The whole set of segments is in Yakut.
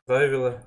Правила.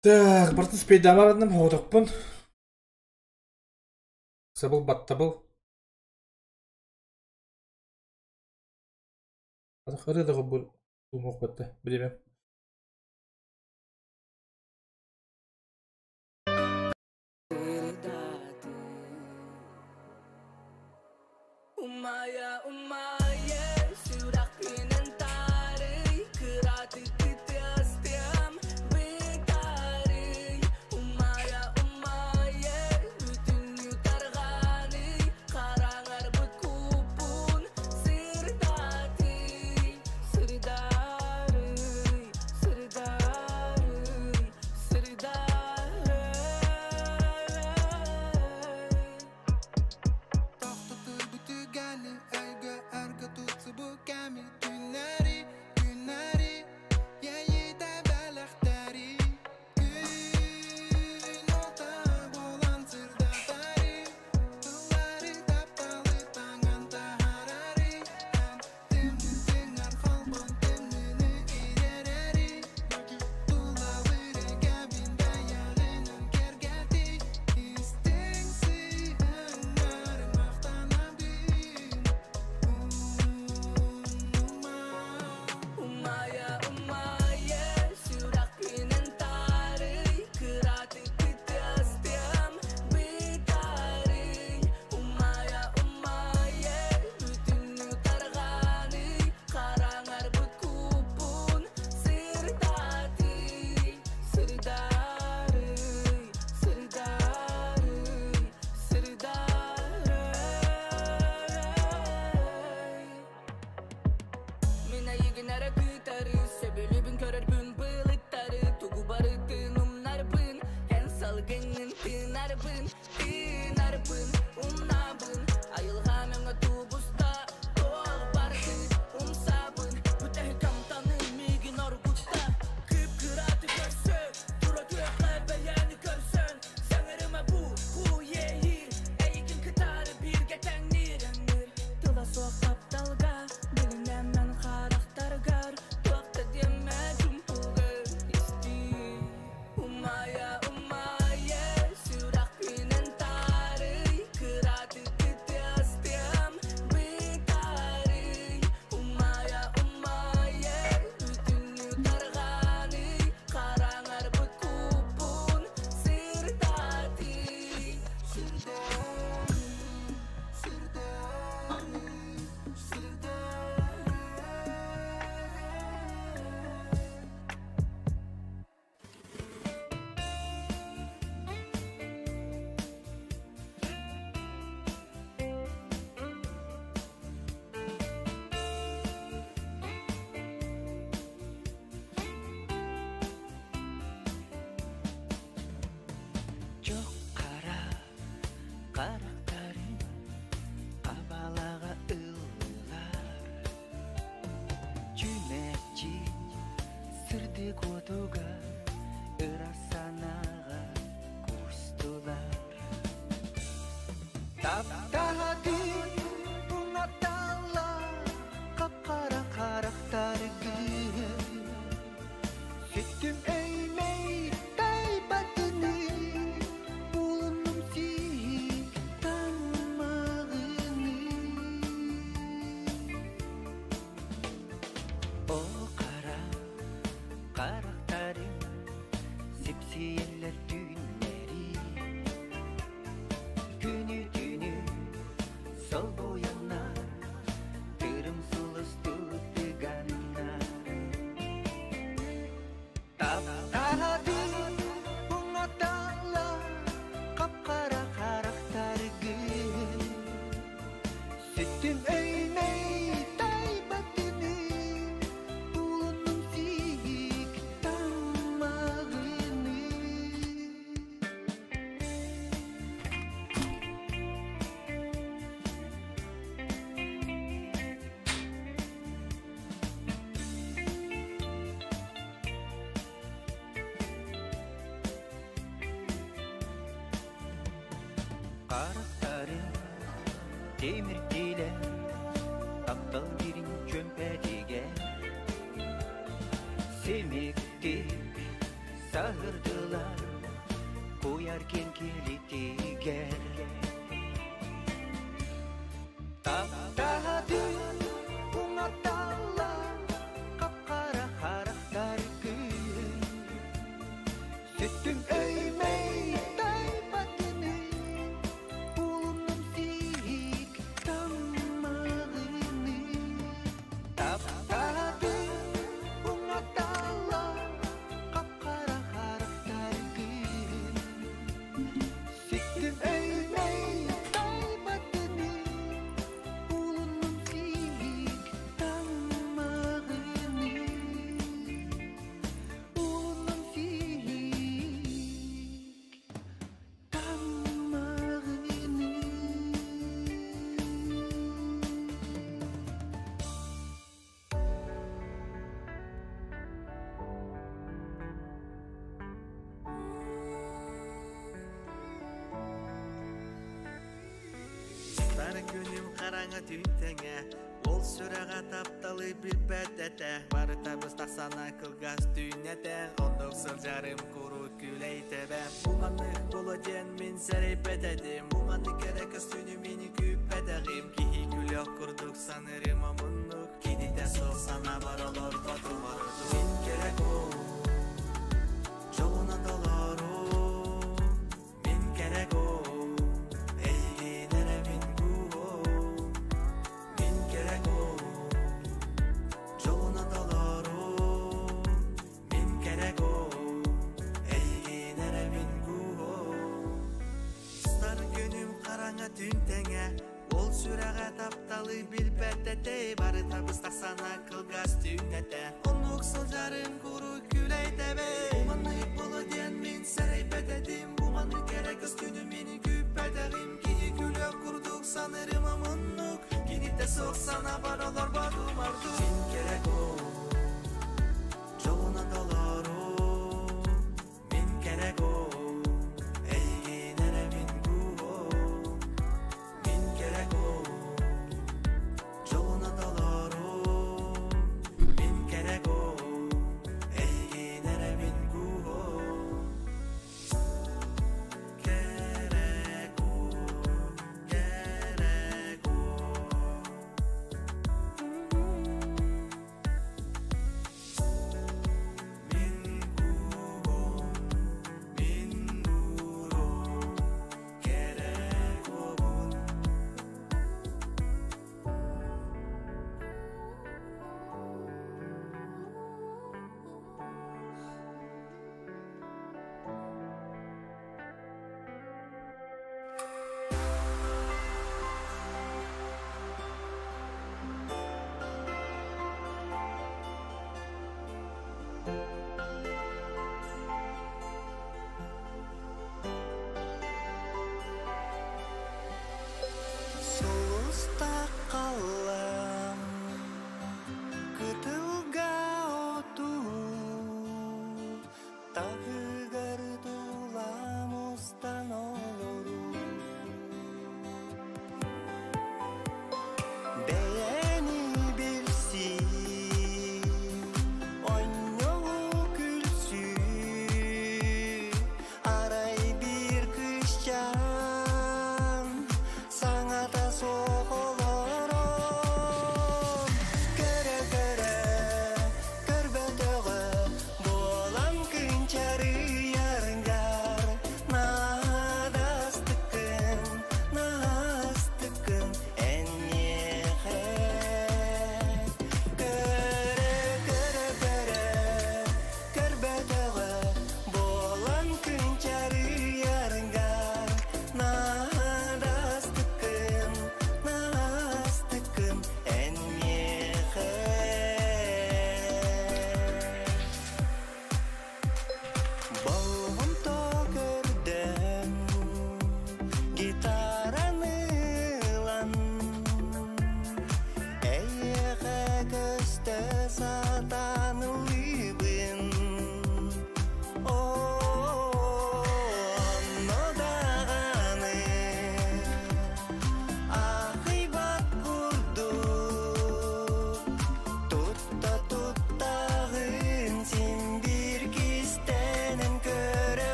Так, барытын спейдамарадным хоҕотохпун. Сабыл баттабыл. Хары да бу туумуох батта билимем. Сырдарый. Ортотугар ыра санааҕа куустулар. Таптаһатын уҥаталлар хап-хара харахтаргын. Сүттүм өймөй тайбатыны, булуннум сиик таммаҕыны. О хара харахтарым сипсийэллэр түүннэри. Күнү-түүнү солбуйаннар, тырым сулус тутуганнар. Таптаһатын уҥаталлар хап-хара харахтаргын. Сүттүм өймөй тайбатыны, булуннум сиик таммаҕыны. Харахтарым тимирдиилэр, таптал дирин чөмпэтигэр. Симиктик саһырдылар, куйар кэҥкилитигэр. Таптаһатын уҥаталлар хап-хара харахтаргын. Сүттүм өймөй тайбатыны, булуннум сиик таммаҕыны. Таптаһатын уҥаталлар хап-хара харахтаргын. Сүттүм өймөй тайбатыны, булуннум сиик таммаҕыны. Булуннум сиик таммаҕыны. Сары күнүм хараҥа түүн тэҥэ, Ол сүрэҕэ тапталы билбэт этэ. Барыта быстах сана кылгас түүн этэ, Оннук сылдьарым куруук күлэйтэбэ. Бу маннык буолуо диэн мин сэрэйбэт этим, Бу маннык эрэ көстүүнү мин күүппэтэҕим. Киһи күлүөх курдук саныырым омуннук, Кинитэ суох санаабар олорботум ордук. Мин кэрэ куо, дьолунан толору, Мин кэрэ куо, эйигин эрэ мин куо. Мин кэрэ куо, дьолунан толору, Мин кэрэ куо, эйигин эрэ мин куо. Сытар күнүм хараҥа түүн тэҥэ, Ол сүрэҕэ тапталы билбэт этэ. Барыта быстах сана кылгас түүн этэ, Оннук сылдьарым куруук күлэйтэбэ. Бу маннык буолуо диэн мин сэрэйбэт этим, Бу маннык эрэ көстүүнү мин күүппэтэҕим. Киһи күлүөх курдук саныырым омуннук, Кинитэ суох санаабар олорботум ордук. Мин кэрэ куо, дьолунан толору, Мин кэрэ куо, эйигин эрэ мин куо. Мин кэрэ куо, дьолунан толору, Мин кэрэ куо, эйигин эрэ мин куо. Кэрэ куо, кэрэ куо.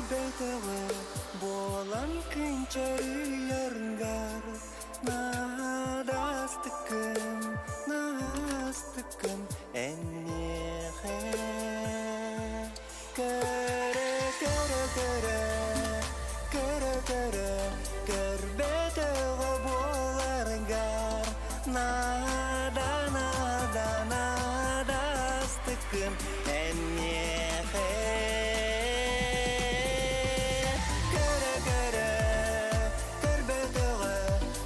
Көрбөтөҕө буолан күнчэрийэргэр Наадастыккын, наастыккын эн миэхэ. Көрө, көрө, көрө, көрө, көрө, көрбөтөҕө буоларгар Наада, наада, наадастыккын эн миэхэ. Көрө, көрө, көрбөтөҕө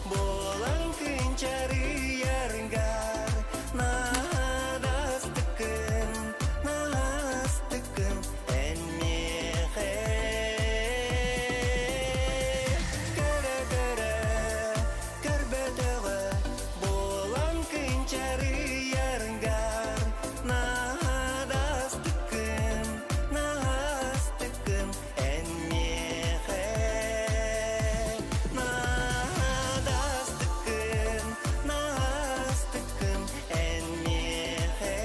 буолан күнчэрийэргэр Наадастыккын, наастыккын эн миэхэ. Көрө, көрө, көрбөтөҕө буолан күнчэрийэргэр Наадастыккын, наастыккын эн миэхэ. Наадастыккын, наастыккын эн миэхэ.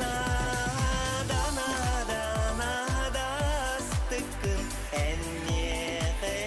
Наада, наада, наадастыккын эн миэхэ.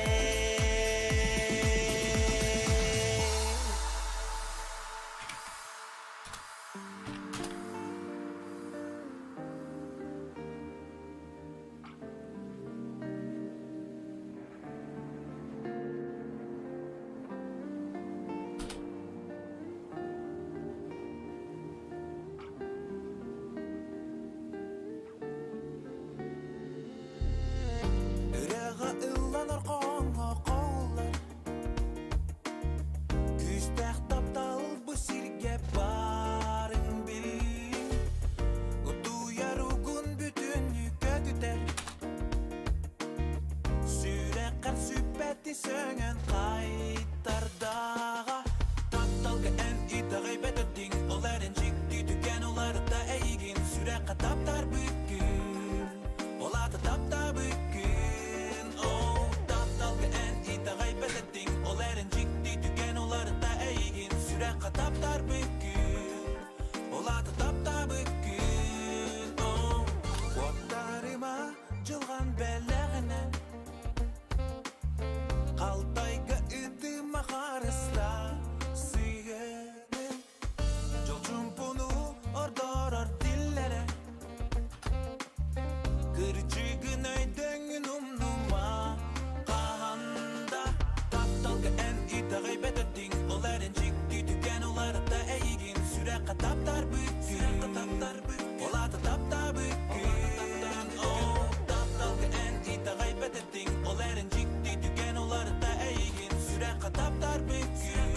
Ырыаҕа ылланар хоһооҥҥо хоһуллар Күүстээх таптал бу сиргэ баарын биллим Утуйар угун бүтүннүү көтүтэр Сүрэххэр сүппэти сөҥөн хайтардаҕа Тапталга эн итэҕэйбэт этиҥ Ол эрэн дьикти түгэн уларыта эйигин Сүрэххэ таптарбыккын Ол аата таптаабыккын Оо, тапталга эн итэҕэйбэт этиҥ Ол эрэн дьикти түгэн уларыта эйигин Сүрэххэ таптарбыккын Ол аата таптаабыккын Оо, куоттарыма дьылҕан бэлэҕинэн Халтайга ыытыма харыста сыһыанын Дьол чуумпуну ордорор тиллэрэ Кырдьыгын өйдөҥҥүн умнума хаһан да Тапталга эн итэҕэйбэт этиҥ Ол эрэн дьикти түгэн уларыта эйигин Сүрэххэ таптарбыккын Ол аата таптаабыккын Оо, тапталга эн итэҕэйбэт этиҥ Ол эрэн дьикти түгэн уларыта эйигин Сүрэххэ таптарбыккын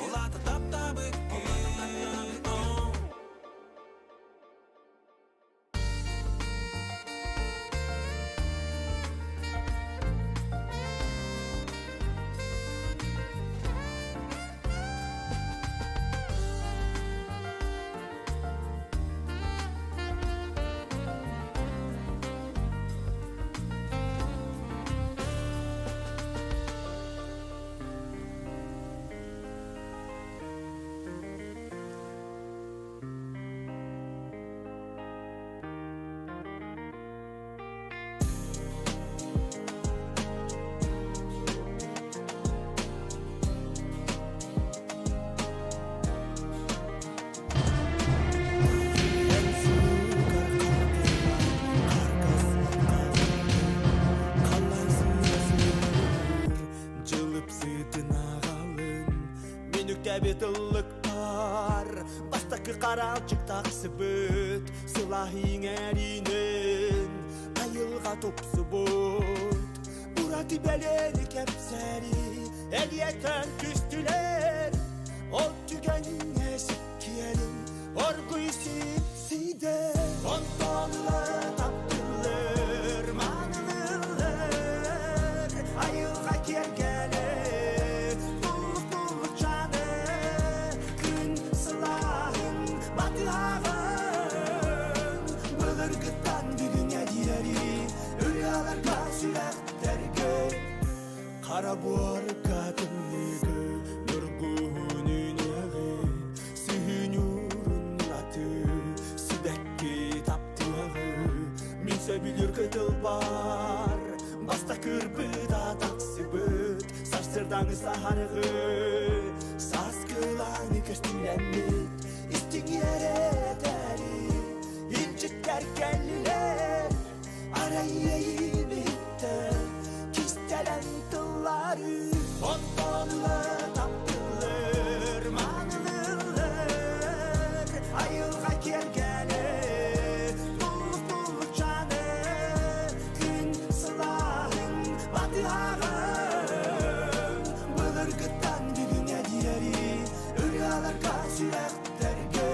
Ол аата таптаабыккын Оо. Эн суукар хартылаан каркас Халлаан сыыр Жылып сытын аҕалын Мин үктэбит ыллыкпар Бастакы каралчык тахсыбыт Сылаһ иҥэринэн Айылҕа тупсубут Ураты бэлиэни кэпсэри Элиэтэн түстүлэр Ол түгэҥҥэ сиккиэрин Оргуй сипсиде Онтон ыла таптыыллар Маанылыыллар Айылҕа киэргэлэ Туллук туллукчааны Күн сылааһын батыһаҕын Былыргыттан бүгүҥҥэ диэри Ырыаларга сүрэхтэргэ Хара буорга тымныыгы Ньургуһун үүнүөҕэ Сыһыын уурун ураты Сибэкки таптыаҕы Мин Сөбүлүр кытылбар Баста кырбыта таксыбыт Сарсырдаңы сахарығы Саскылаңы көстүләммит Истиң еретәри Илчиттер кәллилер Арайы битті Кистелен тыллары Онтонлы таптылыр Манылылыр Айылға кергелі Туллук-туллук жаны Күн сылағын батыағын Былыргыттан бүгүнгө диэри Ырыаларга сүрэхтэргэ.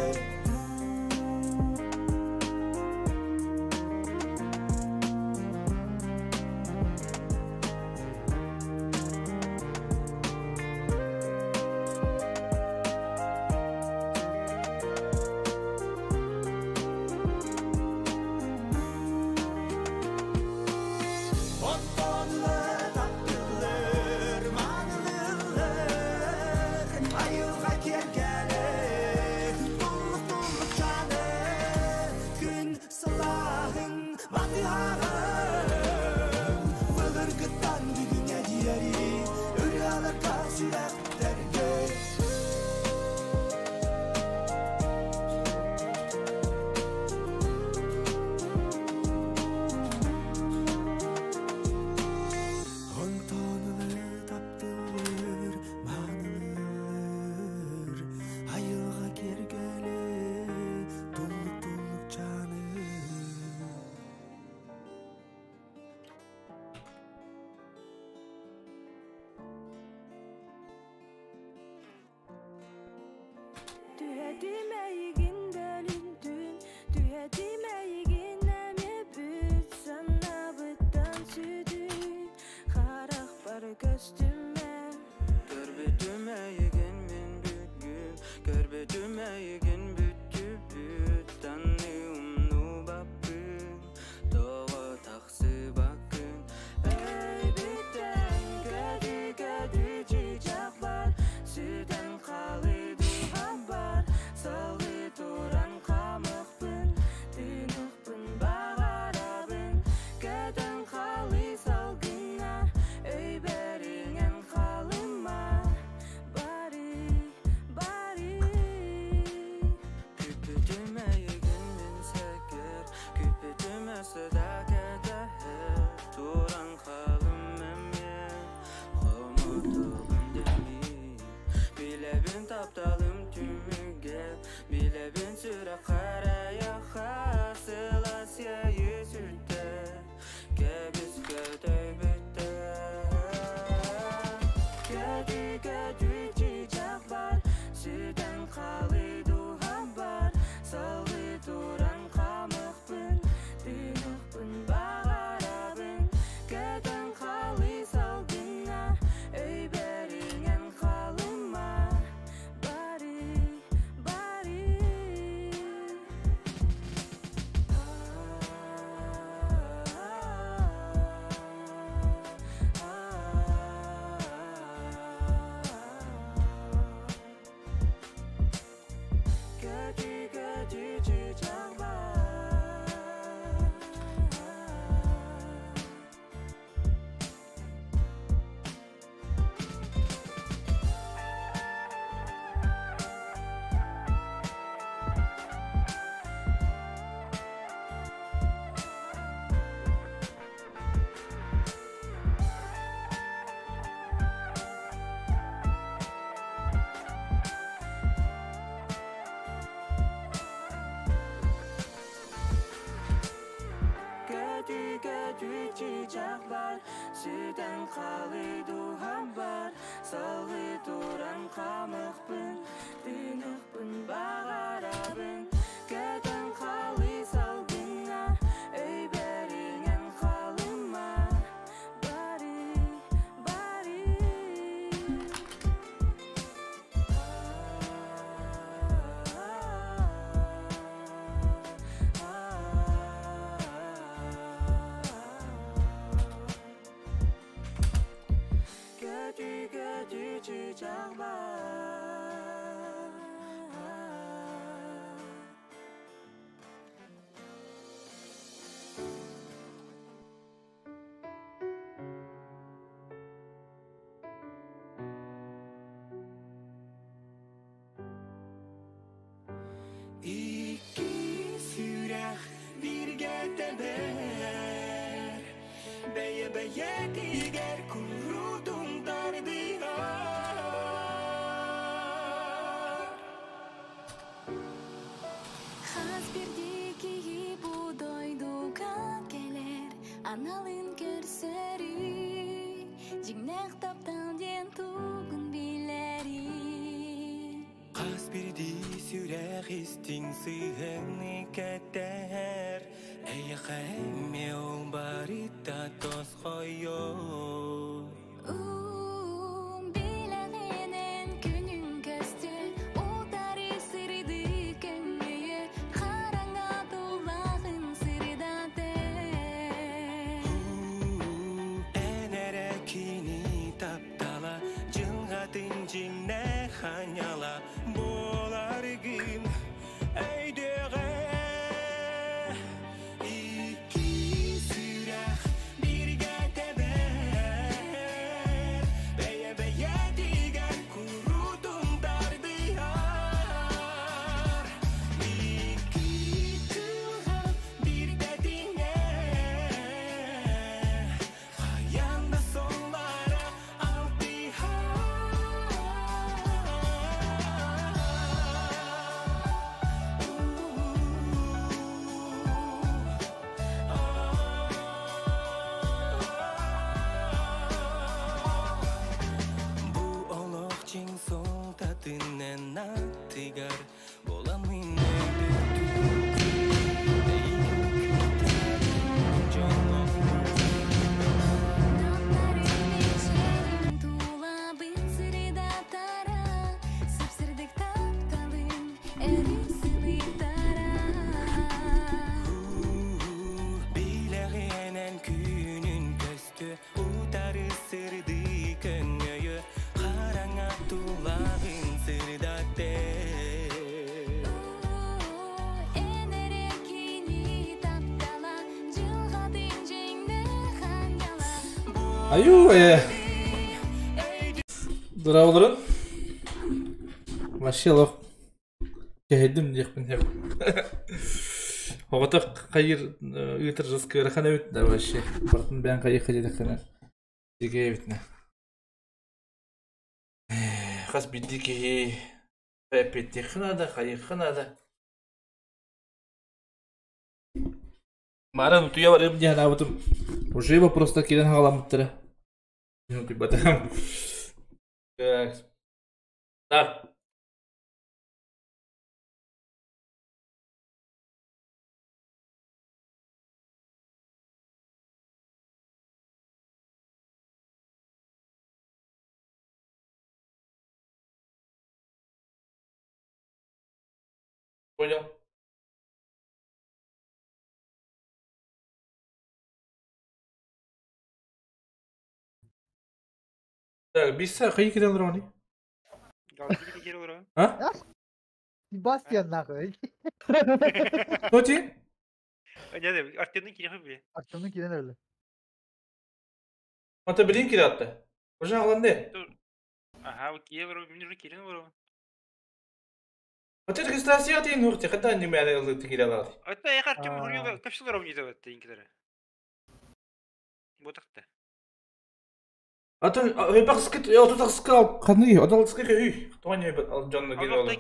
Онтонлы таптылыр, манылылыр, айылға кергелі, туллук-туллук жаны, күн сылағын батыағын. Былыргыттан бүгүнгө диэри, ырыаларга сүрэхтэргэ. Онтонлы таптылыр, манылылыр, айылға кергелі, туллук-туллук жаны. Түһэтим эйигин бөлүнтүн, түһэтим эйигин эме бүт санабыттан сүдү, харах бар көстүмэ. Көрбүтүм эйигин мин бүгүн, көрбүтүм эйигин бүттүбүт, таныым нубаппын, тоҕо тахсыбаккын. Өйбүттэн көдү көдү чыычаах бар, сүтэн хаалыы дууһам бар, салгыы туран хаамыахпын, тыыныахпын баҕарабын, көтөн хаалыы салгыҥҥа, өйбөр иҥэн хаалыма, бары, бары. Күүппүтүм эйигин мин сэгэр, күүппүтүм өссө да кэтэһэр, туран хаалым эмиэ, хомотоҕун дэммин. Билэбин тапталым түмүгэ, билэбин сүрэх харайаха, сылаас иэйии сүттэ, кэбис көтөйбүттэ. Көдү көдү чыычаах бар, сүтэн хаалыы дууһам бар, салгыы туран хаамыахпын, тыыныахпын баҕарабын, көтөн хаалыы салгыҥҥа, өйбөр иҥэн хаалыма, бары, бары. Көдү көдү чыычаах бар. Көдү көдү чыычаах бар, сүтэн хаалыы дууһам бар, салгыы туран хаамыахпын, тыыныахпын баҕарабын, көтөн хаалыы салгыҥҥа, өйбөр иҥэн хаалыма, бары, бары. бэйэ-бэйэтигэр куруутун тардыһар. Хас биирдии киһи бу дойдуга кэлэр аналын көрсөрүй, дьиҥнээх таптал диэн тугун билэрий. Хас биирдии сүрэх истиҥ сыһыаны кэтэһэр, Эйиэхэ эмиэ ол барыта тосхойор. Билэҕинэн күнүн көстү, утары сырдык көҥүлү, хараҥа тулаҕын сырдатар. Эн эрэ кини таптала, дьылҕатын дьиҥнээх аанньала буоларгын өйдүөҕэ. Икки сүрэх бииргэ тэбэр, бэйэ-бэйэтигэр куруутун тардыһар. Икки дьылҕа биирдэ тиҥэр, хайаан да соллара алтыһар. Бу олох чиҥ суолтатынан аттыгар буоламмын өйдөтүм. Эйигин кытта дьолломмун. Намнарын мичээрин тулабын сырдатара, сып-сырдык тапталын өрүү сылытара. Билэҕинэн күнүн көстү, утары сырдыы көҥөйө, хараҥа тулаҕын сырдатар. Эн эрэ кини таптала, дьылҕатын дьиҥнээх аанньала Аю э. Здраволарын. Вообще лох. Кэһэйдим диэхпин сөп. Оҕото хайыр ыытар ыарахан эбит да вообще. Барытын бэйэҥ хайыахха диэтэххинэ дьигэ эбит нэ. Хас биирдии киһи эппиэттиэххэ наада, хайыахха наада. Мааран утуйа барыам дии санаабытым. Уже вопростар киирэн хаҕаламмыттара. Утуйбатым. Так. Так. Понял. Так, биса хайы кирен олороҕуний? А? Себастьян нахуй. Кто ти? Артемның кирен öyle. Ата билин кире атта. Уже аҕаланды. Ата регистрация тиин нурти хата нимэне ылыты кире алааты. Атын хайбахскыт отутахска ханы одалска көй. Тоня дьонно кире олор.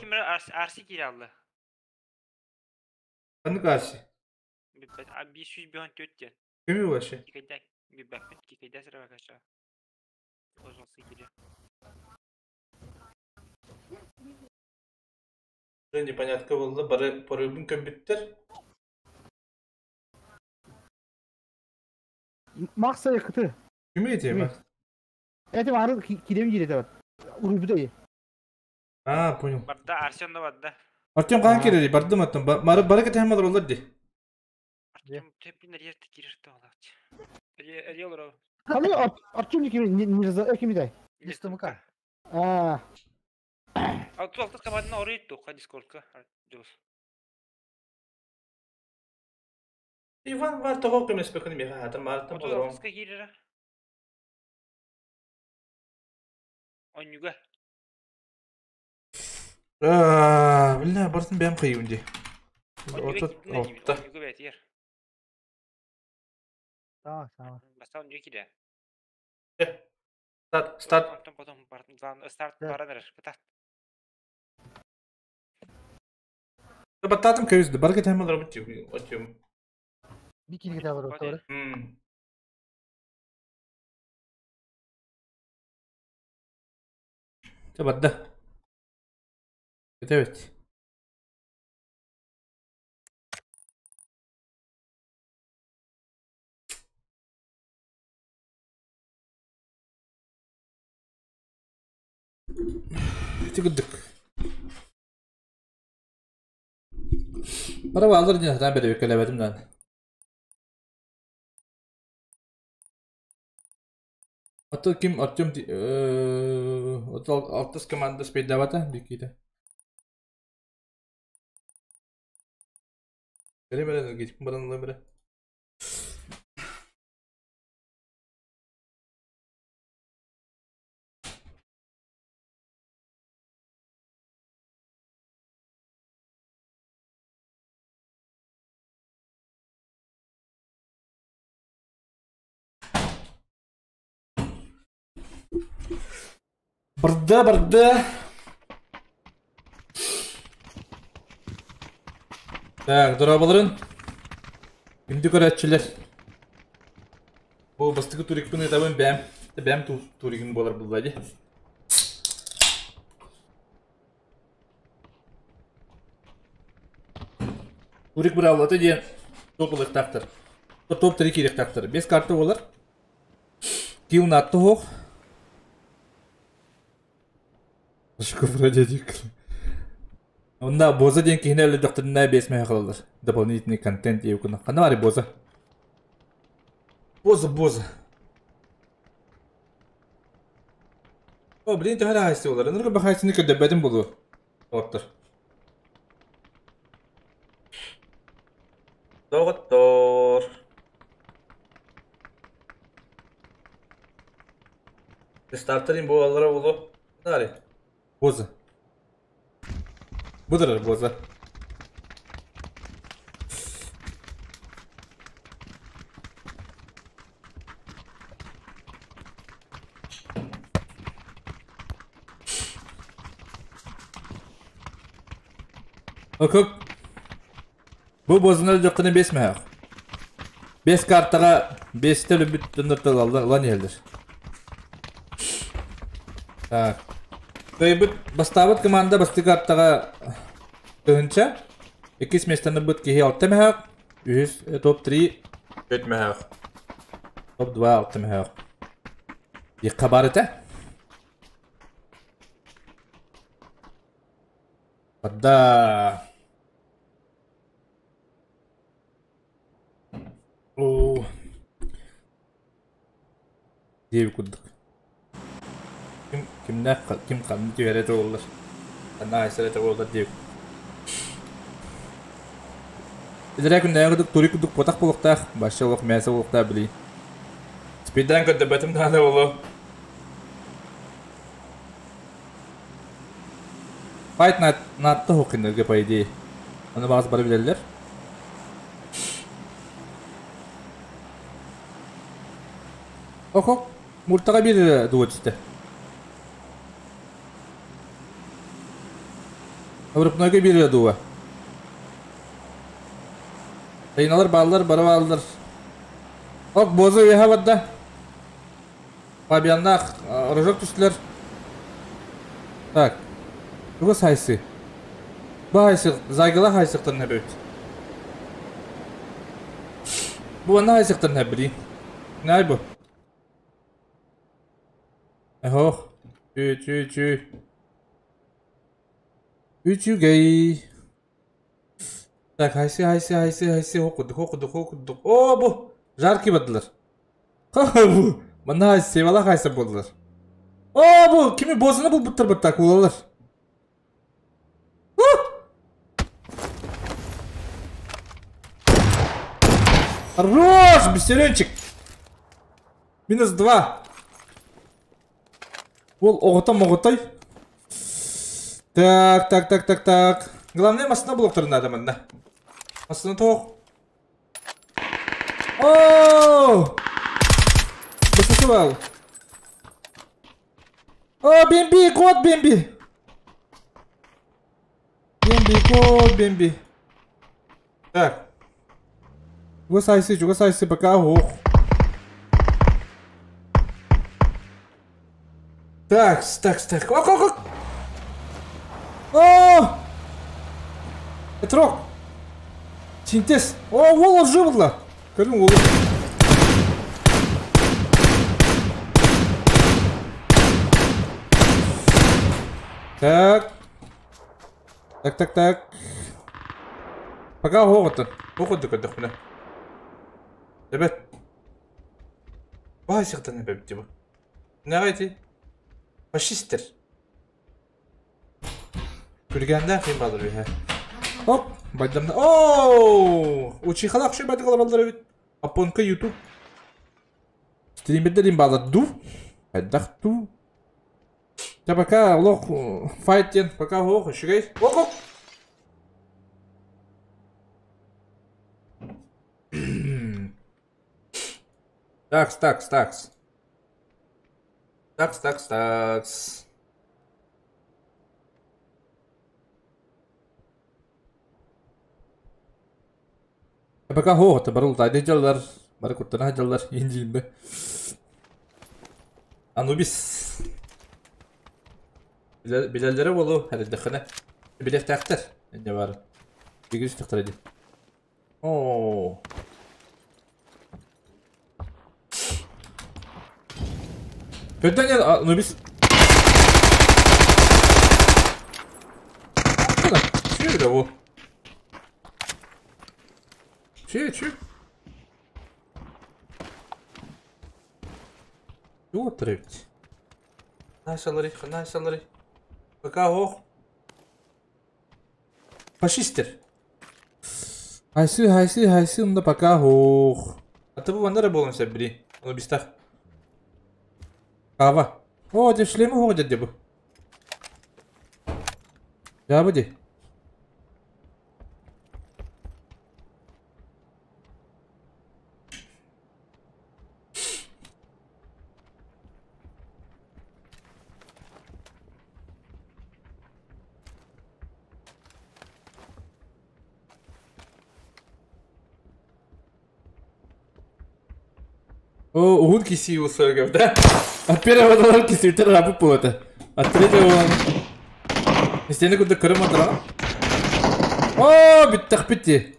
Ханы каси. Кими вообще? Непонятка буолла бары порыбын көмбүттэр. Макса yakıtı. Кими этием? Это ары кирем жирет бар. Уруйбут ey. А, понял. Артем хаан кирэри бардым аттан бары бары кэтэһэн олороллор дии. Ханы Артем кими не кими дай. Листомука. А, Иван бар тоҕо көмөспөкүн миэхэ аатым маартан олорон. Аа, бля, барытын бэйэм хайыыбын дии. Отут алта. Tamam tamam. Старт, старт. Онтон потом старт Да. баран эрэр. Кытаат. Баттаатым көйүздü. Барга темалар бит отюм. Bir kili kitap var orada. Хм. Барда. Evet. Тигдик. Бара алыр дин хатан бери өкелебетим дан. Ото ким Артем ото алтыс команда спейдабата биките. Бере гитip баран бере. Барда барда. Так, дорабаларын. Күндү көрәтчилер. Бу бастыгы турикпин этабын бәм. Бәм туригин болар буллади. Турик бір аллаты ден топ ылықтақтыр. Топ 3 керектақтыр. 5 карта болар. Килн атты хоқ. Шкуфра дедик. Онда боза ден кихine әлі докторына 5 мә қалалар. Дополнительный контент еукына. Қана бар боза? Боза, боза. О, блин, төһәрә хайсы олар. Нұрға бі хайсыны көдөбәдім болу. Доктор. Доктор. Стартерин бу алара болу. Нари. Боза. Бұдырыр боза. Окок. Бу бозыны жоққыны 5 мәғ. 5 картаға 5 тілі бүт лан елдір. Так. Быт бастабыт команда басты картаға тыгынча. 2 местаны быт кихи 6 мәғ. 3 топ 3 4 мәғ. Топ 2 6 мәғ. Еққа бар ете. Бада. О. Деви куддuk. Ким кимнә ким канны түәрәте олар. Ана айсарete олар дип. Идрә күндә кудук тури кудук потак булыктах, башы олык мәсә булыкта били. Спидан көдә бәтем даны олы. Fight night натты хокинерге по идее. Аны багыз бара билелер. Охо, муртага бир дуа түсті. Аврупнойга бир дуа. Тайналар баллар бара баллар. Ок бозу яха бадда. Фабианна рожок түстілер. Так. Тугы сайсы. Бу хайсы, зайгыла хайсыктыр не бөт. Бу ана хайсыктыр не били. Не бу? Ох. Чү чү чү. Үчүгей. Так, хайсы хайсы хайсы хайсы хокудук хокудук хокудук. О, бу жаркий бадылар. Бу. Мына хайсы севала хайсы болдулар. О, бу кими бозуну бул буттыр буттак булалар. Хорош, бесеренчик. Минус 2. Ол оғыта моғытай. Так, так, так, так, так. Главное, масына блоктарын надо мында. Масына тоқ. О! Басысы бал. О, Бимби, кот Бимби! Бимби, кот Бимби. Так. Чугас айсы, пока ох. Так, так, так. Ок, ок, ок! О! Петрок! Синтез! О, волос жывыдла! Көрүн волос. Так. Так, так, так. Пока хоғыты. Хоғыты көрдік міне. Ребят. Бай сықтан әбәб деп. Нағайты? Фашистер. Күлгәндә кыйын бадыр бит. Оп, байдамда. Ооо! Учихалак ши байдыгалар балдар бит. Апонка YouTube. Стримердер им бадыр ду. Айдах ту. Та пока лох файтен, пока хох, шигай. Оп, оп. Такс, такс, такс. Такс, такс, такс. Пока хо, барыл тайды жаллар, бары куттана жаллар, инжимбе. Анубис. Билеллere болу, хәрәдәхәнә. Билет тәхтер. Инде бар. Бигүс тәхтер иде. О. Көдән Анубис. Чү бу. Чү, чү. Юу тревт. Найсалары, найсалары. Пока ох. Фашистер. Хайсы, хайсы, хайсы, онда пока ох. А ты бу вандара болон сәбри. Оны бистах. Кава. О, деп шлемі хоқ деді бу. Жабы де. О, угун киси усыргав, да? От первого доллара киси, рабы это. От третьего... Стены куда крым отра. О, биттах битти.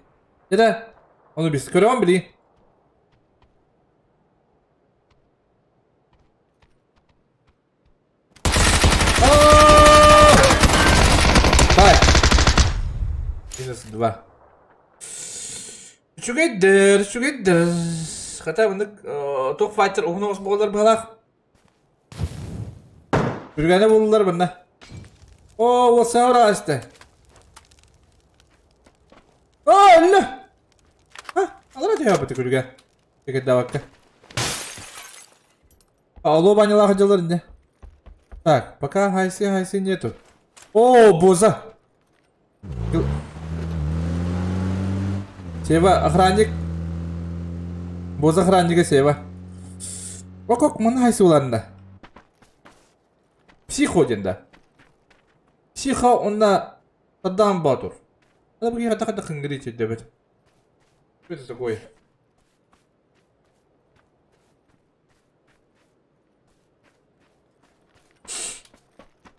Это... Он убил. Крым, бли. Бай. Минус 2. Чугайдер, чугайдер. Хотя бы тоқ файтер оғын болар балақ. Бүргәне болулар бұнда. О, ол саура асты. О, әлі. Ха, алара түйе апыты күлге. Текет даваққа. Алло, банялағы жылар инде. Так, пока хайсы, хайсы нету. О, боза. Сева, охранник. Боза охранника Сева. Ок, ок, мына хайсы уларында. Психо ден да. Психо онда Саддам Батур. Ана бу ката ката кыңгыри чедебет. Что это такое?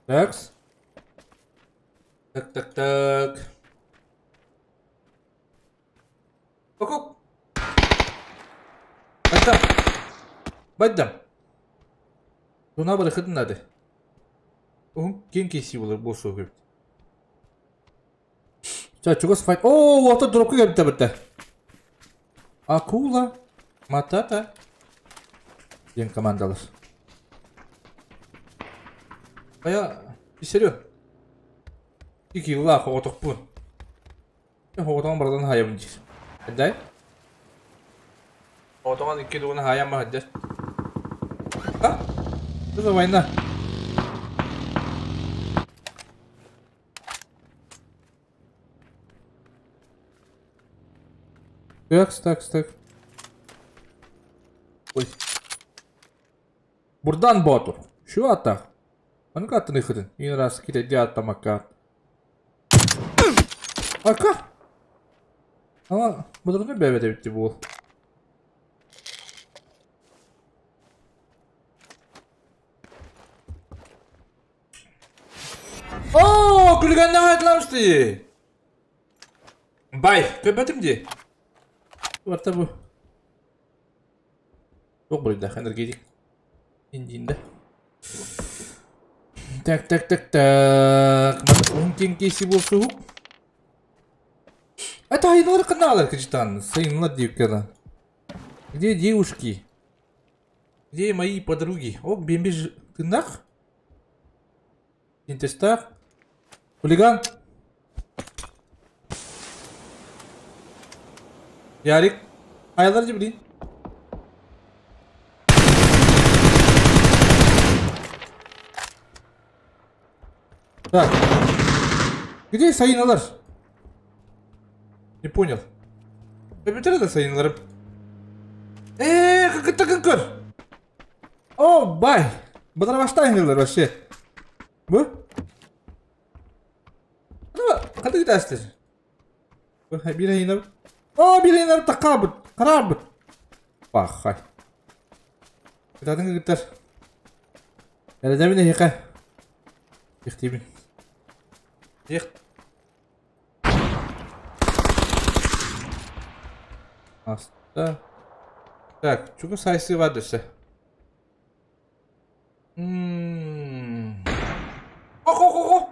Такс. Так, так, так. Ок, ок. Баддам. Баддам. Туна бары хытынады. Уһун кин киси болар болсу көп. Ча, чугас файт. О, ота дропка келді бітті. Акула, Матата. Ден командалар. Ая, писерю. Ики ла хоғытық бұн. Хоғытаған бардан хаябын дейр. Әддай? Хоғытаған икки дуғына хаям ба әддер. А? Что за война? Так, так, так. Ой. Бурдан Батур. Şu atak. Маннык ааттаныаххытын, иин араас китэйдии ааттаммакка. Ака! Ама, бұдырны бәбет эбитти буол. Оо, күлгәннән айтыламышты. Бай, көбәтим ди. Барта бу. Жоқ буруйдаах энергетик. Индиинде. Так, так, так, так. Маны уһун киэҥ кейси буолсуһук. Это айылар каналар кычтан. Сайынлар диэккэ Где девушки? Где мои подруги? Ок, бембиж тыннах? Интестах? Хулиган? Ярик? Аялар же блин. Так. Где сайыналар? Не понял. Көбүтэр да сайыналарым. Э, кыкыттакын көр. О, бай. Бұлар баштайыңдар вообще. Бу? Қандай кетесіздер? Бір айынар. О, бір айынар тақабыт. Қарабыт. Бақай. Кытатын кыттар. Әледәмін әйқа. Ихтибин. Их. Аста. Так, чугу сайсы бар десе. Ох, ох, ох,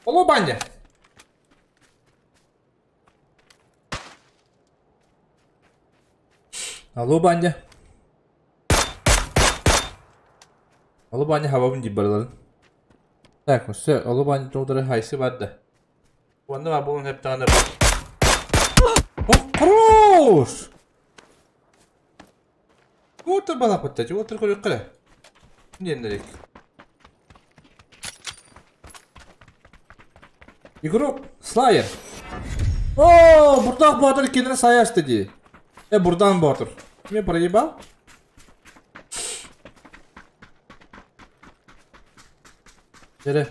Алло, баня. Алло, баня. Алло, баня хабабын дип бараларын. Так, все, алло, баня тоғдыры хайсы барды. Онда бұлын хеп тағаны. О, хорош! Отыр бала пытта, отыр көрек қара. Нендерек. Игрок Слайер. О, бурдак батыр kendine sayar dedi. E buradan батыр. Мен проебал? Дере.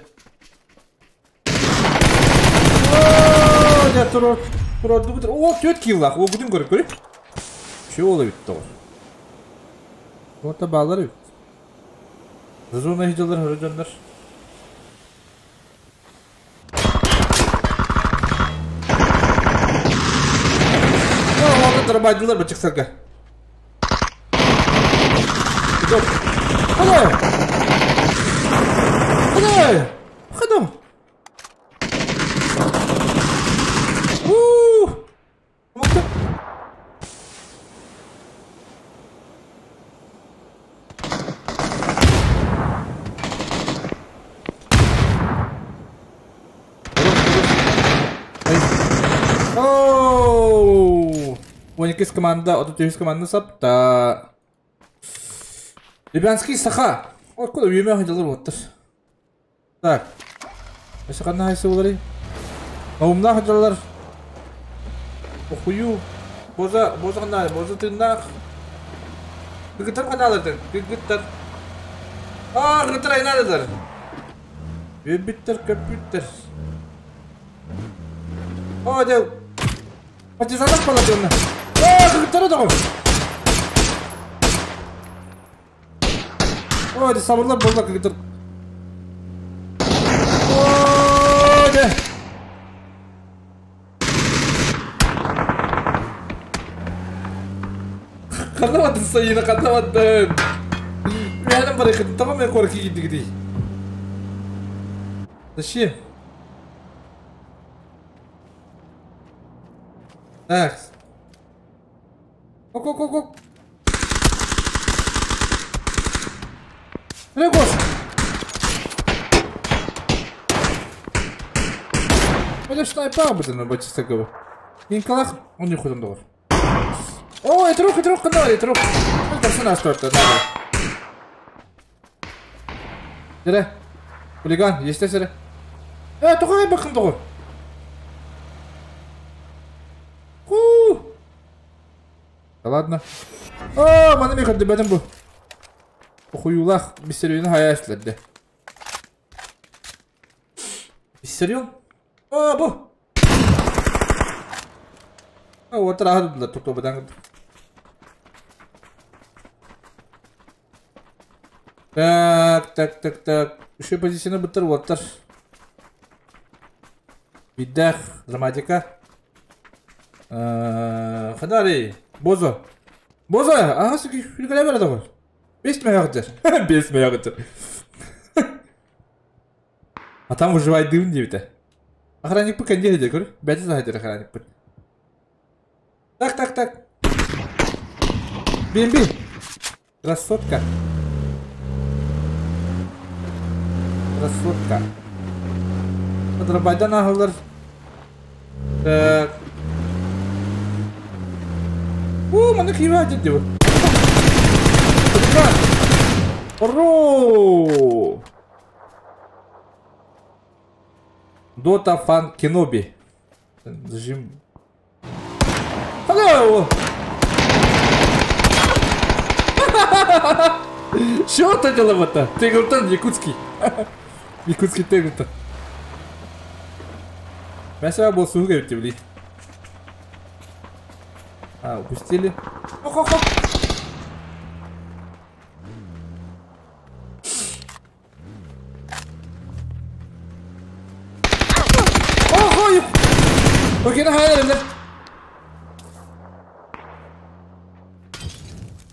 О, я тур тур О, төт киллах. О, бүтүн көрүп көрүп. Че олы битти ол. Орта балар бит. Зона хидалар хөрөжөндөр. Дарбайдылар бычыксарга. Идет. Ходай! Ходай! Ходом! Ууу! 12 команда, 33 команда сапта. Лебянский саха. Откуда үйеме хайдалар боттыр. Так. Эше қандай хайсы болар? Наумна хайдалар. Охую. Боза, боза қандай? Боза тыннақ. Гыгыттар қандай аларды? Гыгыттар. А, гыгыттар айналдылар. Өбүттер, көпүттер. О, дел. Партизандар қалады онна. О, гыгыттар да ғой. О, де сабырлар болла гыгыттар. О, де. Қандамадың сайына, қандамадың. Менің бар екен, тамам мен қорқи кидігідей. Зачем? Так. Ок, ок, ок, ок. Гош. Это снайпер будет, на чисто говоря. Инкалах, он не ходит договор. О, это рук, канал, это рук. Это все нас только, да. Дере. Хулиган, есть сире. Тоқай бақын доғыр. Ху. Да ладно. О, мана мен бәдім бұл. Охуюлах Виссариону хаяшларды. Виссарион? О, бу! А, вот рахадылар токтобадан. Так, так, так, так. Еще позицияны буттар уоттар. Биддах, драматика. Ханари, Бозо. Бозо, ага, суки, хүлгәлә бара да. Бес мягтер. Бес мягтер. А там выживает дым дейбите. Охранник пока не где, көрі. Бәті захайдыр охранник пы. Так, так, так. Бимби. Красотка. Красотка. Адрабайдан ахылар. Так. О, маны киіп деп. Ура! Дота Фан Кеноби. Зажим. Hello! Что это дело-то? Теглтон якутский. Якутский Теглтон. Мясо был сугай тевли. А, упустили. Ох-ох-ох. Окей, на хайда.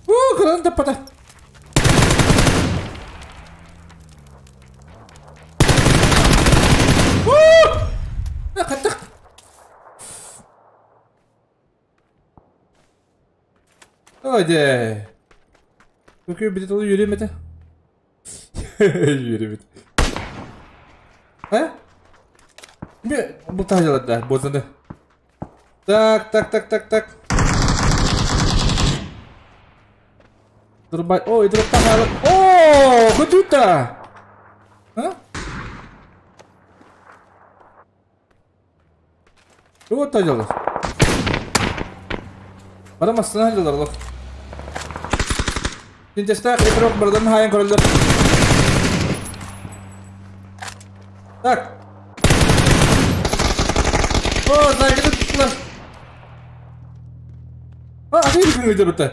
О, граната пата. О! Каттык. Ойде. Окей, бит ол үйремеді. Үйремеді. А? Бе, бұл тажалады да, бозынды. Так, так, так, так, так. Дұрбай. Ой, дұрып тағалы. О, күтута. А? Вот тажалар. Барам астына жалар. Тинтестак, экран бардан хайын көрілдір. Так. О, зайгыды тұттылар. А, ағыр күн өйдер бітті.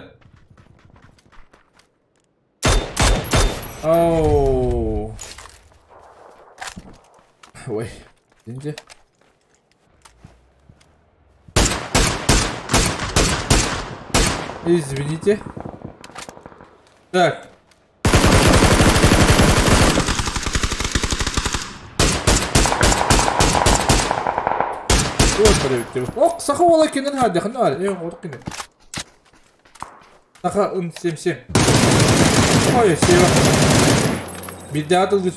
Оу. Ой, извините. Извините. Так. Ох, саха ола кенен хады, хана, е, оркине. Саха ын 7-7. Ой, сева. Бидде атылды.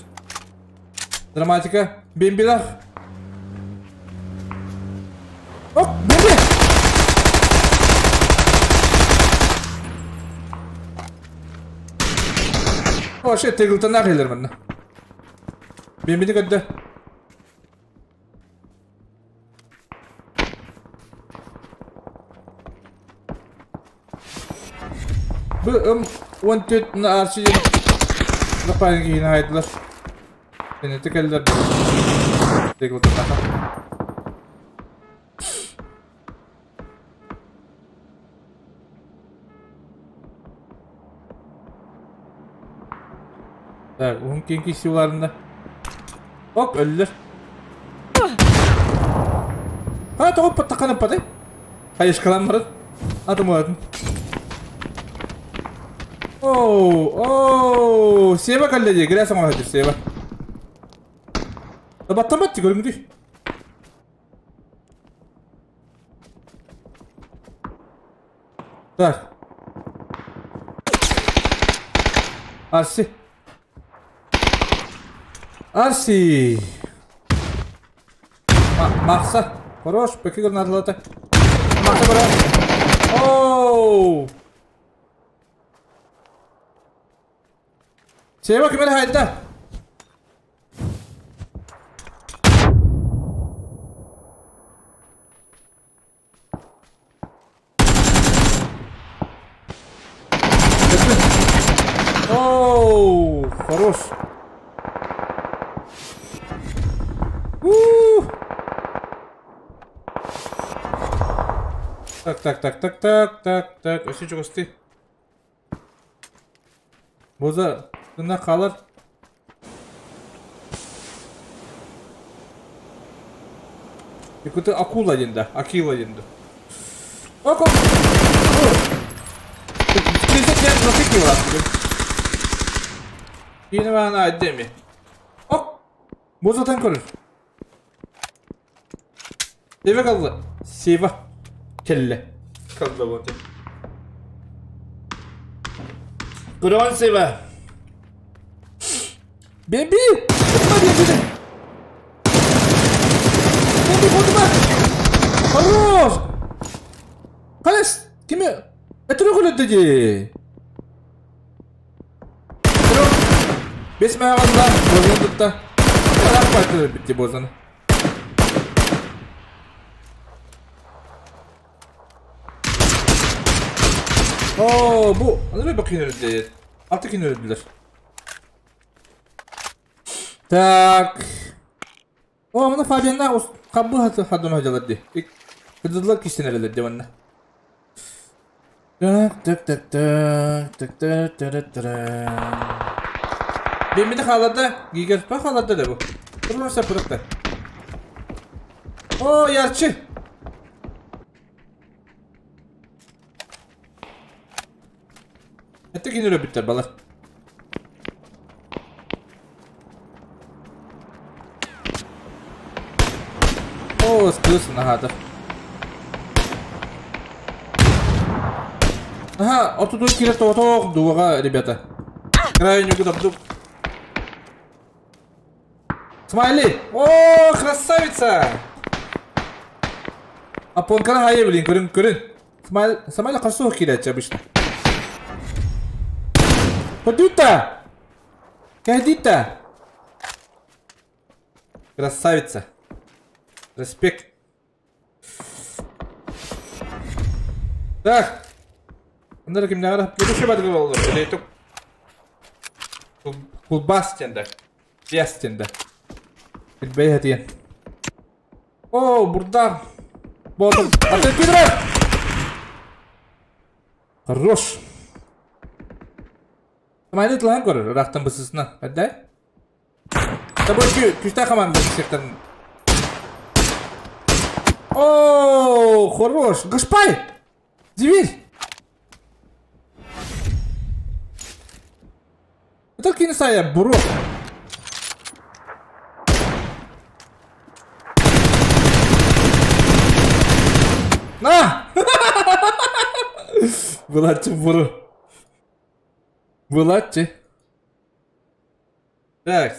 Драматика. Бембилах. Ох, бемби! О, шет, тегілтін ағилер міне. Бембиді көдді. Бұл М14 аршы лапайын кейін айдылар. Сені текелдер. Тегілтін аға. Так, onun кейінгі силарында. Оп, өлілер. А, тоғып паттақанып патай. Хайышқалан барады. Атым олатын. Оу, оу, Сева калледи, гряса маған Сева. Баттаматты көріңді. Так. Арси. Арси. Мақса. Хорош, пеки көрін. Мақса бара. Оу. Сева кімер хайда? Хорош. У! Так, так, так, так, так, так, так. Өссө чугасты. Боза, тына қалар. Якуты акула денді, акила денді. Око! Yine ben aydemi. Hop! Bozatan korur. Deve kaldı. Siva. Kelle. Kaldı bu. Kurban Siva. Baby! Tutma diye Baby tutma! Хорош! Халес! Кими? Это рухулет dedi. Бес мағалла, бозын тұтта. Қарақ байтыр бітті бозын. О, bu Аны bir kıyın öldü. Altı kıyın öldüler. Так. О, мына Фабианна кабы хадын хадалар ди. Кыдылар кишенелер ди манна. Так, так, так, так, так, так, так, так. Бемini халада, гигер па халада да бу. Турмаса пырыкта. О, ярчы. Это кинуле биттер балар. О, скрылся нагада. Ага, а тут кирет то дуга, ребята. Крайне куда вдруг. Смайли! О, красавица! А понкара хае, блин, көрін, көрін. Смайли, Смайли қарсы кирет обычно. Подюта! Кадита! Красавица! Респект! Так! Андара ким нагара? Следующий бадгы болду. Или Кулбастенда. Ястенда. Бей хатиен. О, бурда. Ботом. А ты кидра! Хорош. Майны тлан көрөр, рахтан бысысына. Әддай? Тобой күстә команда сектор. О, хорош. Гашпай! Дверь! Это кинесая, бро. На! Вылазьте, бро. Вылазьте. Так.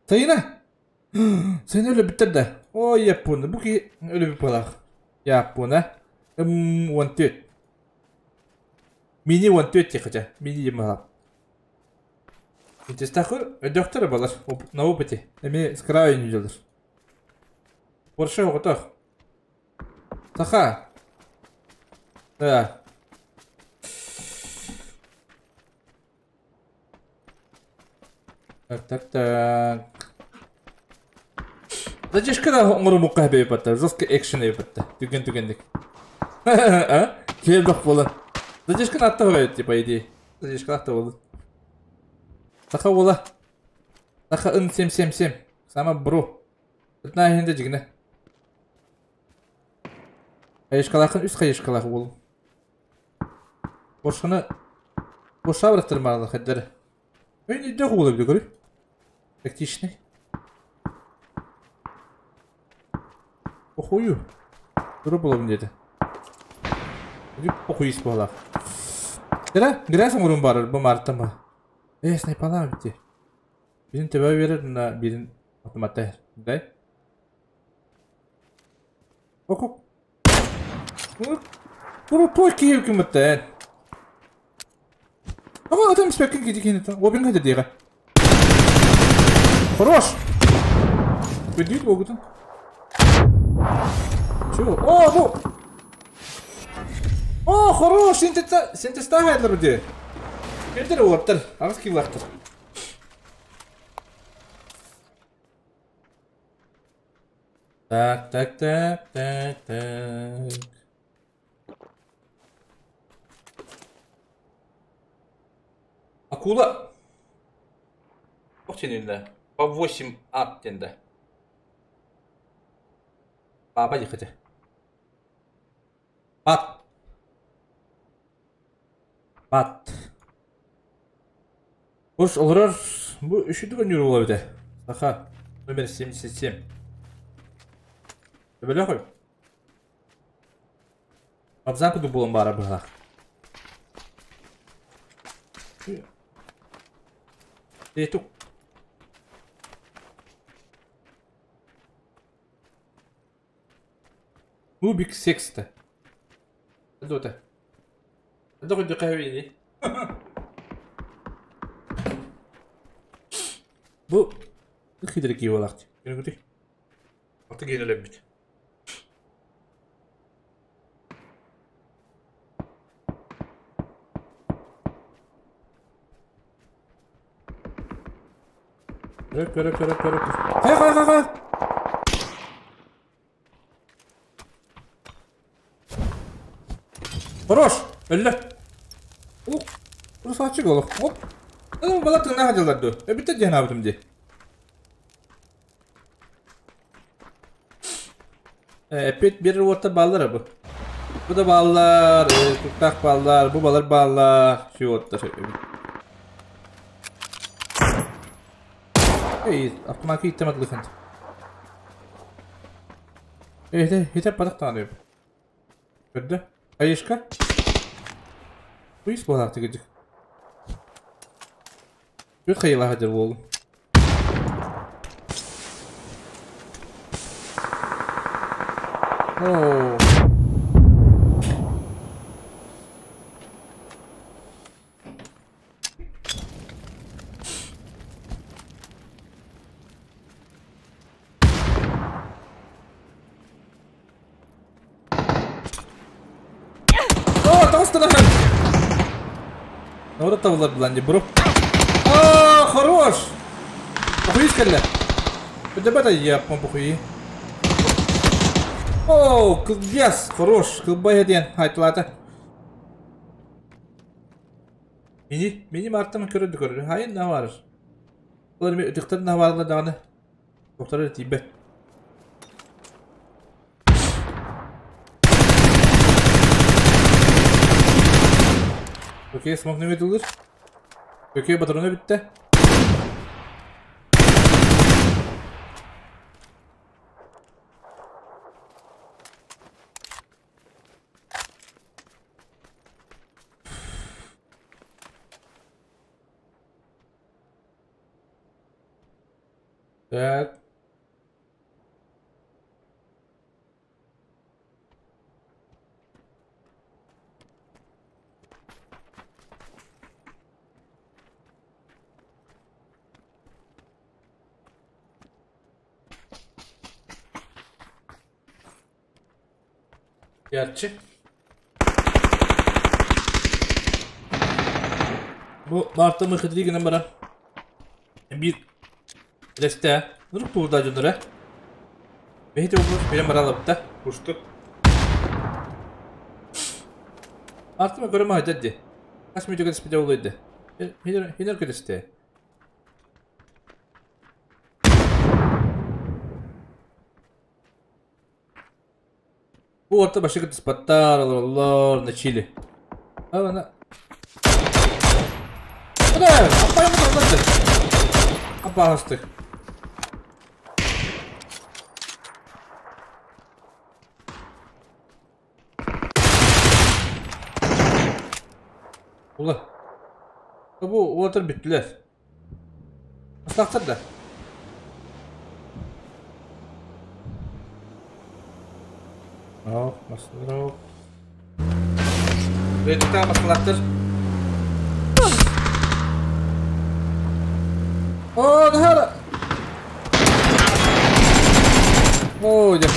Сайына. Сайына өлі бітті. О, японы. Бұки өлі біп Японы. 14. Мини 14 хотя. Мини емалап. Интестахыр өдөхтөр балар. На опыте. Эми с краю не делаешь. Порше готов. Саха. Да. Так, так, так. Задержка да оңору мукка бейп атта. Жесткий экшен бейп атта. Түген түгендик. А? Келдок болан. Задержка атта болот, по идее. Задержка атта болот. Саха бола. Саха ын 777. Сама бро. Одна хенде жигне. Кайышкалахын үс кайышкалах бол. Боршаны боша бырактырмалы хәддәре. Мен өйдә булып бит күреп. Тактичный. Похую. Дуры булып диде. Дип похуйс була. Дера, грәсең урын барыр бу мартта. Э, снайпала бит. Бирин төбә берер, мына бирин автоматта. Дай. Ок. Бу той киев ким битте. Ага, адам спекин киди кин та. Обин кайда дига. Хорош. Бедит огутун. Чё? О, бу. О, хорош, синтез синтез хайдлар бу. Келдер оттар, агыс кивлактыр. Так, так, так, так, так. Акула. Ох, тенінде. По 8 ат тенді. Папа дихати. Пат. Пат. Уж олорор бу үшүдү күн юру була бите. Саха номер 77. Төбөлө хой. Абзан куду булан бара быһах. Тетук. Мубик секста. Дота. Дота дөхәвини. Бу хидрики болакты. Көрүңүтү. Аты генелебит. Көрө көрө көрө көрө. Хай хай хай хай. Хорош. Өллө. Ух. Красавчик олох. Оп. Ну, бала тыңна хадыларды. Эбитте ден абытым ди. Эпет bir orta ballar bu. Bu da ballar, tuttak ballar, bu ballar ballar. Şu orta şey. Ey, автомат иттемет лыхант. Эй, хите падак танып. Көрдү? Айышка? Буис болар тигидик. Жүт хайла хадыр болу. Оу. О, толстый Ну вот это было бланди, бро. А, хорош! Похуи скалля. Подебата я похуи. О, кылбес, хорош, кылбай ден, хайтлата. Мини, мини мартым көрөдү көрөдү. Хайын на бар. Булар ми өтүктөр на барлы дагы. Доктор тибе. Окей, смок неме дылыр. Окей, патроны битте. Так. Gerçi. Bu Mart'ta mı kıdri güne bara. Bir reste. Durup burada cundura. Behti olur. Benim bara alıp da. Uçtu. Mart'ta mı görme hadi. Kaç müdür kadar oluydu. Hiner hiner kadar Bu orta başka dispattar alırlar ne çili. Ana. Ana, apayım da anlattı. Apa hastık. Ula. Bu water bittiler. Aslaqtır da. Oh, masılır. Redukta masılaktır. Oh, daha. Oh, ya.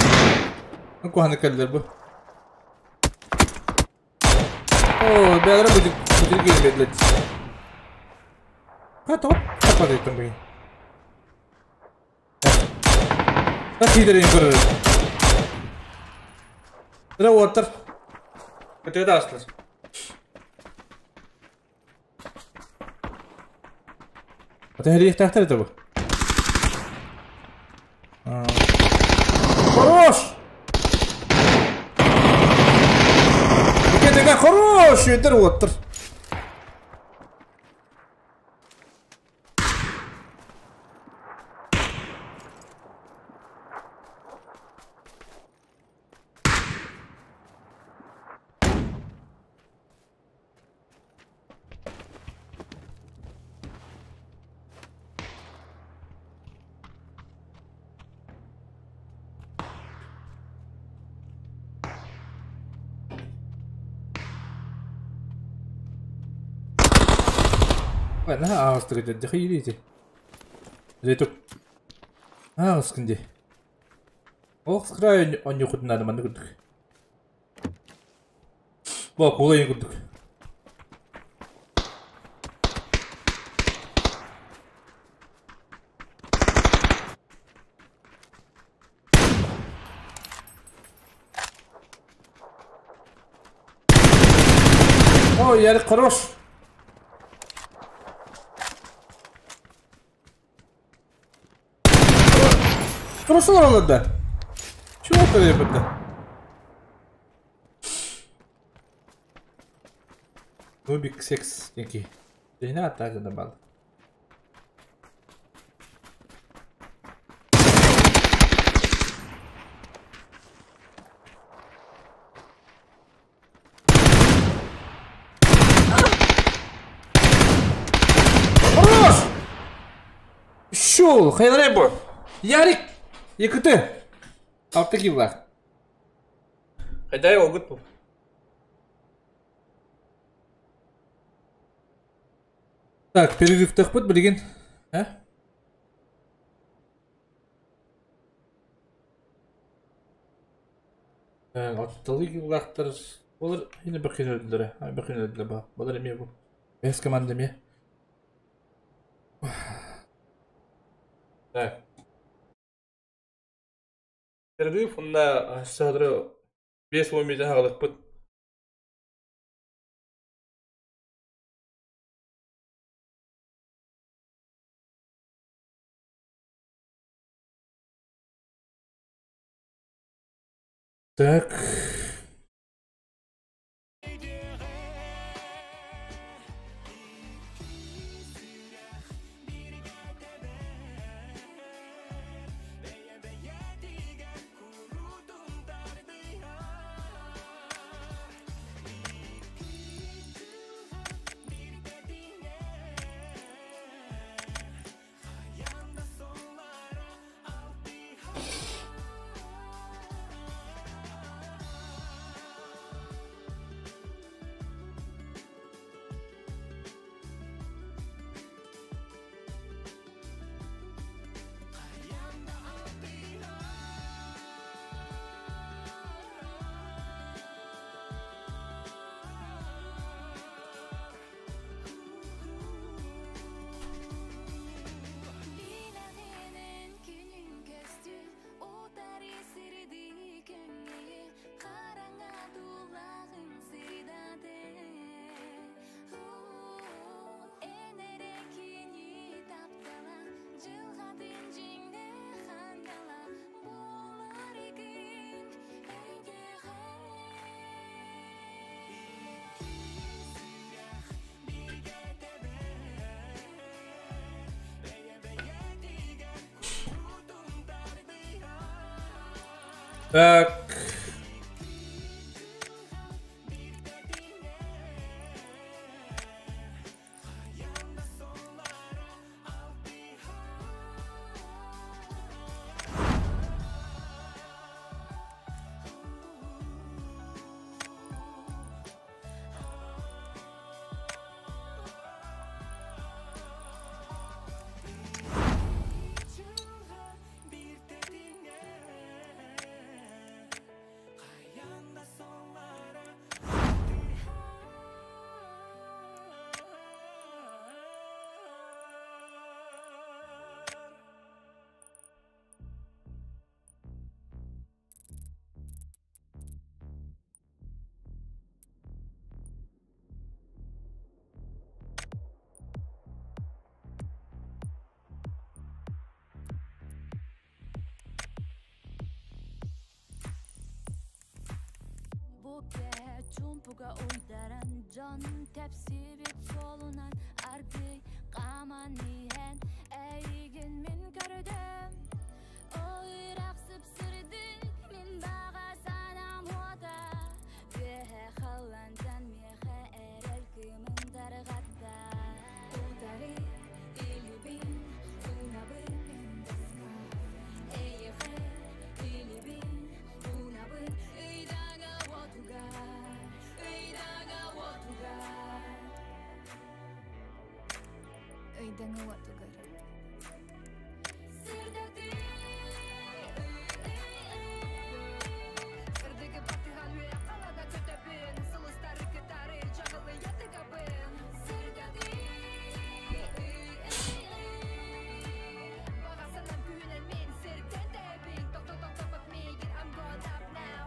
Kuhanı kalır bu. Oh, beyler bu gelmediler. Ha, top. Kapat ettim bugün. Nasıl giderim görürüm. Тыра уоттар. Көтөтө астылар. Ата хәрiyехтәхтер это бу. Хорош! Икетеге хорош! Өтер уоттар. Наһаа ааҕыстык этэрдэ хиилиити. Ретук. Ааҕыскын дии. Ол край онньукутун наада маннык курдук. Бу кулайын курдук. Ой, Ярик хорош. Хорошо да. Чего ты это? Нубик секс некий. Да так добавил. Хорош! Шел, хайребо. Ярик! Якуты! Алты килла. Хайдай огут бу. Так, перерыв тахпыт билигин. А? Атталы киллахтар. Олар yine bakın öldüler. Ay bakın öldüler bak. Bunlar emiye bu. Bes команда ме. Так. Перерыв онна садры 5 10 хагалык бут. Так. Так. Чумпуга уйдаран жон тепсибит солунан аргый каман иһэн эйигин мин көрдүм Ойрак сыпсырдык мин баға санам уота Үөһэ халлантан миэхэ эрэл кымын тарҕатта Утары илибин унабын Эйэхэ илибин унабын Ыйдаҥа уотугар, ыйдаҥа уотугар Ыйдаҥа уотугар. Сырдатыы Сырдыгы батыган үө халана көтөбүн, сылыстары кытары чаҕылыйа тыгабын. Сырдатыы Баҕа санаам күүһүнэн мин сиртэн тэйэбин, тохто тохтоппот миигин, I'm going up now.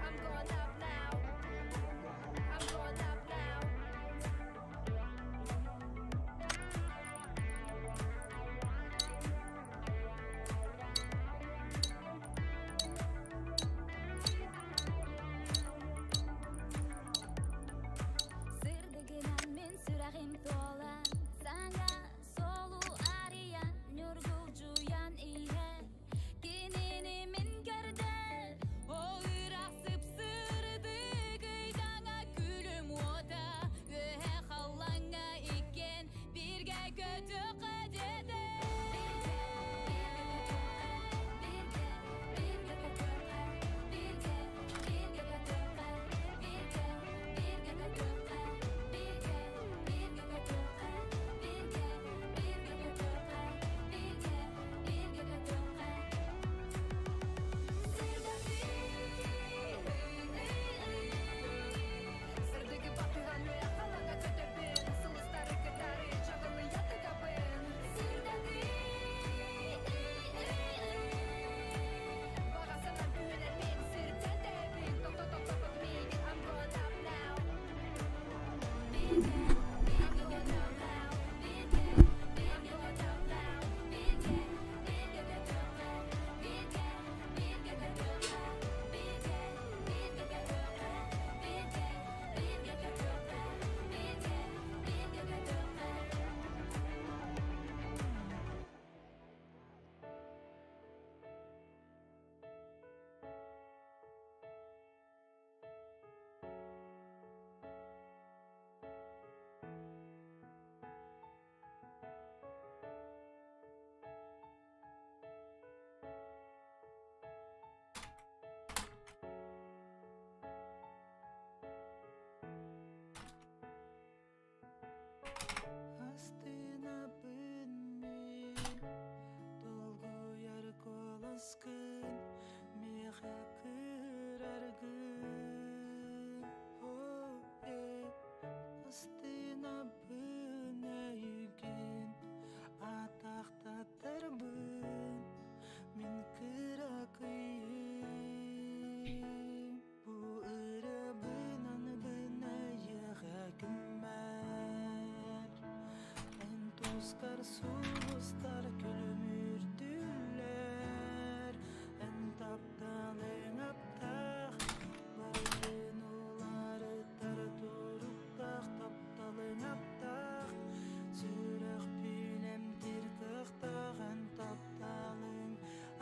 I'm going up now. I'm going up now. Сырдыгынан мин сүрэҕим туолан Саҥа суолу арыйан Ньургулдьуйан иһэн Кинини мин көрдүм Ыраах сып-сырдык ыйдаҥа күлүм уота Үөһэ халлааҥҥа иккиэн бииргэ көтүөххэ диэтэ Бииргэ, бииргэ көтүөххэ Бииргэ, бииргэ көтүөххэ Бииргэ, бииргэ көтүөххэ Бииргэ, бииргэ көтүөххэ Бииргэ, бииргэ көтүөххэ Бииргэ, бииргэ көтүөххэ Сырдатыы Сырдыгы батыган үө халлааҥҥа көтөбүн, сулустары кытары чаҕылыйа тыгабын. Сырдатыы Баҕа санаам күүһүнэн мин сиртэн тэйэбин, тохто тохтоппот миигин, I'm going up now. Бииргэ, I'm бииргэ going up көтүөххэ now. Бииргэ, I'm бииргэ going up көтүөххэ now. Бииргэ, бииргэ көтүөххэ Бииргэ, бииргэ көтүөххэ Бииргэ, бииргэ көтүөххэ Бииргэ, бииргэ көтүөххэ Бииргэ, бииргэ көтүөххэ Астынабын мин долгуйар куоласкын миэхэ кыыраргын О, э, астынабын эйигин атахтатарбын мин кыракыйым бу ырыабын аныыбын эйиэхэ күммэр эн тускар сулустар күлүмүрдүүллэр эн тапталыҥ аптаах барытын уларытар туруктаах тапталыҥ аптаах сүрэхпин эмтиир кыахтаах эн тапталыҥ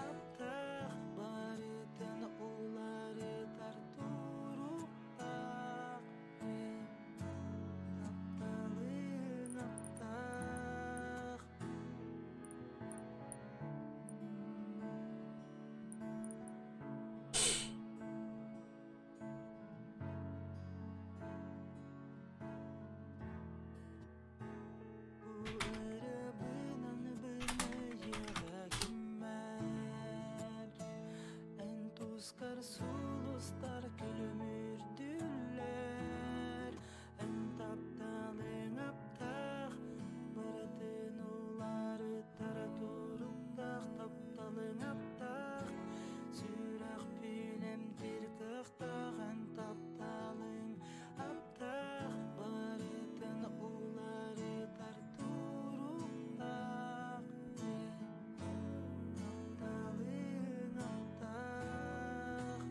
аптаах барытын уларытар туруктаах эн тапталыҥ аптаах Бу ырыабын аныыбын эйиэхэ күммэр эн тускар сулустар күлүмүрдүүллэр эн тапталыҥ аптаах барытын уларытар туруктаах тапталыҥ аптаах сүрэхпин эмтиир кыахтаах эн тапталыҥ аптаах барытын уларытар туруктаах эн тапталыҥ аптаах.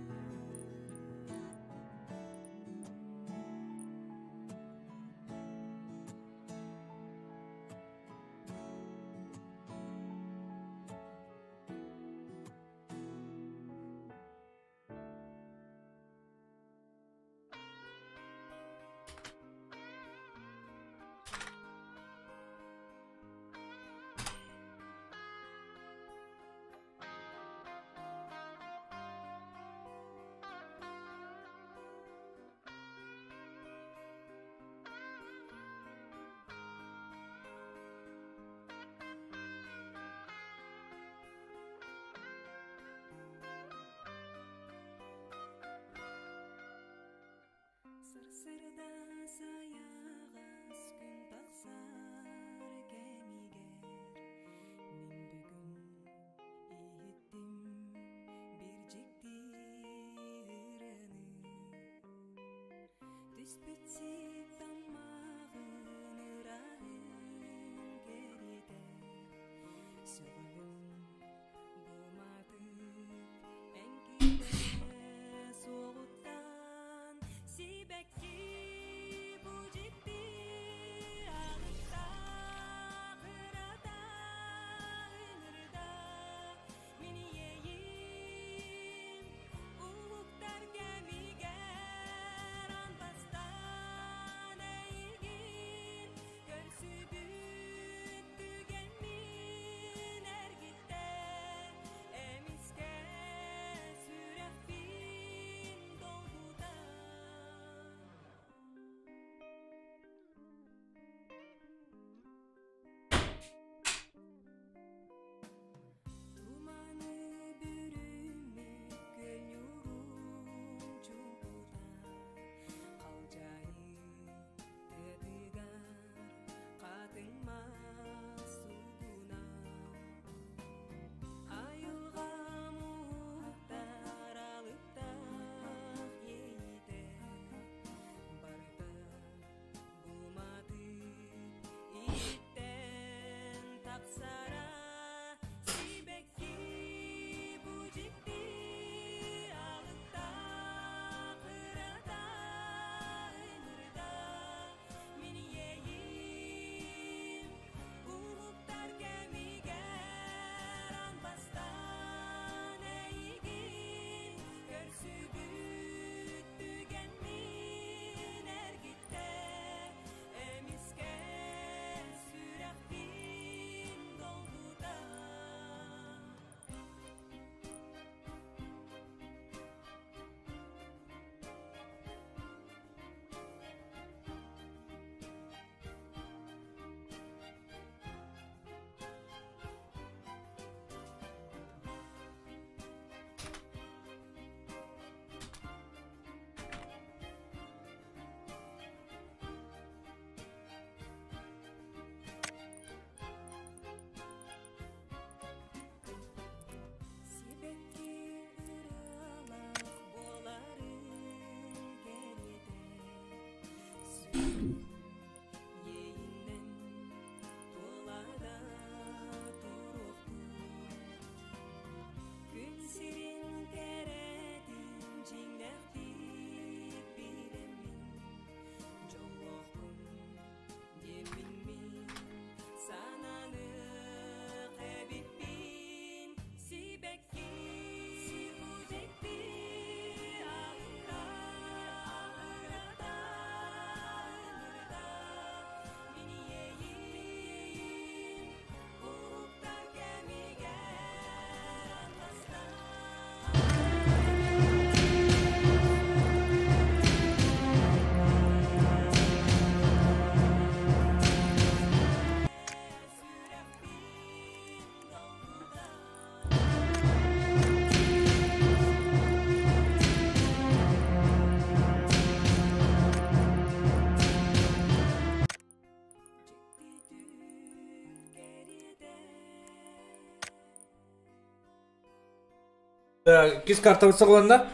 Кис картабыт саҕаланна.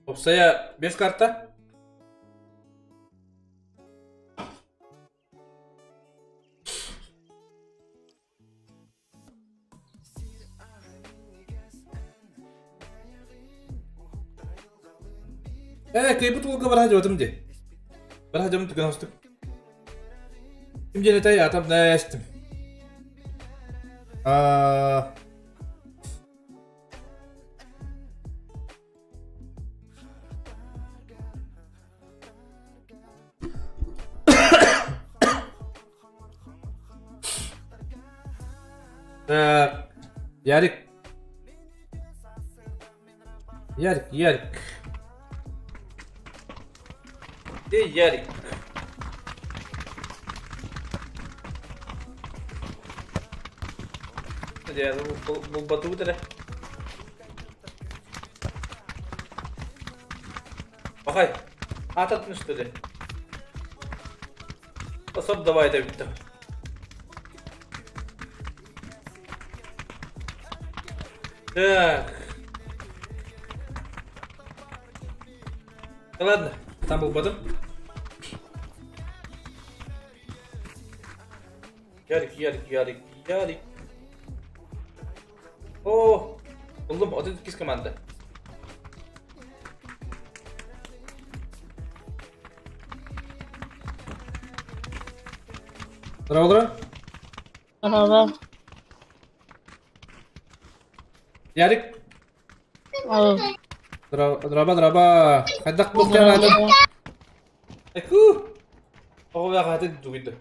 Опсая 5 карта. Э, кыйбыт уолга бараһа дьыбатым дии. Бараһа дьабым түгэн хостук. Ким диэн этэй атам нэстим. Аа Так, Ярик. Ярик, Ярик. Где Ярик? Где, ну, батут эрэ. Пахай. Ататын үстүдэ. Сор давай да бүтті. Так. Да ладно, там был потом. Ярик, Ярик, Ярик, Ярик. О, булдум, 32 команда. Здорово, Здорово. Ярик. Алло. Драба, драба. Хайдах буктан адам. Эку. Оҕо хатын тугуйда.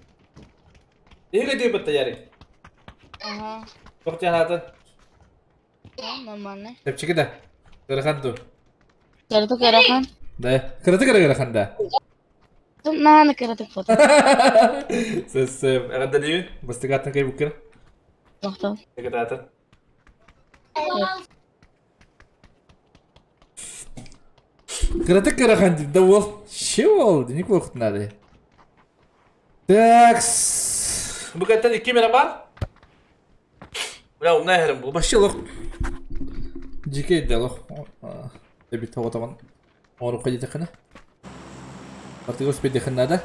Эге деп батта Ярик. Ага. Тоқтян атын. Нормально. Тепчики да. Кырахан ту. Кыраты кырахан. Да. Кыраты кырахан да. Нааны кыраты фото. Сес эгада диби. Бастыгатын кай буккер. Тоқтол. Эгада Кыраты кырахан дип да ол. Че ол? Не қорқытын надо. Так. Бу каттан икки мера бар. Бля, умная херем бул. Башчы лох. Жике де лох. Дебит того табан. Ору кайда кына. Артык успеть надо.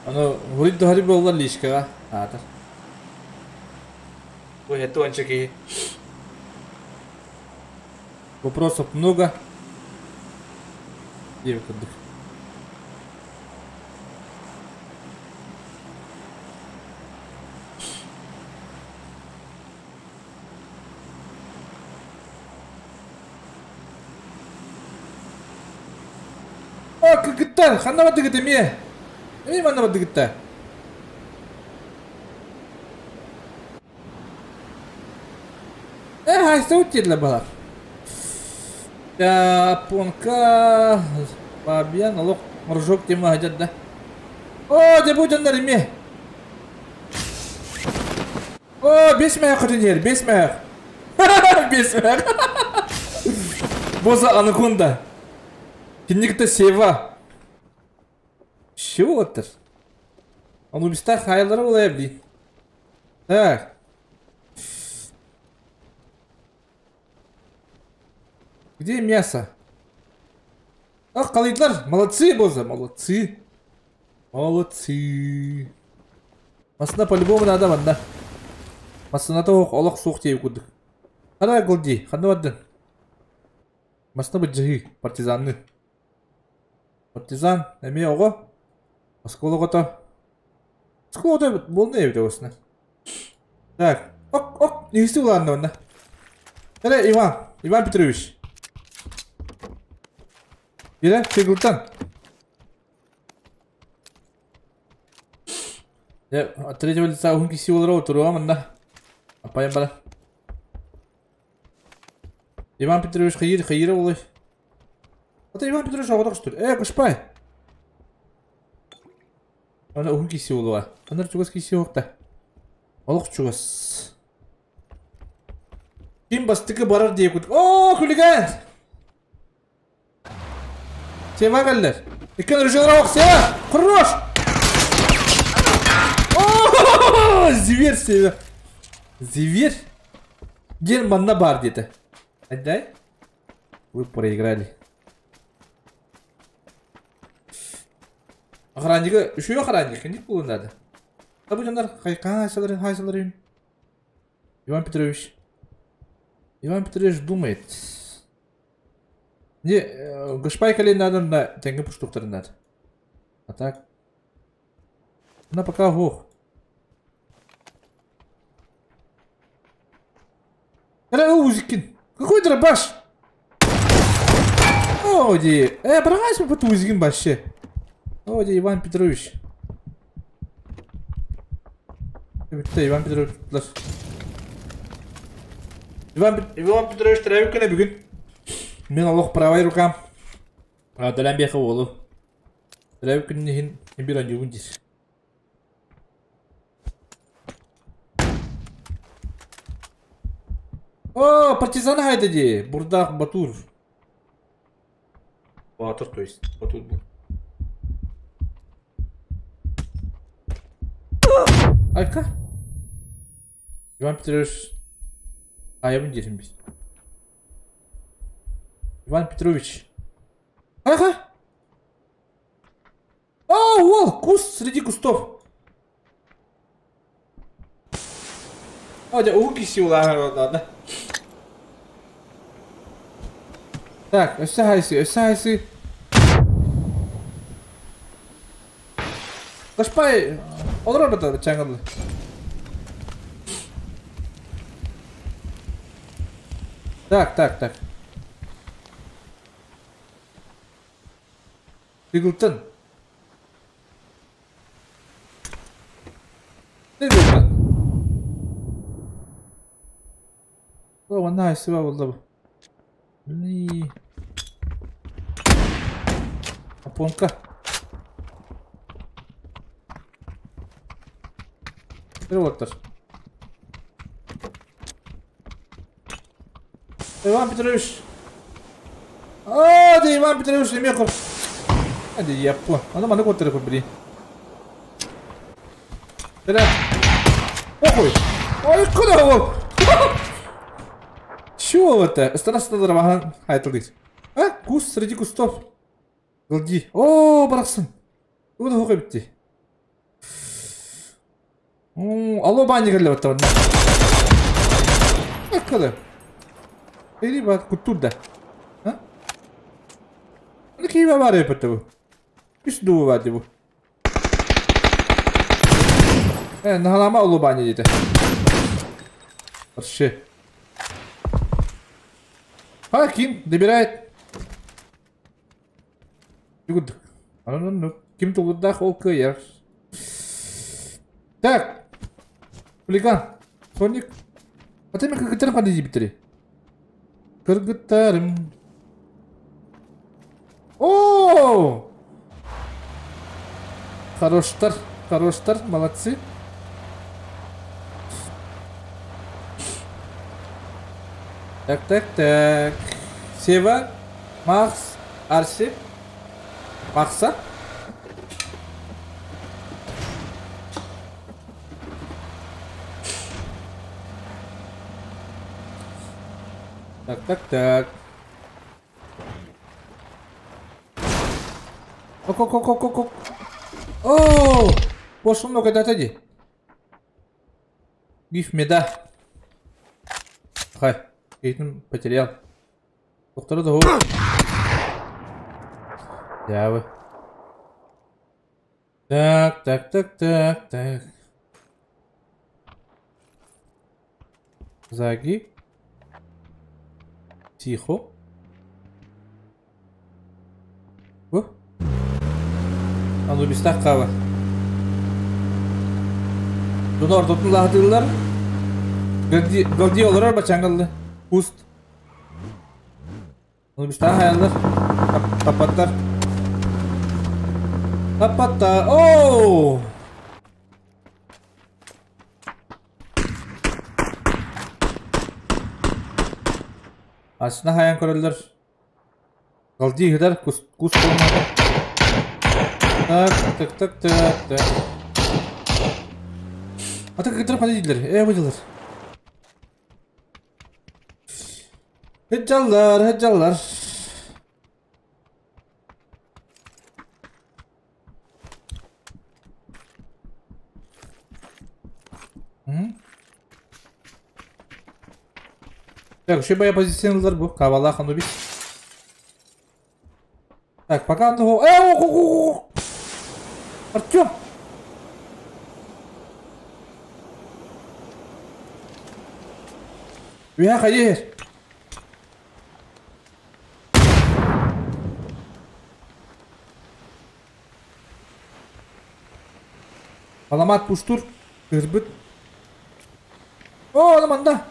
Аны хурид дохари боллар лишкага. Атар. Бу хету анчаки. Вопросов много. Девка дых. А, кыгыттар, ханна бадыгыт эме? Эме манна бадыгытта? Э, хайста утерле балар. Японка, Фабиан, олох, моржок тема хадят да. О, де бу жандар эме? О, бес мәк хотенер, бес мәк. Бес мәк. Боза анаконда. Кинникте сева. Чего оттыр? Анубиста хайлары олай блин. Так. Где мясо? Ах, қалайдылар. Молодцы, Боза, молодцы. Молодцы. Масына по-любому надо, манна. Масына тоқ, олық суық тейіп күдік. Қара голди, қанда бардын? Масына бұд жығы, партизанны. Партизан, әме оғы. Осколок ото. Осколок ото болны ебді осыны. Так, ок, ок, негізі уланды онда. Әре, Иван, Иван Петрович. Ире, Фигултан. Я от третьего лица угунки силы роуту, аманда. Апайым бара. Иван Петрович хайыр, хайыр олай. Ата Иван Петрович ағадақ штыр. Э, кышпай. Ана угунки силы Анар чугас киси оқта. Олық чугас. Ким бастықы барар дей күдік. О, хулиган! Сева кәллер. Иккен ружелар оқ, Сева! Хорош! О, зверь, Сева. Зверь. Ден манна бар деді. Отдай. Вы проиграли. Охранника, еще охранник, не было надо. Да будем нар, хай, Иван Петрович. Иван Петрович думает. Не, гашпай колен надо на тенге пуштуктор надо. А так. На пока гох. Узикин. Какой дробаш? О, ди. Брось мы по узикин вообще. О, ди, Иван Петрович. Иван Петрович. Иван Петрович, травик на бегун. Мен Аллах правой рукам. А, далям беха волу. Травик не хин, не биран югундис. О, партизан хайдади, Бурдах Батур. Батыр, то есть. Вот тут был. Айка. Иван Петрович. Айабын дерим biz. Иван Петрович. Ага. А, уол, куст среди кустов. А, дьэ, уһук киси ладно. Так, өссө хайсы, өссө хайсы. Кашпай, олорор бата чаңылы. Так, так, так. Тыгылтын. Тыгылтын. О, манна хайсы ба болды бу. Ни. Японка. Перевоттар. Иван Петрович. А, да Иван Петрович, эмиэ А, да япон. Аны маны көтөрө бри. Бля. Похуй. Ой, куда ол? Чего это? Ыстана махан айтылды. А, куст среди кустов. Голди. О, барахсын. Угу хокой битти. Алло, бани келе батта. Аккада. Эри бар кутурда. А? Аны кийбе бар эпетте бу. Үс дуу бар бу. Э, нахалама улу бани дейdi. Вообще. А, ким добирает? Ким тулгудах ол кыйар. Так. Хулиган. Соник. А ты мен кыргыттарым кандай дейбиттери? Кыргыттарым. О! Хороштар, хороштар, молодцы. Так, так, так. Сева, Макс, Арси. Макса. Так, так, так. Ок, ок, ок, ок, ок. О! Пошел много это отойди. Гиф меда. Хай. Кейтин потерял. Доктора да Я Так, так, так, так, так. Заги. Тихо. О. Анубистах кава. Дунор тотун лаһдылар. Гвардия олорор бачаңылды. Куст. Анубистах хаяллар. Тапаттар. Тапатта. Оу! Асына хаян көрөллөр. Галди хыдар кус кус болмады. Так, так, так, так, так. Ата кыргыттар кандай дейдилер? Э, бу Хыджаллар, хыджаллар. Так, еще моя позиционер был. Кавалах, Анубис. Так, пока он... Артем! Я ходи! Аламат пуштур. Кырбыт. О, аламанда!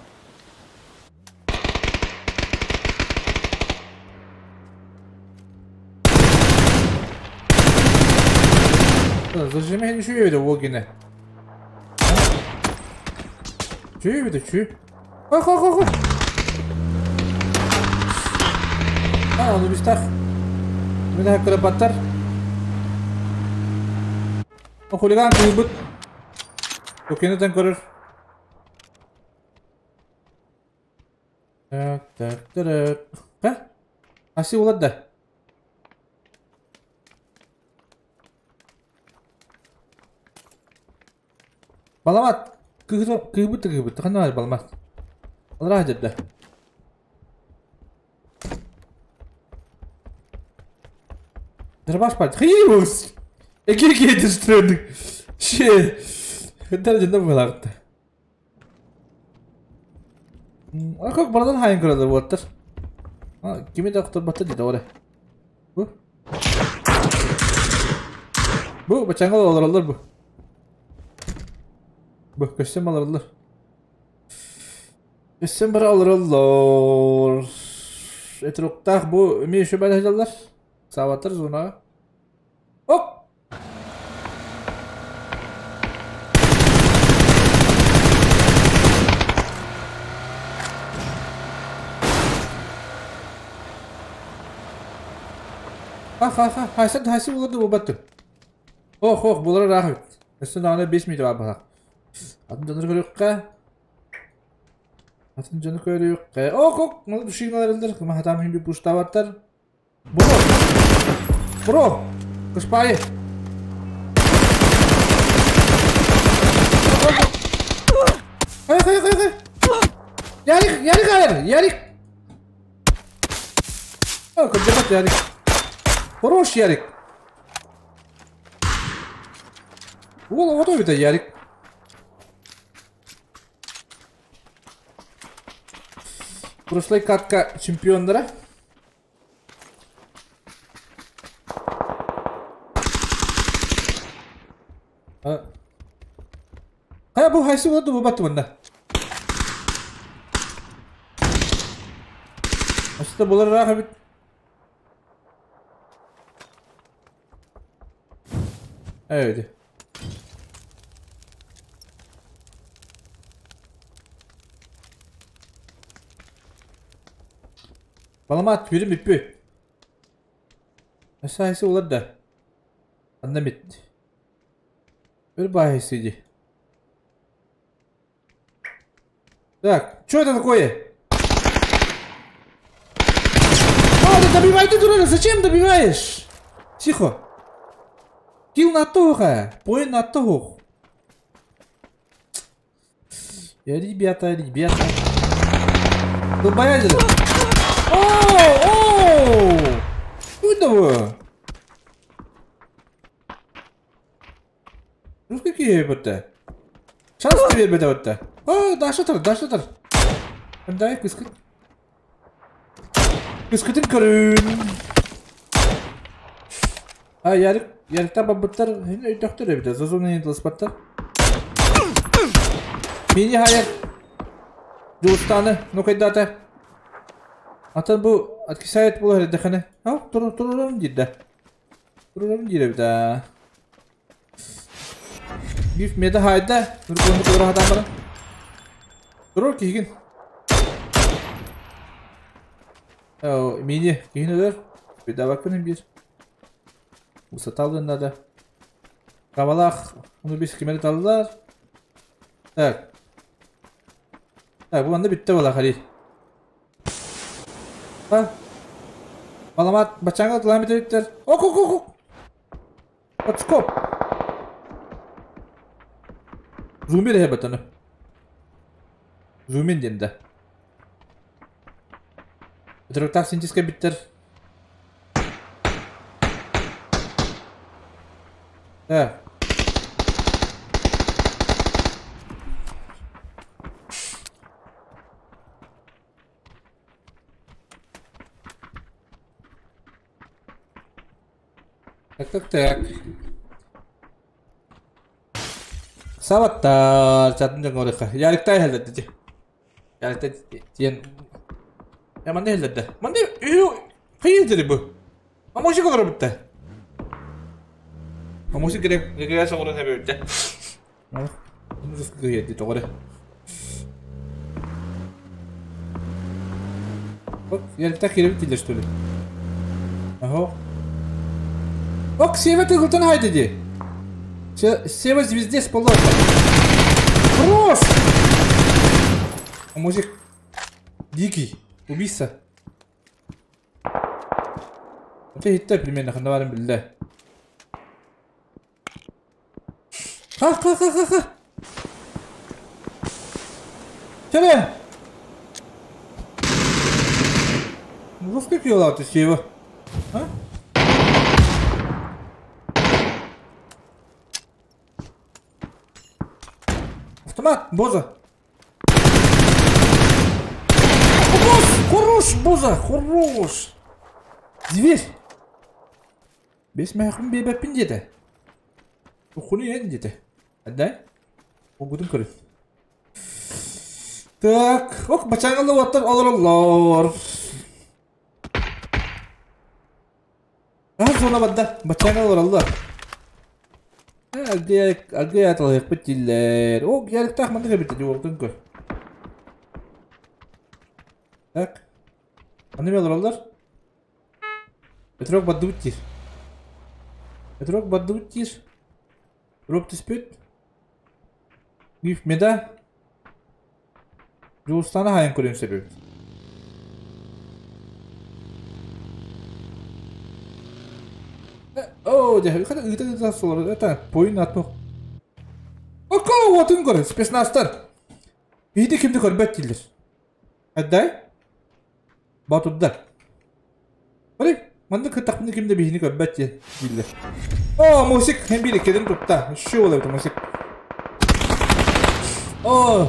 Зажимай еще это вогине. Че это че? Ах, ах, ах. А, ну без так. Мин кырапаттар. Хулиган кыйбыт. Тукенытан көрөр. Так, так, так. Ха? Аси улар да. Баламат. Кыһыбыт да кыһыбыт. Ханна бар баламат? Алра хадырда. Дырбаш бар. Хиус! Эки кетiştirdik. Şey. Дәрежеде буолаҕытта. Акок бардан хайын көрөлөр буоттар. Кими да охторботта деді оре. Бу. Бу бачаңга олороллор бу. Бу көстөн олороллор. Көстөн бара олороллор. Этруктах бу эми еще бара Саватар зона. Оп! Ха ха ха, хайсан хайсы буларды бу батты. Ох ох, булар рахмет. Өстөн аны 5 метр бар бак. Атын жаны көрөккә. Атын жаны көрөккә. Ох ох, мына душигналар элдер, кыма хатам хим би пуштабаттар. Бро. Бро. Кышпай. Хай хай хай хай. Ярик, ярик айыр, ярик. О, көндөрбөт ярик. Хорош ярик. Уол ото бит ярик. Прошлый катка чемпиондара. Кая бу хайсы болду бу батты мында. Аста булар раха бит. Evet. Баламат бирим бүппү. Асайсы олар да. Анда бит. Bir байсыди. Так, что это такое? А, да добивай ты, дурак, зачем добиваешь? Тихо. Кил на туха, пой на тух. Ребята, ребята. Долбоядели. О, о! Куда вы? Ну какие это? Шанс тебе это вот. О, даша тар, даша тар. Дай кыскыт. Кыскытын көрүн. А, ярик, ярикта бабыттар, өйтөктөр эбит. Зазуны интылыспаттар. Мини хайыр. Жулустаны, ну кайдата. Атын бу откисает булар дэхане. А, тур турурам диде. Турурам диде бит. Биф меда хайда, нургонду кудура хатамара. Турur кигин. О, мини кигин өдөр. Бедавакын бир. Усаталдын надо. Кабалах, оны бис кимери талдылар. Так. Так, бу анда битте бала Халил. Ha? Баламат бачаңга тылам битер. Ок ок ок ок. Отскоп. Зумир хебетаны. Зумин денде. Өтөрөктак синтезге биттер. Так. Так, так, так. Сабаттар, чатын жоңорыха. Яриктай хелдетти. Яриктай тиен. Я манды хелдетти. Манды үй кыйын бу. Амоши колор битте. Амоши керек, керек соңорун хебе битте. Ну кыйын тогоре. Оп, яриктай кирип тилер что ли? Ага. Ок, Сева тыгылтан хайды ди. Сева звезде сполота. Хорош! Музик. Дикий. Убийца. Это хитте примерно ханна барын билде. Ха-ха-ха-ха-ха! Чere! Русский кило Сева. А? Автомат, Боза. Босс! Хорош, Боза, хорош! Зверь! Бес мәхім бебәппін деді. Ухуны ен деді. Әддай? Огудun көрін. Так, ок, бачаңалы оттар олар. А, зона бадда, бачаңалы олар. Әлге аталайық біттілер. Ок, ярик тақ мандыға бітті, огудun көр. Так. Аны мен олар. Петрок бадды біттір. Петрок бадды біттір. Роп түспет. Гиф меда. Жуыстаны хайын көрем себеп. О, дә, хәтта ыйта солар, это поин атмак. Око, отын көр, спецназтар. Бейді кимди көрбәт дилер. Әддай? Батуддар. Бari, манда кытакны кимде бейни көрбәт дилер. О, мусик, hem bir kedin tutта. Şu olay мусик. О,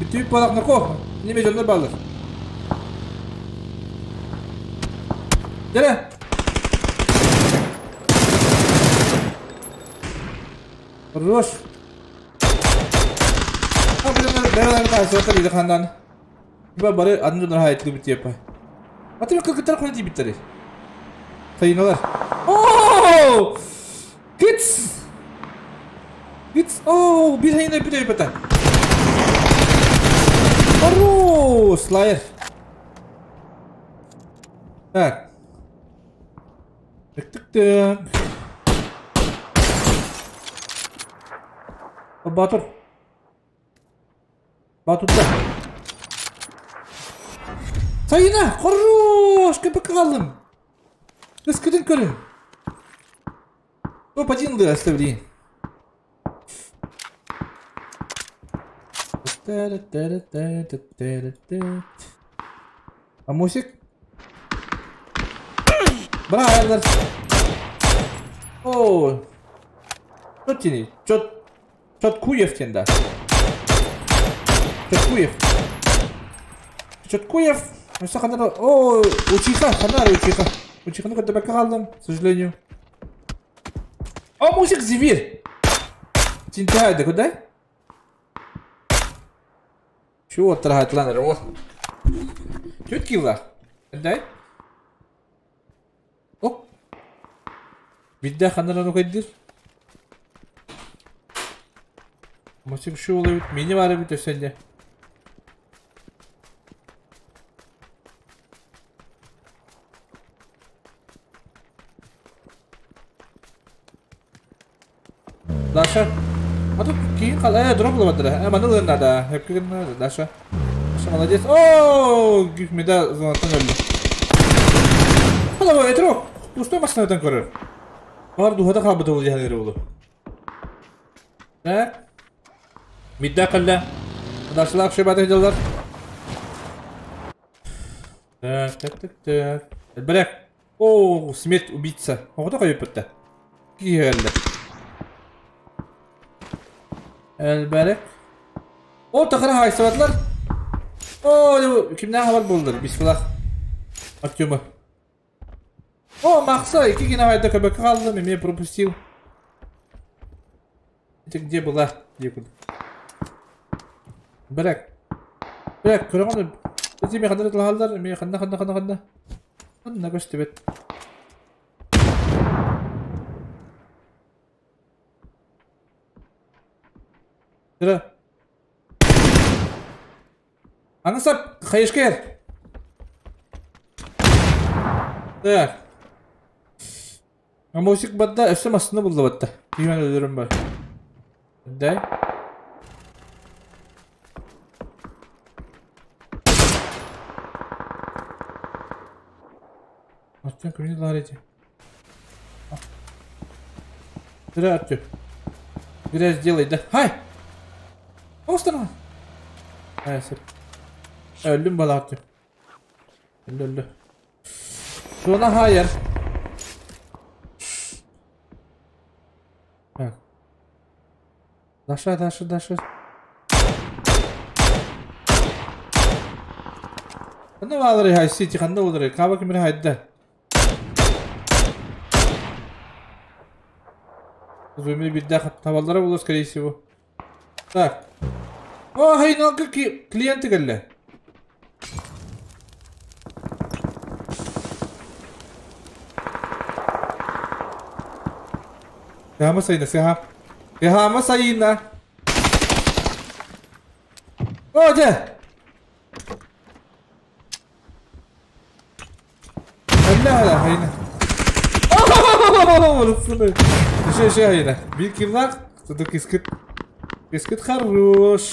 бүтүп балак нако. Неме жондар балыр. Дере. Хорош. А, блин, бәрәләр та сотар иде хандан. Ба бары адын жондар hayatlı бит япа. Аты мен кыркыттар кой дип биттер. Сайыналар. О! Китс! Китс! О, бир хайына бит япа. Хорош, слайер. Так. Так, так, так. Батур. Батурда. Сайына, хорош, көпек қалдым. Өскідін көрін. Топ-1 оставили. А мусик? Браво! О! Чот чот чот куев тенда. Чот куев. Чот куев. О, учиха, ханара учиха. Учиха, ну-ка, табака алдым, к сожалению. О, мусик зверь. Тинтайды, куда? Чего трагать ланер? О. Чуть килла. Дай. О. Бидде ханара ну кайдыр. Мусик шу олай мени бар бит өсенде. Даша. А тут кейін қал, дроп лабадыра. Маны надо. Хепкеген надо, Даша. Даша молодец. О, гүхмеда зонаттан өлді. Хала, этрок. Пустой машинадан көрір. Бар духада қалбыды ол жаханері болу. Так. Мидда қылды. Дашылақ шебаты жылдар. Так, так, так, так. Бірақ. О, смерть убийца. Оғда қойып бітті. Келді. Әлбәрек. О, тақыра хайсаватлар. О, кимнен хабар болдыр? Бисмиллах. Артема. О, Макса, екі гена хайда көбек қалды, мен пропустил. Это где была? Где куда? Бірақ. Бірақ, көрген. Бізде мен қандай талғалдар, мен қанда қанда қанда қанда. Қанда көшті бет. Тірі. Анысап, хайышкер. Так. Амосик барда, өссө массыына булла батта. Киһи өлөрүм бар. Дай. Артем кимини лаар эти? Зря, Артем. Зря сделай, да. Хай! Останова! Хай, сыр. Өллүм бала Артем. Өллү, өллү. Зона хайыр. Так. Даша, Даша, Даша. Ханна баалары хайсы, ханна болары, каба кимире хайда. Зумили бирде табаллара болор, скорее всего. Так. О, хайналгы клиенты келли. Сehama sayına, seham. Sehama sayına. О, де! لا لا هينا. شي شي هينا. بير كيفلاق تدو كيسكت. كيسكت خروش.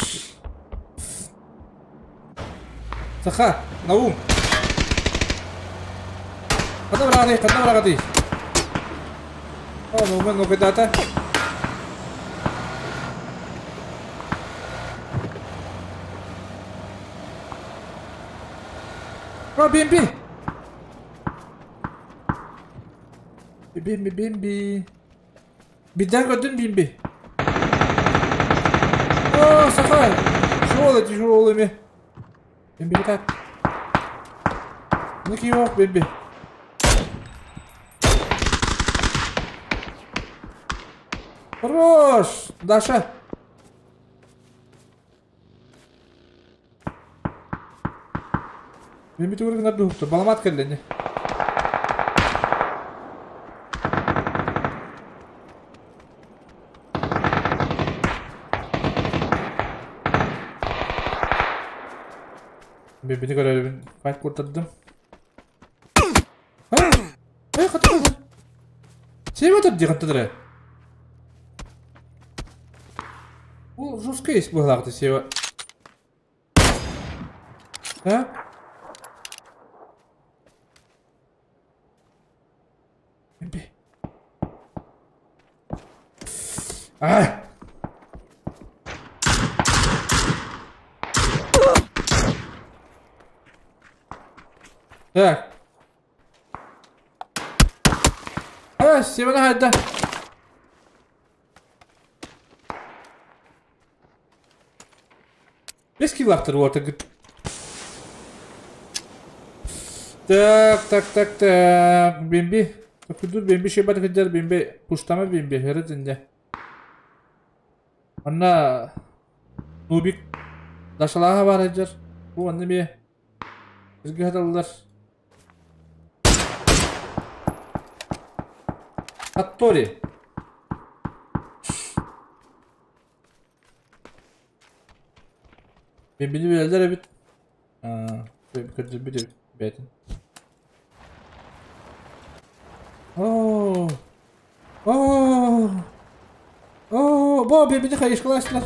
سخا نوم. قدام راغدي قدام راغدي. اه نوم نو كداتا. اه بي ام بي. Бимби, бимби. Беда годин бимби. О, Саха! Шола тяжелыми. Бимби так. Ну киок, бимби. Хорош! Даша! Бимби түгіргі нарды ұқты. Баламат кәллене. Birbirini görelim. Fight kurtardım. Ha? Ey katı. Şey mi atır diye Bu жестко есть была сева. Да? А! Так. А, Севена хайда. Бес килактыр вот. Так, так, так, так. Бимби. Dur бимби şey бат кедер бимби. Пуштама бимби. Херезинде. Анна Нубик Дашалаға бар эджер. Бу анны би. Бизге хаталылар. Хаттори. Бимбини билелер эбит. Көрдүр бит бетин. Оо. Оо. Оо, бо бимбини хайышкалаштылар.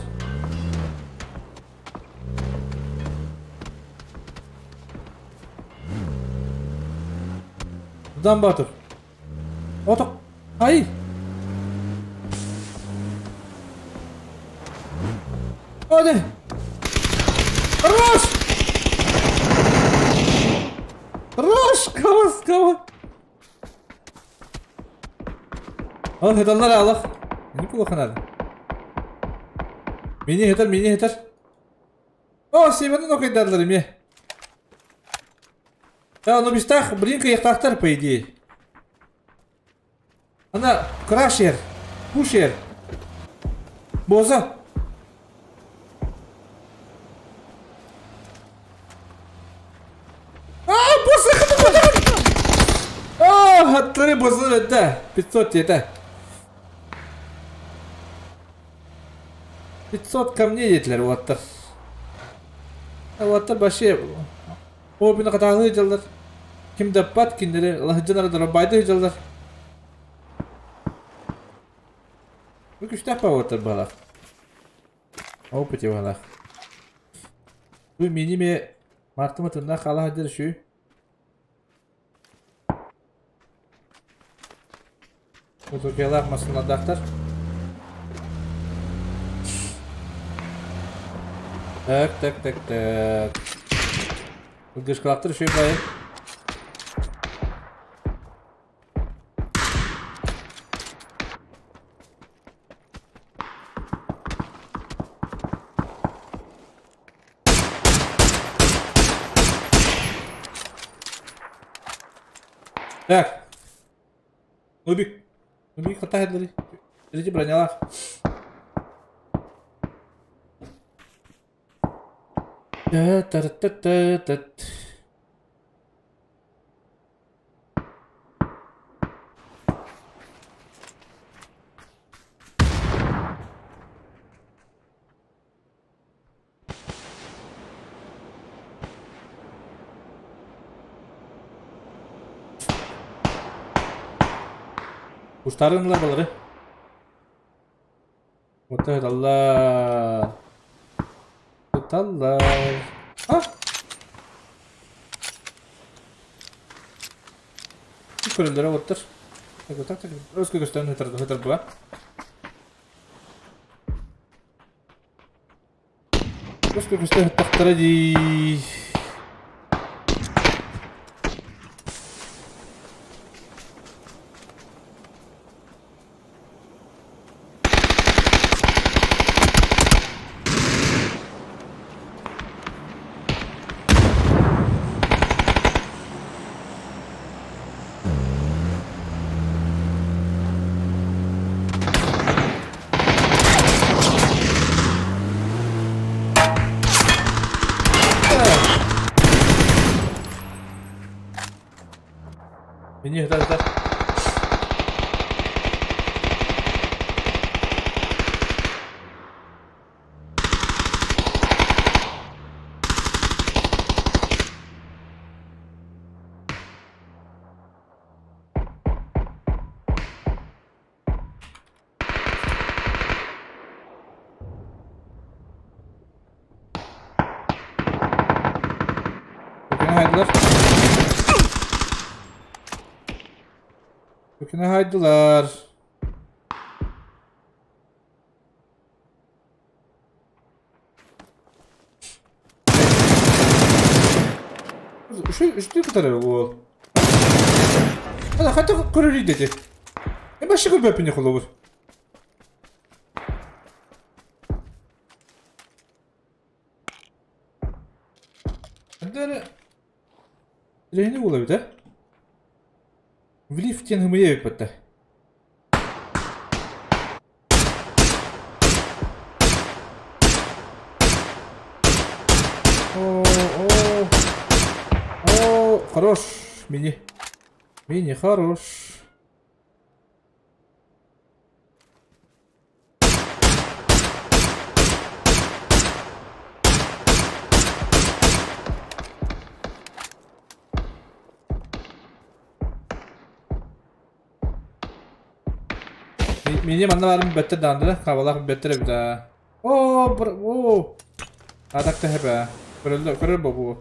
Дан Батыр. Оток. Ай. Hadi. Хорош! Хорош! Кавас, кавас. Ал, хеталлар алах. Не кулаханады. Мени хетал, мени хетал. О, севені окайдарлар ме. Да, ну бистах, блинка яхтахтар, по идее. Она крашер, пушер. Боза. А, боза, А, аттары боза, да, 500 это. 500 камней детлер, вот. Вот вообще. О, бина каталы жалдар. Ким даппат киндери, лахджанар дарабайды жалдар. Бу күстээх павоттар баалах. Опыте баалах. Бу мини ме мартыма тынна хала хадыр şu. Утокиялаах массыыналаахтар. Так, так, так, так. Ылгышкалаахтар үчүгэй баайы. Так. Нубик. Нубик хата Иди бронялах. Та-та-та-та-та. Кустарынлар балары. Оталлар. Оталлар. А? Көрөллөрө оттар. Так, так, так. Өскө көстөн өтөр өтөр була. Өскө көстөн тактара ди. Мини да, да. Көкүнэ хайдылар. Көкүнэ хайдылар. Үстүү кытары уол. Ана хата көрөрүй дети. Э башы көрбөпүн холобур. Андары Рейни була бит, В лифтен хымыя бит. О, о, о, хорош, мини. Мини хорош. Мини манна барым бөттер даандыра, кабалах бөттер бит. О, бр, о. Адак та хебе. Көрөлдө, көрөр бу.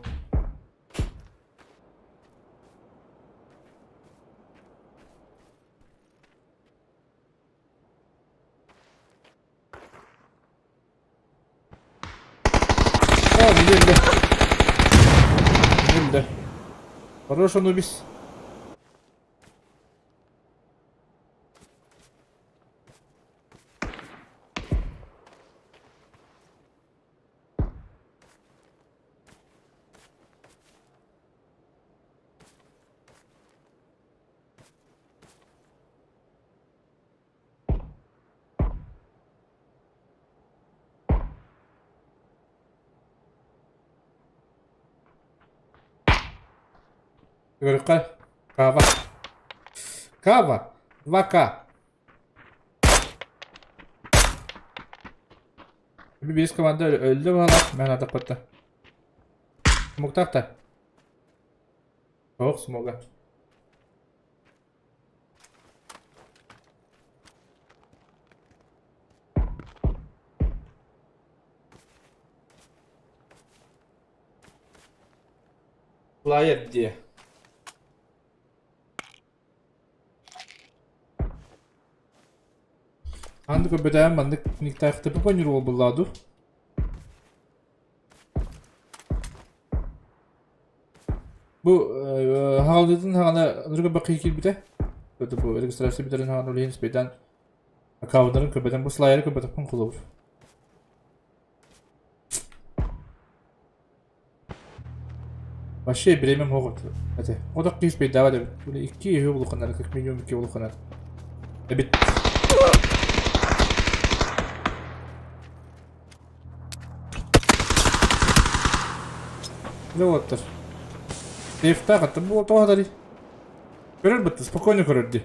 О, мини өлдө. Өлдө. Хорош Анубис. Говорю, Кава. Кава. 2К. Biz команда öldü valla. Ben atak battı. Смоктах-то. Ох, смога. Флайер где? Ханды көбөтәм маннык никтаахты папанюр ол булладу. Бу хаалдытын хаана нурга бакый килбите. Бу регистрация битерин хаана улиһин спейдан аккаунтарын көбөтәм бу слайеры көбөтәппин кулубур. Вообще биремем хоҕут. Эте. Одох киһи спейдаба дебит. Бу икки үһү булуханар, как минимум икки булуханар. Эбит. Не болоттар. Сейфта каттым бу тоҕо дари. Көрөр бытты, спокойно көрөр ди.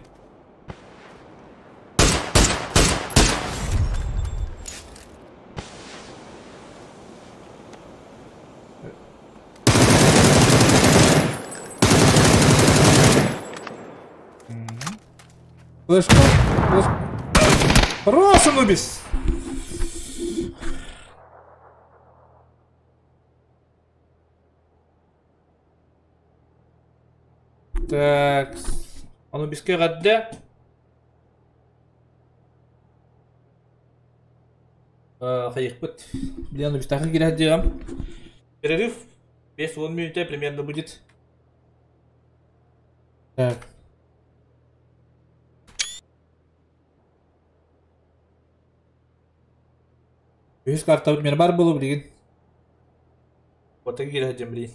Флешка. Флешка. Хорош, Анубис! Так. Анубиске гадда. Хайықпыт. Блин, Анубис тахы кирәт дигәм. Перерыв 5-10 минут примерно будет. Так. Үс карта бит бар булу билген. Вот кирәт дим, блин.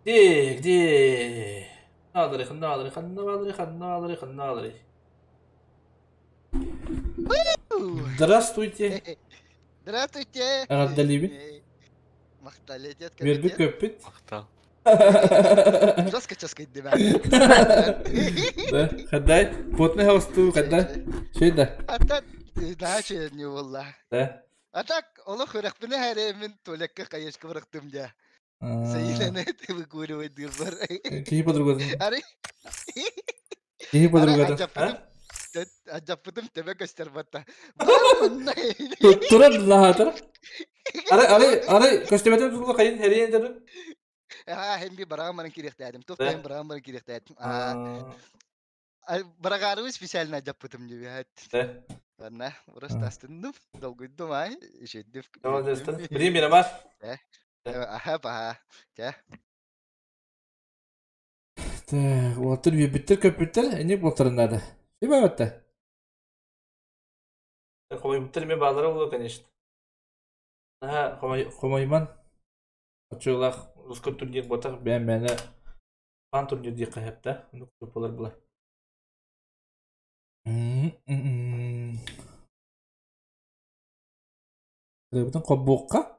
Где, где? Надо надо надо надо надо. Здравствуйте. Здравствуйте. Раддалиби. Махтали, детка. Вербит көппит. Махтал. Жестко часка иддима. Да, хаддай. Потный хосту, хаддай. Шей да. А так, дача не волла. Да. А так, олох үрәкпине һәре мин туалекка каешка бырактым да. Сейлене выкуривать дыр. Кихи подруга. Ари. Кихи подруга. Аджаппытым тебе көстер батта. Туран лахатар. Аре, аре, аре, көстөмөтө тулла кайын херен деді. А, хем би барамарын кирехтәдим. Туктайын барамарын кирехтәдим. А, барагары специально аджаппытым дип. Да. Ладно, просто астындым, долгуйдум ай, ишеттим. Молодец. Время бар. Аха, баха. Тә. Так, отыр биттер көпүттер, эне болтырын надо. Сиба батта. Хомой мен балары болу, конечно. Ага, хомойман. Очулах русский турнир ботах бән мәне пан турнир ди кайапта. Ну көп болар була. Бүтін қоббоққа?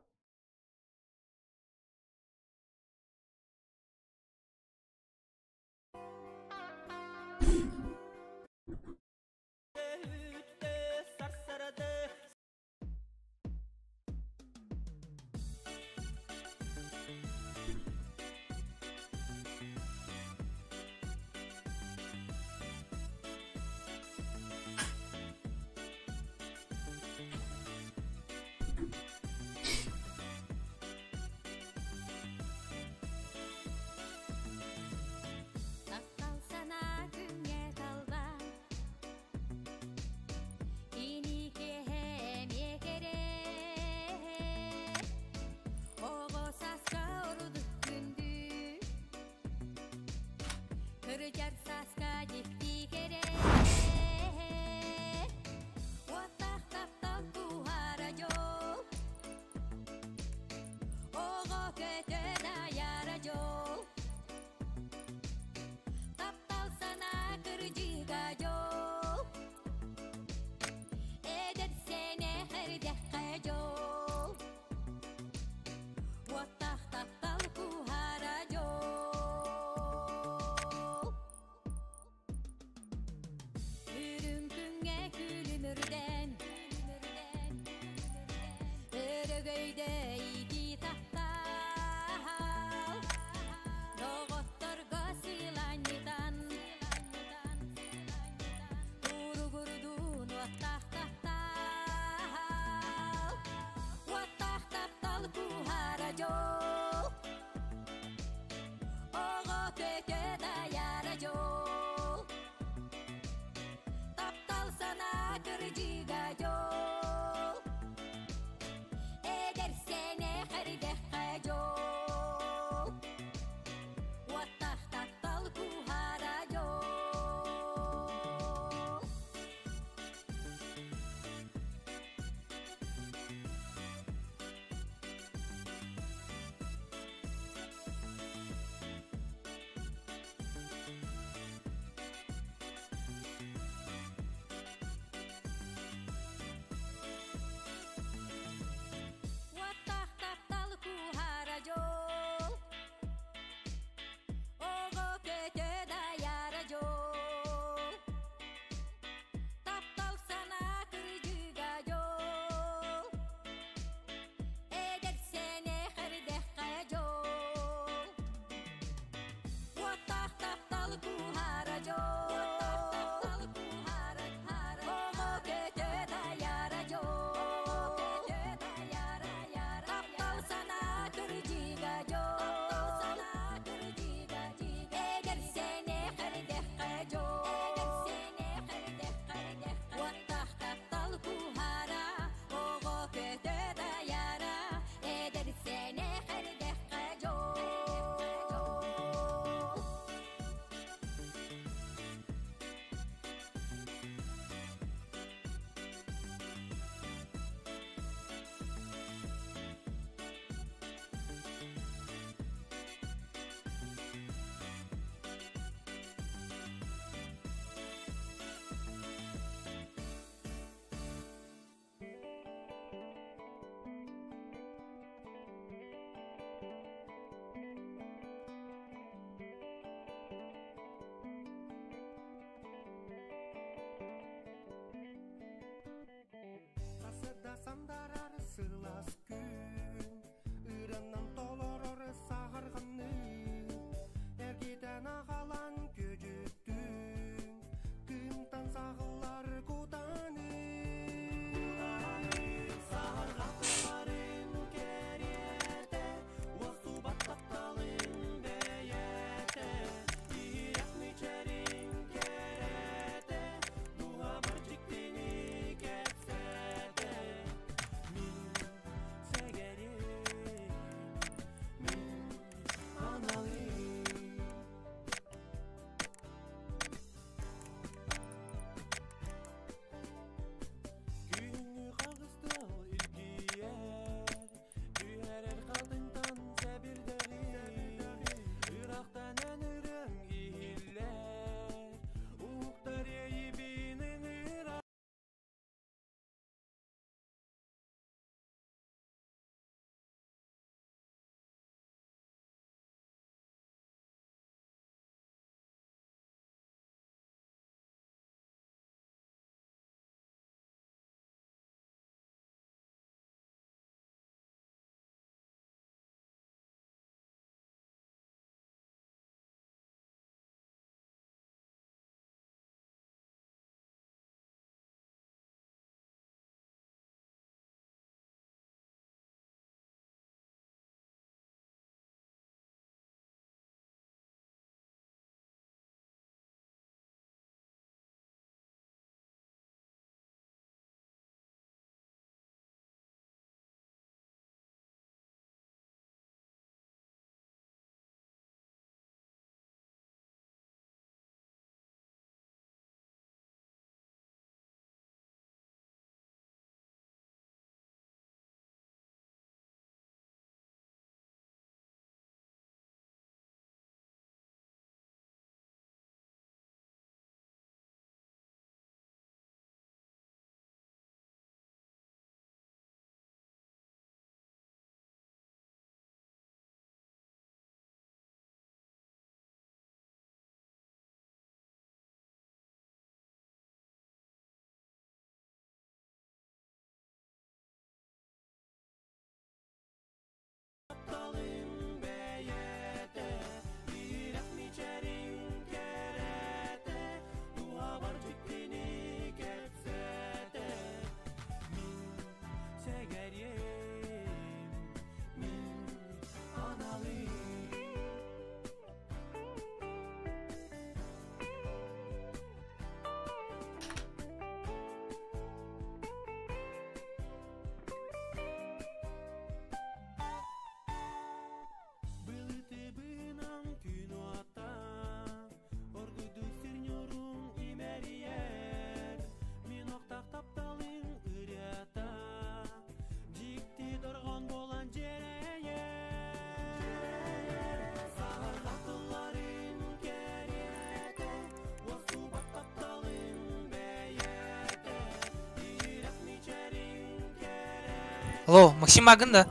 Алло, Максим Агын да?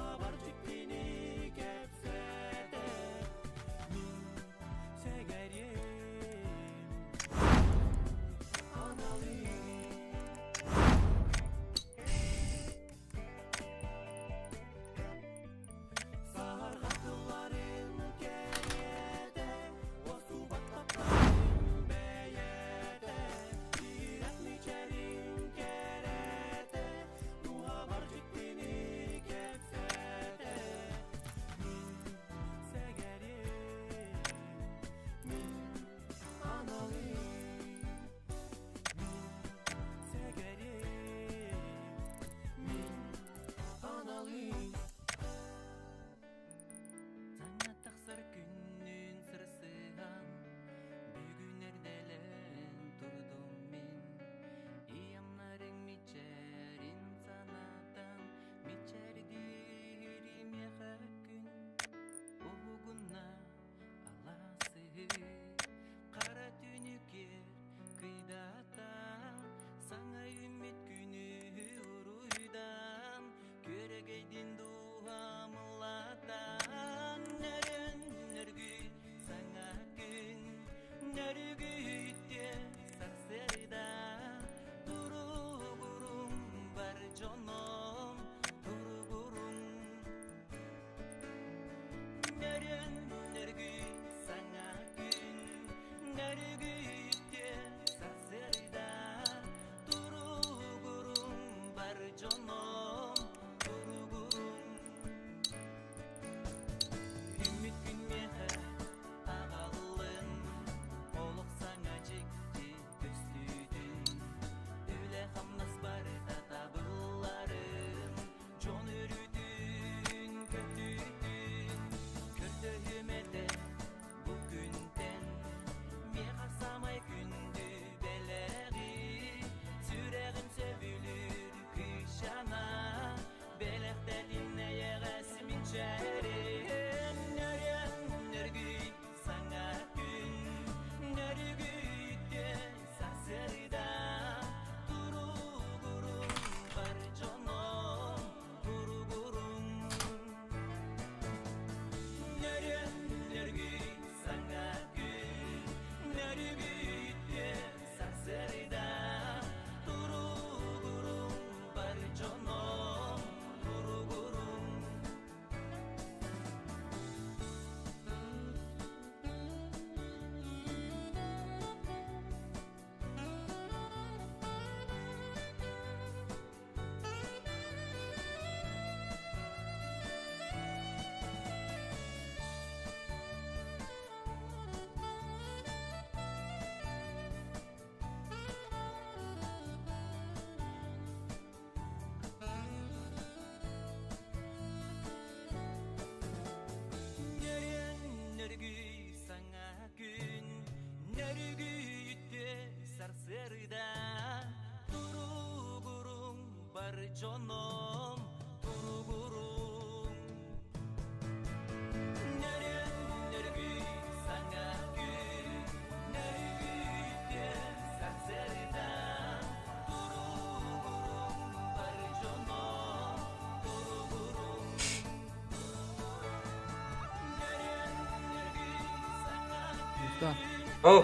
О.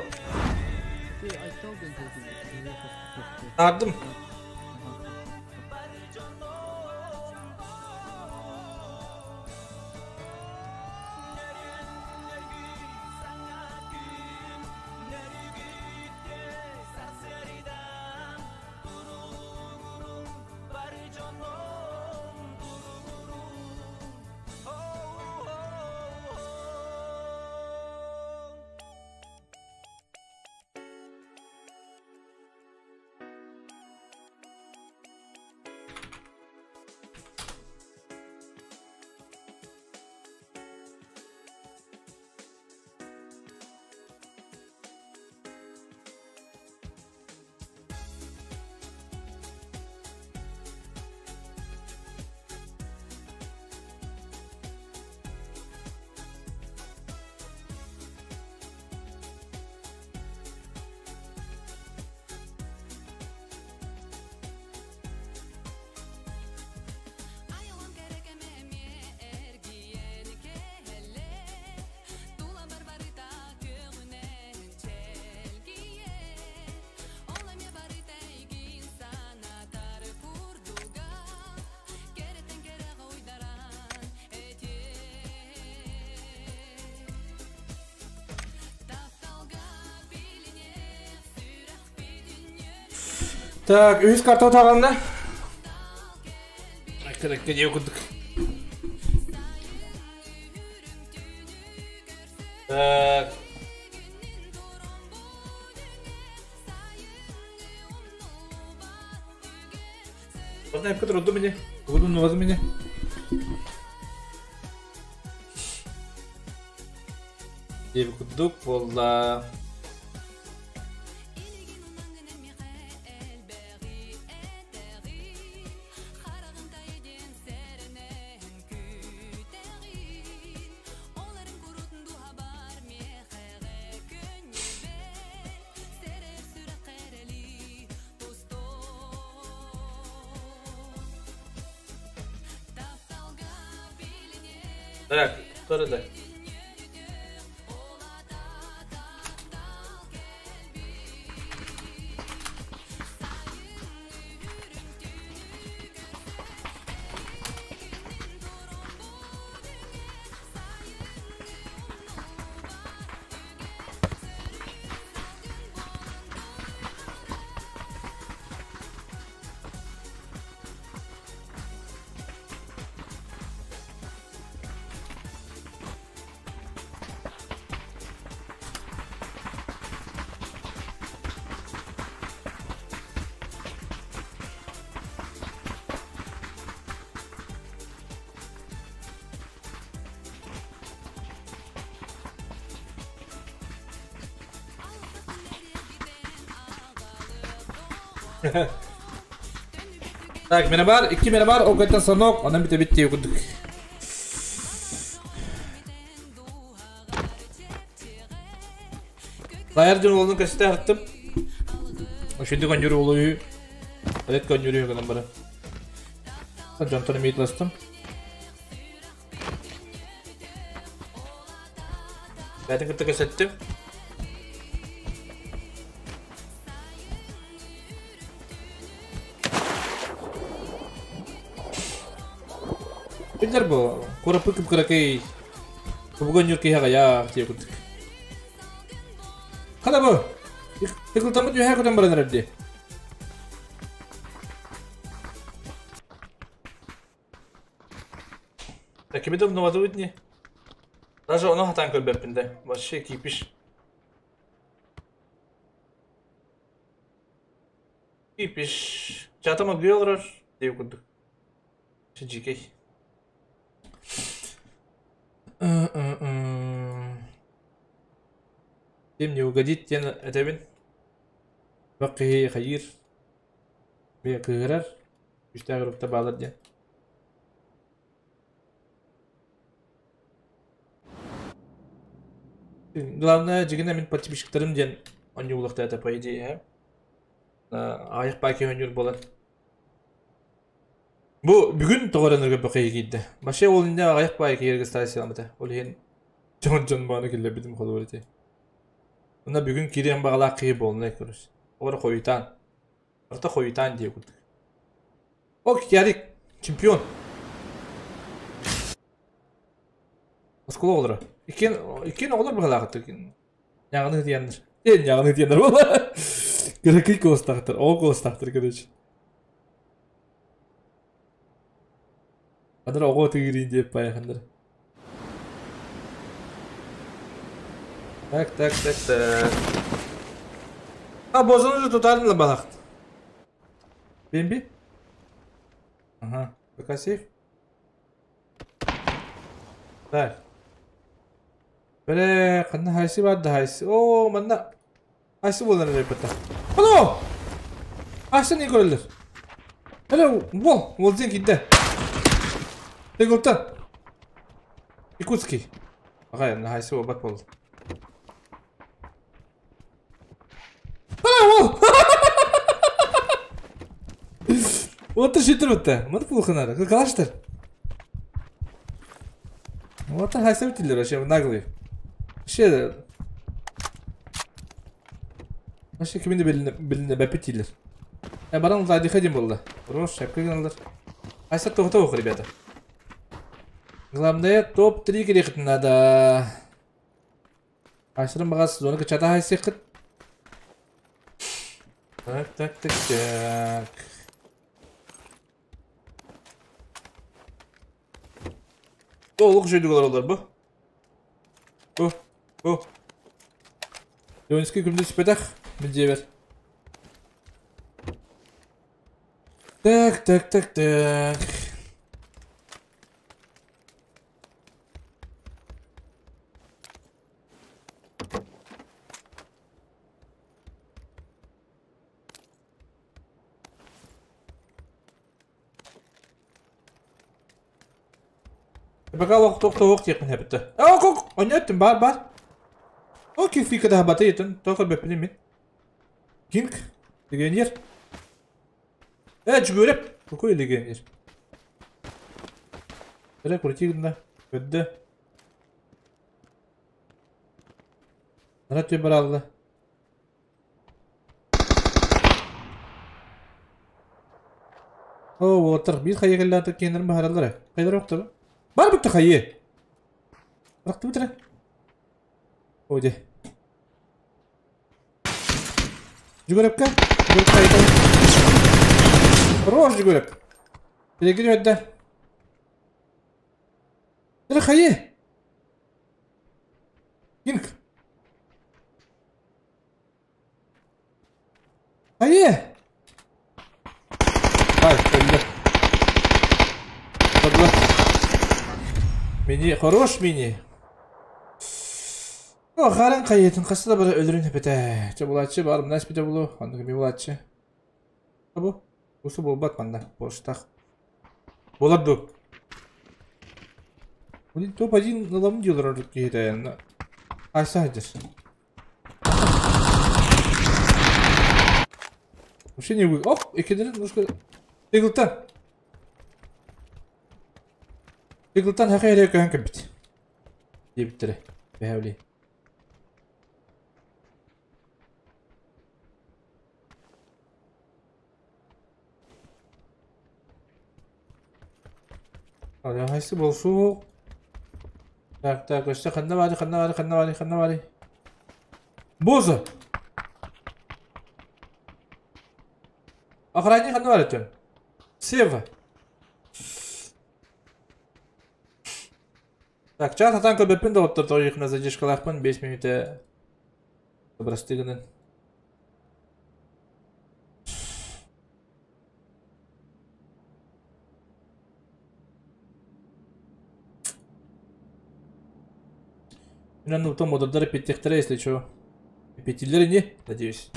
Тардым. Так, үһүс карта утаҕанна. Кыракка дьиэ курдук. Так. Одна эпкэ турдум ини. Тугудун нугазым ини. Диэби курдук буолла. Так, кто это? Так, міне бар, икки міне бар, ол кайтан санок, онан бите битти курдук. Лайар дьон уолун көстө артым. Ошенди конюру улую. Алет конюру гынан бара. Жонтон мейтластым. Бәтин кытта көсөттүм. Биллер бу. Курапы кып кыракый. Кубуган юр киһи аҕыйах дии курдук. Хана бу. Тыкылтаммыт үөһээ көтөн баран эрэр дии. Кими да умнубатыбыт ини. Даже ону хатаан көрбөппүн да. Вообще кипиш. Кипиш. Чатам ылгый олорор дии курдук. Дьикэй. Ким не угодит диэн этэбин. Бак киһи хайыыр. Бэйэ кыыһырар. Күүстээх ырыпта баалар диэн. Главное, дьигинэ мин подписчиктарым диэн оонньуулахта это по идее. Аҕыйах баай киһи оонньуур буолан. Бу бүгүн тоҕо эрэ бөхөйө киирдэ. Вообще ол иннинэ аҕыйах баай киһи регистрацияламмыта. Ол иһин дьон-дьон бааны киллэрбитим холобур ити. Уонна бүгүн киириэн баҕалаах киһи буолунай көрүс. Олор хойутаан. Барыта хойутаан диэ курдук. Ок, Ярик, чемпион. Оскуола оҕолоро. Иккиэн, иккиэн оҕолор быһалаахыт. Ньаҕаны ытыйаннар. Э, ньаҕаны ытыйаннар буолла. Кыракый куостаахтар, оҕо куостаахтар, короче. Хандар оҕо ытыырын диэп паайахандар. Так, так, так, так. А, бозон уже тутаарын балахт. Бимби? Ага, пока сейф. Так. Бere ханна хайсы бар да хайсы. Оо, манна хайсы буолар эрэ Алло! Хайсы не көрөлөр. Hello, бол, ол ден кидде. Тегултан. Якутский. Ага, на хайсы бат болды. Ана, ол! Вот ты бутта. Маны пулханара. Калаштар. Вот хайсы битилер вообще наглый. Вообще Вообще кимин де билине бәпитилер. Э, баран сзади ходим болды. Хорош, шапка гыналар. Айса тоқтау ребята. Главное, топ-3 керек надо. Айсырын бағасы зона кычата хайсы қыт. Так, так, так, так. Олық жөйдік олар бұл. Бу, бу. Леонский күмді түспетақ, білде бер. Так, так, так, так. Пока лох тох тох тек мен бітті. Ок, ок, онеттім бар, бар. Окей, фика да бата етін, тоқыр бәпіне мен. Кинг, легионер. Жүгіріп. Какой легионер? Бірі крути гында. Өтті. Нара төй бар алды. О, отыр. Bir хайы келді кенерін бахаралар. Қайдар оқты ба? Бар бітті хайы. Бақты бітірі. Ойде. Жүгіріпке. Жүгіріп қайда. Хорош жүгіріп. Тілегі өтті. Тілі хайы. Кинг. Хайы. Ай, өлді. Өлді. Мини, хорош мини. О, харан қайетін қасы да бір өлірін біті. Че булатчы бар, мына іспіте болу. Онды кеме булатчы. Бу, осы болбат манда, боштақ. Болады. Блин, топ-1 налам делар ордық кейді. Айса айдыр. Вообще не вы. Оп, екендерін немножко... Тегілтан. Тегілтан хақы әрі көйін кәмбіт. Дебіттірі. Бәвли. Ал, хайсы болсу. Так, так, өсті қанда бары, қанда бары, қанда бары, қанда бары. Бозы! Охранник қанда бар өтін? Сева. Так, чат атан көбеппін да оттыр тойықына задержкалақпын 5 минуте добростыгынын. Мен потом модердары петтехтере, если чё. Петиллери не, надеюсь.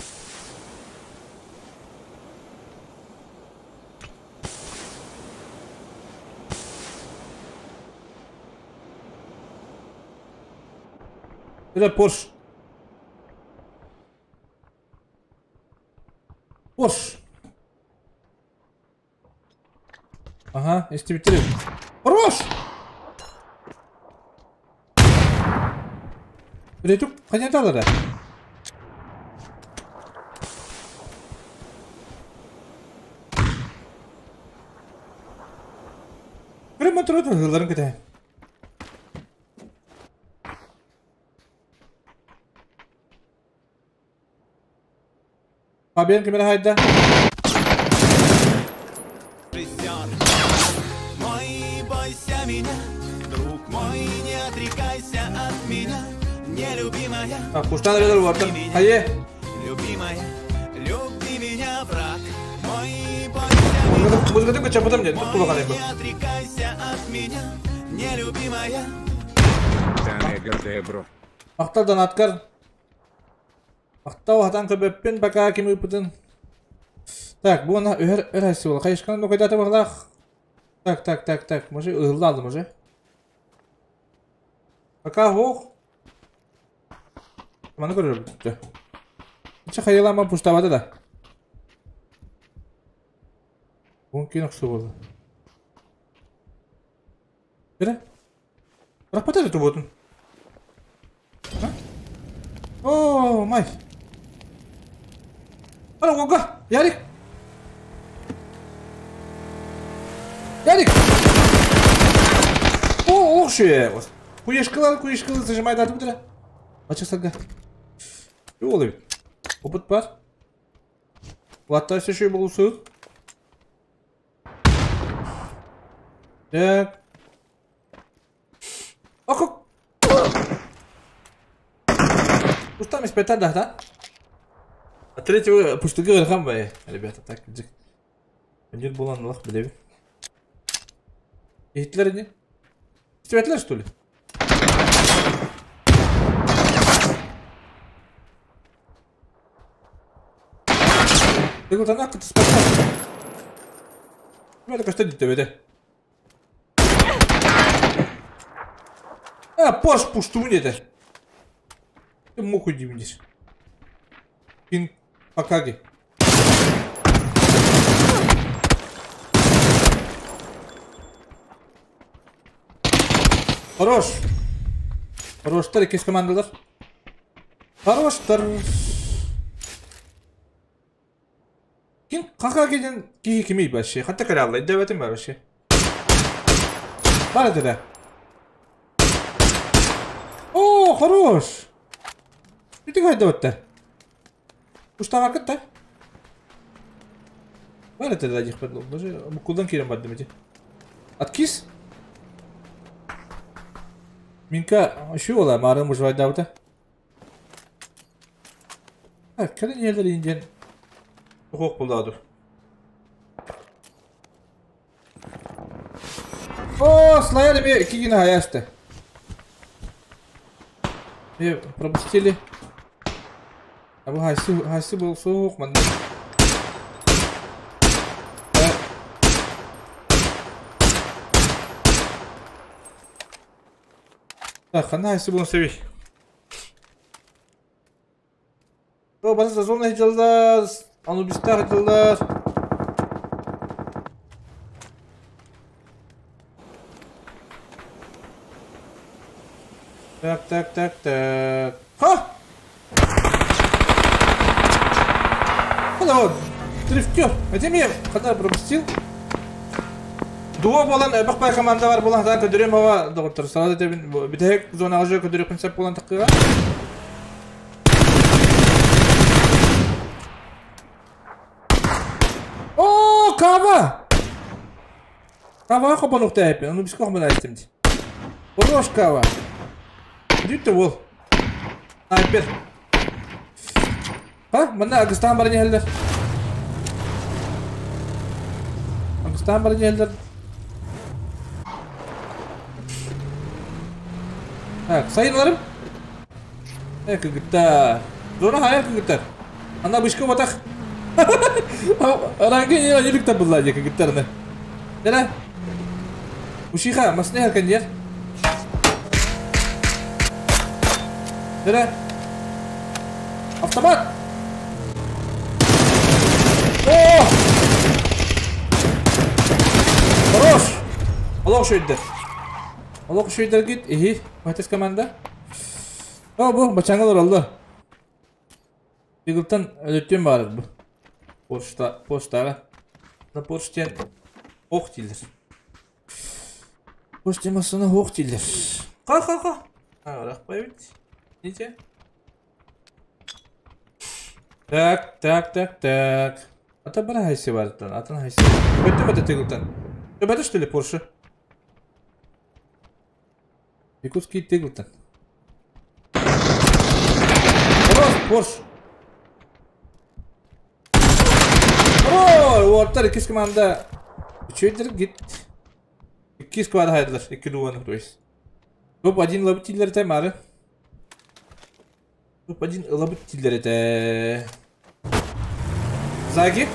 Это Порш. Порш. Ага, истребитель. Хорош! Ретук, қайдан да? Кірім мотор өтін, кете. Фабиан кемере хайда. Мой, бойся меня, друг мой, не отрекайся от меня, нелюбимая. Так, куштан редер вартын. Хайе. Любимая, люби меня, враг мой, бойся меня. Музыкатын көчө потом дед, тулаган эми. Не отрекайся от меня, нелюбимая. Макталдан аткар. Мактау хатан көбөппин бака ким ыпытын. Так, бу ана өһөр өр хайсы бол. Кайышкан нокайдаты баглах. Так, так, так, так. Может, ылладым уже. Пока хох. Маны көрөр бүттү. Нче хайылама пуштабады да. Бун кийин оксу болду. Бере. Рахмат туботун. О, май. Ана гога, Ярик. Ярик. О, ох, шуе. Куешкалар, куешкалар зажимает атып бітірі. Ачық сарга. Жол Опыт бар. Уолаттар өссө үчүгэй буолсугут. Так. Ок. Устам испэтэн да, да? А третьего пустыгы ыархан бай, ребята, так, дик. Өнүр буолан олох билэбин. Иһиттилэр ини? Истибэтилэр, что ли? Тыгылтана кытыспаттар. Ким это көстөр диттебете. А, Порш пуштубун диэтэ. Ты муху дибинир. Кин Акаги. Хорош. Хороштар иккис командалар. Хороштар. Ким кака киден киһи кимий вообще? Хатта кэрэ дэбэтим бар вообще. Бар этэ. О, хорош. Ити хайдабаттар. Уштабакыт да. Бар этэ да дихпет. Даже букулдан киирэн бардым ити. Откис? Минка үчү буола маарын выживайдаабыта. Кэлин иһэллэр иин диэн туһуох буоллаҕа дуу. О, слайер эмиэ икки гына хайааста. Э, пропустили. А бу хайсы хайсы был суох манна. Так, ханна хайсы буолан сөбүй? О, басы зона сылдьаллар, анубистаах сылдьаллар. Так, так, так, так. Ха! Hello, дрифтер. Это мне когда пропустил? Дуо буолан элбэх бай команда бар буолан сатаан көдөрүөм ава доҕоттор сразу этэбин бүтэһик зонаҕа же көдөрүөхпүн сөп буолан таххыга. О, кава! Каваҕа хопонуохтаайпын, ону бискэ хомун айстым дии. Хорош кава. Бүттэ уол. Снайпер. Ха, манна Агыстаан баран иһэллэр. Агыстаан баран иһэллэр. Так, сайынларым. Э, кыргыттар. Зона хайа кыргыттар. Ана бышка батах. Ранги не они ликта была, не кыргыттар. Дара. Ушиха, масны харкандер. Дара. Автомат! О! Хорош! Олох үчүгэйдэр. Олох үчүгэйдэргит иһи. Байтас команда. О, бу бачаҥа олороллор. Тыгылтан өлөттүөн баарар бу. Почта, почтаҕа. На почте ох дииллэр. Почта массана ох дииллэр. Ха-ха-ха. Рахпайбит. Ниче? Так, так, так, так. Ата бара хайсы бартан, атын хайсы. Көттүм это тыгылтан. Төбөтө что ли Порше? Якутский тыгылтан. Хорош, Порш. Хорош, уолаттар иккис команда. Үчүгэйдэр гит. Иккис квад хайдылар, икки дуоны, то есть. Топ один ылабыт дииллэр этэ мары. Топ один ылабыт дииллэр этэ. Заги?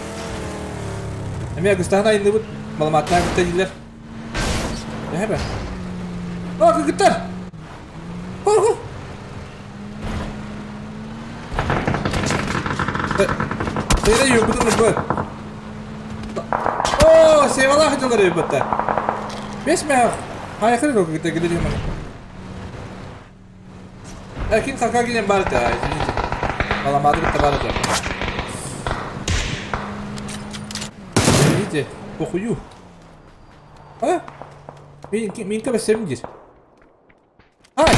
Эмиэ Агыстаһын айынныбыт маламааттаах кытта дииллэр. Эһэ О, кыргыттар! Хоргу! Тыйра юрбутун ырбыт. О, севалаах дьыллар юрбутта. Бес мэх. Хайхыр кыргыттар киде дьыман. Кин кака килен бар да, извините. Маламааты кытта бар да. Извините, похую. А? Минка бэссэбин диир. Ай!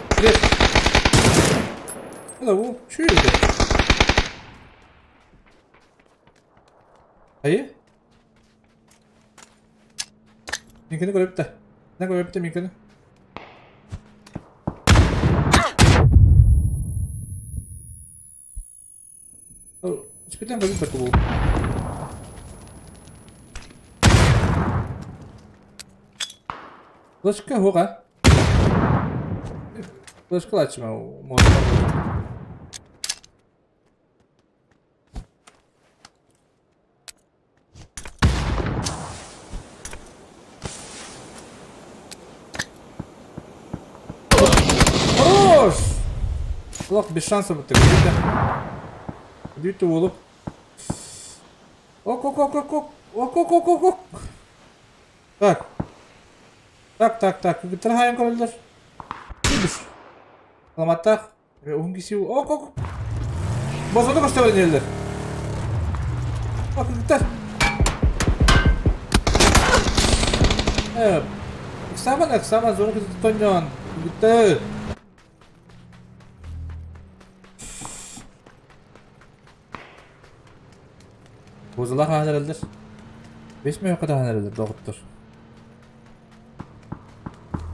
Привет. Hello, үчүгэй. Айы? Минкini көрөптө. Не көрөптө минкini? Спитен көрөптө бу. Флешка хоға. Флешка лачма. Хорош! Лох без шансов это где-то. Где-то улуп. Ок, ок, ок, ок, ок, ок, ок, ок, ок, ок. Так. Так, так, так. Кытырхайын көрөлдөр. Кибиш. Аламаттах. Уһун киси. Ок, ок. Бозону көстөбөр нелер. Ок, кыттар. Эксаман, эксаман, зону кытыр тоньон. Кыттар. Бозулар ханаралдар. 5 мөй када ханаралдар доғыттыр.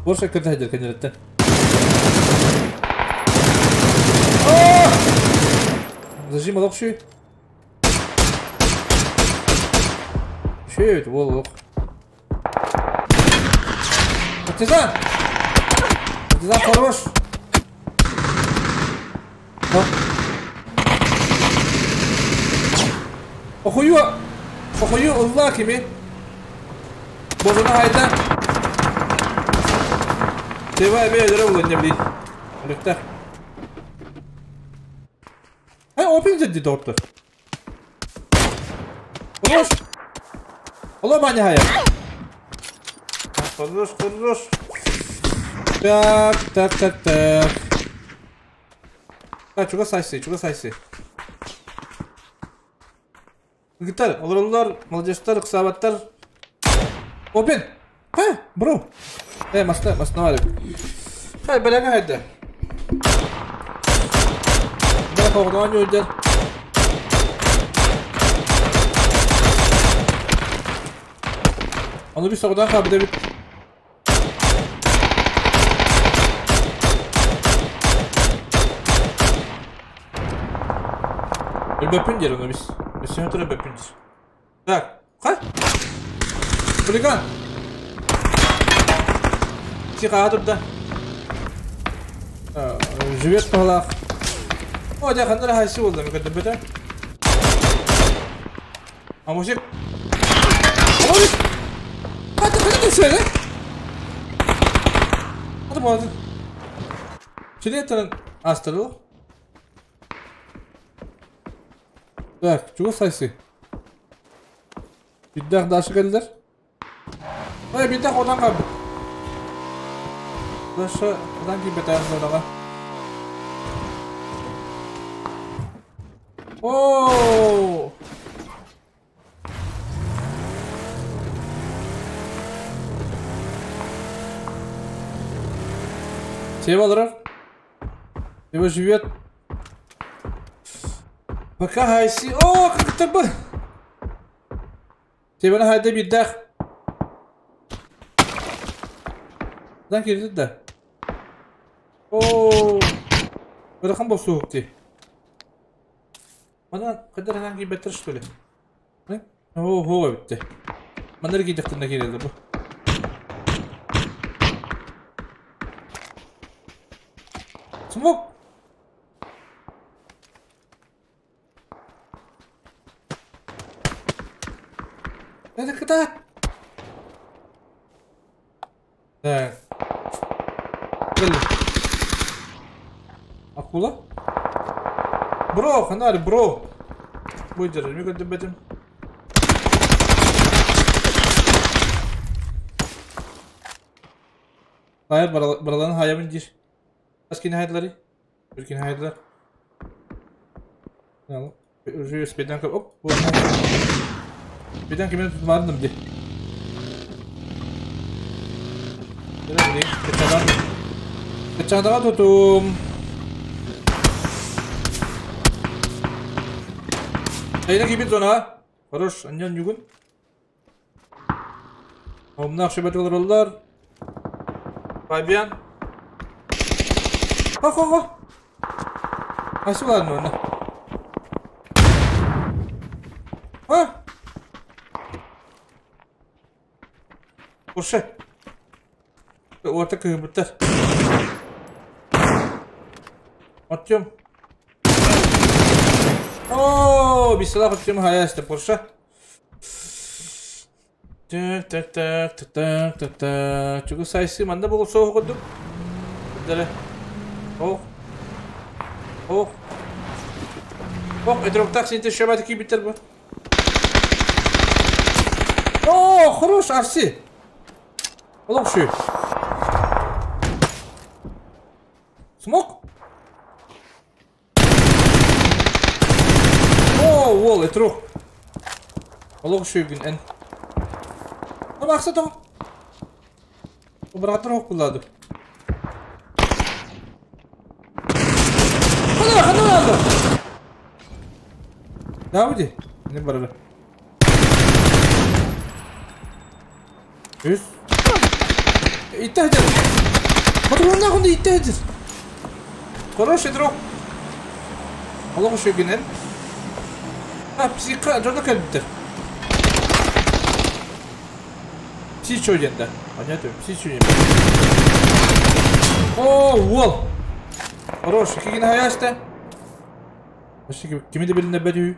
Борша кірді хайдар кенереттен. Зажим алақ шүй. Шүй, ол оқ. Партизан! Партизан хорош! Охую! Охую, ылла кими? Бозуна хайда. Тева эбе өлөрө булан не билейин. Өлөктөр. Ай, опин зедди доктор. Хорош! Алла маня хая. Хорош, хорош. Так, так, так, так. Так, чуга сайсы, чуга сайсы. Гитар, олороллар, молодежтар, кысабаттар. Опин! Ха, бро! Масна, масна варик. Хай, баляга хайда. Да, хоғдан өйдер. Аны bir soğudan kabı бит. Бөпін дер оны біз. Біз сен отыра бөпін дер. Так, қа? Хулиган! Тихо, а тут да. Живет палах. О, да, хандара хайси болды, мен көрдім бөті. А мужик. А мужик! Қайда, қайда түседі? Аты болады. Челеттерін астырыл. Так, чего сайсы? Биддах дашы келдер. Ой, биддах одан қалды. Дашы одан кейін бетайын зонаға. Ооо! Сева алырар. Сева живет. Пока хайси. О, как это бы. Сева хайда биддах. Дан кирди да. О, Бирхан бо суукти. Мана кадар хан кийбеттер что ли? О, хоо битти. Манар кийдектин кирди бу. Смок. Это когда? Так. Акула? Бро, ханар, бро. Выдержи, мне как бетим. Hayır, buraların hayabın dir. Kaç kine haydıları? Bir kine haydılar. Ne Birden hop. Birden kimin tutmadım di. Kecadaga tutum. Ayna gibi zona. Хорош, анньан ньугун. Омнаах шөбөт олороллор. Фабиан. Хо-хо-хо. Асылар оны. А? Уша. Уота кыһыбыттар. Артем. О, бисалах Артем хаясты Порше. Так, так, так, так, так, так, так. Чугу сайсы манда бол соғ кодук. Дәле. Ох. Ох. Ох, этроктак синте шабаты кибиттер бу. О, хорош, Арси. Олох шу. Смок? О, уол, этрок. Олох шу күн эн. Ama aksa тоҕо. Оператор хок булады. Хана, хана алды. Давиди. Не барара. Үс. Иттehdir. Патронна хунда иттehdir. Хороший друг. Олох шу күн эн. А, психа, жона кэлбиттер. Псичо диэн да. Понятно, псичо диэн. О, уол. Хорош, кигин хаяста. Вообще, кими де билинне бәдүү.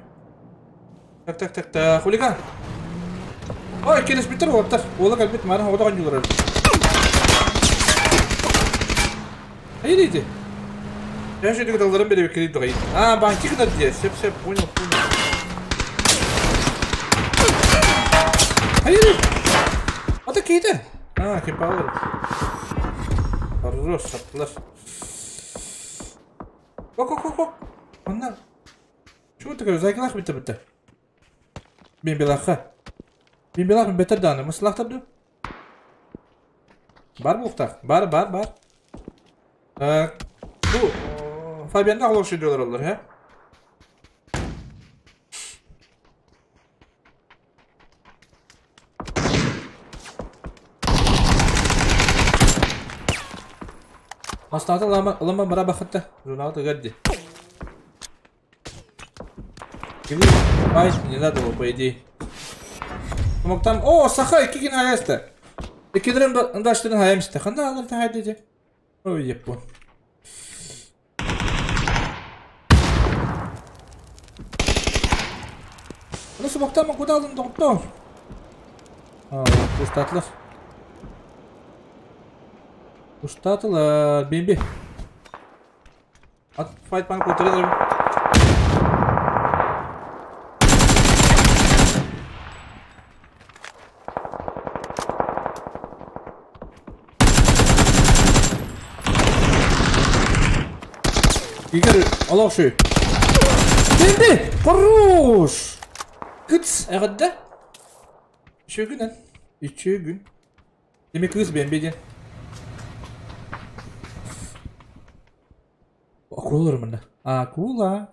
Так, так, так, так, хулиган. Ой, келес биттер оттар. Ола калбит мана ода конюлар. Айди. Я же даларым бере келип дагай. А, банки кыдар дие. Сеп, сеп, понял, понял. Айди. Ата кейде. А, кем алыр. Хорош, саттылар. Ок, ок, ок, ок. Онна. Чего ты говоришь? Зайкалах битте битте. Мен белаха. Мен белах мен бетер даны. Мыслахтар ду. Бар булуктак. Бар, бар, бар. Бу Фабианга олох шөйдөлөр олар, he? Мастата лама лама мара бахатта. Журнал гадди. Или байт не надо было, по идее. Мог там. О, саха кигин хаяста. Икидерем даштын хаямста. Ханда алар та хайдеде. Ой, япон. Nasıl baktım ama aldım doktor. Aa, kuştatlar. Kuştatlar. Bimbi. At fight bana kurtarırım. Игорь, Allah şu. Bimbi! Хорош! Kıts, әғадда. Үші күн, Үші күн. Демек кыз бемби ден. Акула мында. Акула.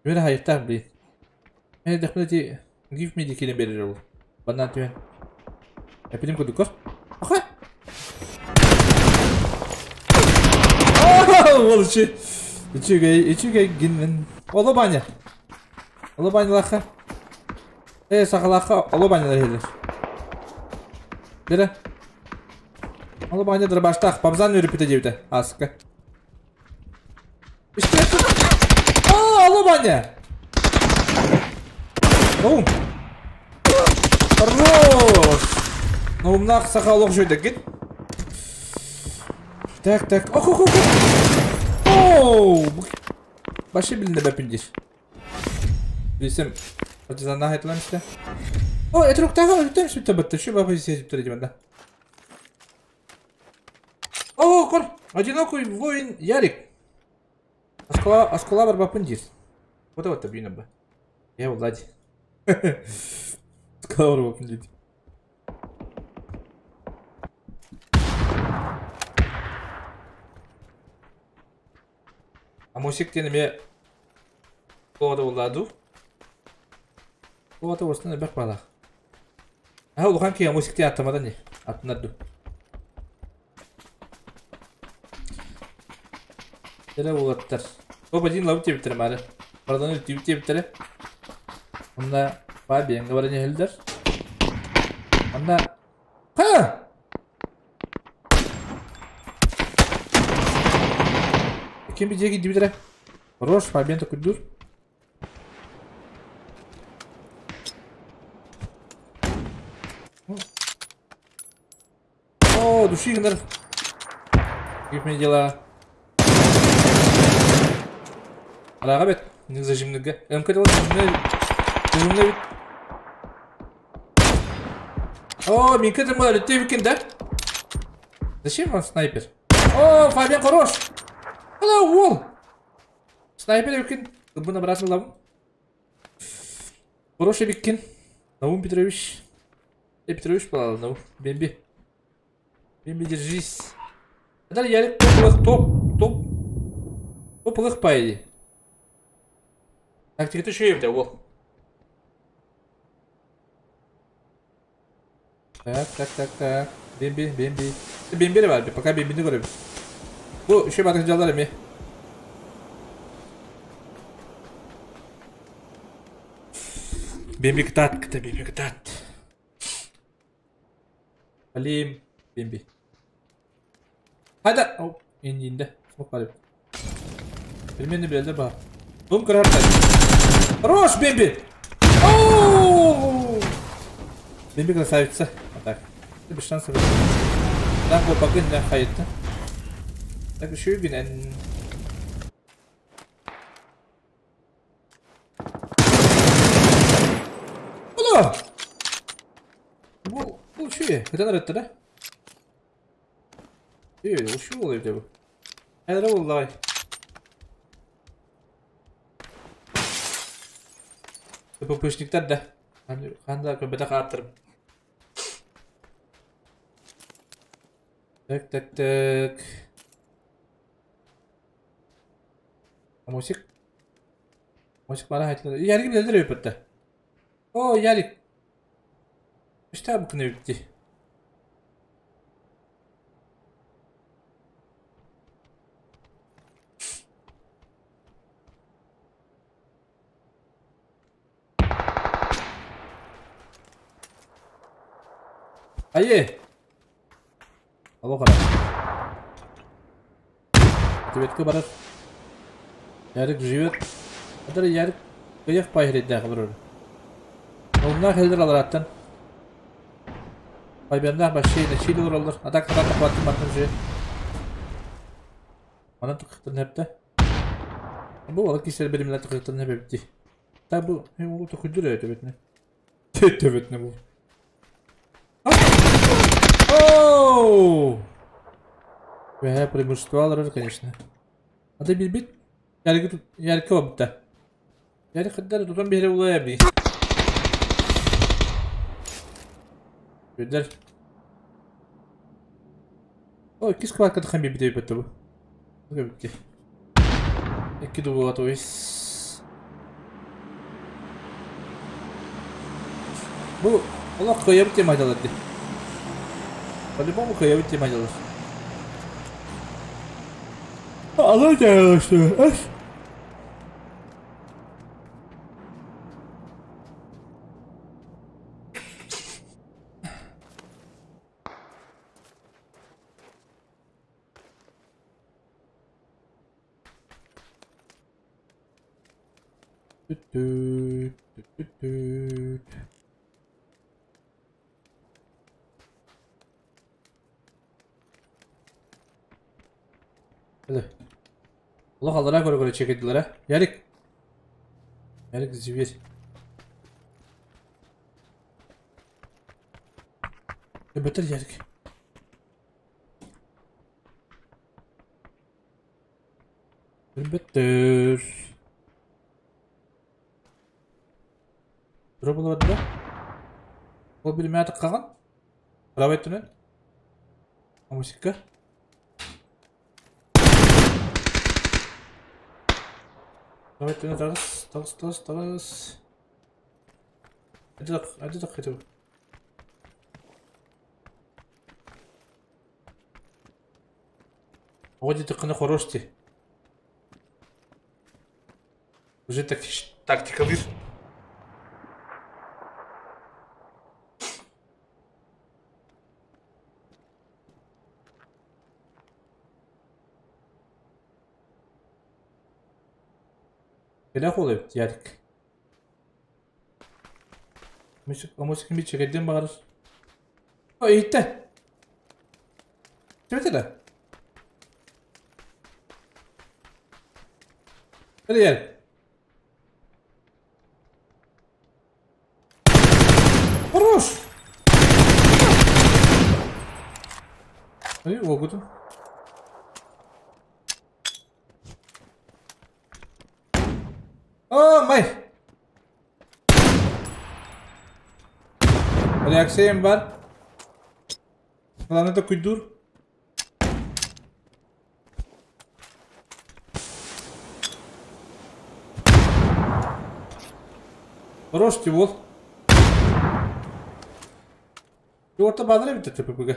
Бері хайықтар блин. Мен дәхмәти give me дикелен берер ол. Банан түен. Әпілім көдік көр. Аха. Ол үші. Үчүгэй гинмен. Олы баня. Олы банялаха. Сақалаха олы банялар хелер. Бері. Олы баня дырбаштақ. Бабзан өріп біте деуді. Асыққа. İşte. Aa, олы баня. Оу. Хорош. Наумнақ сақалық жойды гит. Так, так. Ох, ох, ох. Оу. Башы білінді бәпіндер. Bilsem партизанна айтылам işte. О, этруктага өтем сүттө бітті. Şu бабы сезіп тұр деймін да. О, кор. Одинокий воин Ярик. Аскола, аскола бар бапындир. Вот вот табина ба. Я Влади. Аскола бар бапындир. А мусик тен ме Кода Владу. Бу ата уостан элбэх баалаах. Аха улахан киһи мусиктен аттамата не. Аттынар ду. Дere уолаттар. Топ один лабыт диэбиттэрэ маары. Бардан үлтүүбүт диэбиттэрэ. Онно Фабианга баран иһэллэр. Онно Ха! Ким bir дьиэ киирдибит Хорош, Фабиан токуйдуур. О, души гынар. Как мне дела? Араға бет, зажимныга. МК дела зажимны бит. О, Минка ты мой, ты викин, да? Зачем вам снайпер? О, Фабиан хорош! Hello, уол! Снайпер викин. Бұны обратно лавым. Хороший викин. Наум Петрович. Петрович балалы, Наум. Бемби. Бемби, держись. Далее Ярик топ, топ, топ. Топ лых пайди. Так, ты еще ебля, уол. Так, так, так, так. Бемби, бемби. Бемби бар, пока бембини көрөбүт. Бу еще батык жалдар эми. Бемби кытат, кыта бемби кытат. Алим, бемби. Хайда! Оп, инде. Смок бар. Билмени билелер бар. Бум кырар. Хорош, бемби! Оу! Бемби красавица. Вот так. Без шансов. Так, вот пока не хайт. Так, еще и Куда? Бу, бу еще Кайдан арытты да? Ушул болду бу. Кайда болду давай. ППшниктер да. Канда көбөтө кааттырып. Так, так, так. Мусик. Мусик бара айтылды. Ярик билелер өпөттө. О, Ярик. İşte bu күнө битти. Айы! Алло қара. Төбетке барар. Ярик живет. Адар Ярик кыяк пайхредде кылыр. Олна хелдер алар аттан. Пайбенда башей нечил олар. Атак тарап баттым баттым же. Ана тыкытын хепте. Бу ала кисер биримлер тыкытын хепти. Та бу hem ол токуйдур төбетне. Төбетне бу. Оу! Ве преимущество алар, конечно. А ты бит Ярик Ярик обта. Ярик хаддар тутан бихре улая би. Güzel. О, кис кварка тхан би бит бит бу. Битти. Эки дубула то есть. Бу Allah кыябыт тема айталар ди. По-любому кыябыт тема айталар. Алар что? Hadi. Allah Allah'a göre göre çekildiler ha. Yarık. Yarık zibir. Beter yarık. Beter. Дұры болады да? Ол бір мәті қалған? Правай түнен? Мусикка? Давай түнен тағыс, тағыс, тағыс, тағыс. Хайдах хотел. Оҕо диэтэххинэ хорош дии. Уже тактикалыыр. Кэлэх уол эбит Ярик. Омус кими чэкэрдиэн баҕарар. О, иһиттэ. Чөтө да. Hadi gel. Хорош! Ай, уолгутун. О, май! Реакциям бар. Главное это куйдур. Хорош вот. Орта баадыр эбит ТПП-га.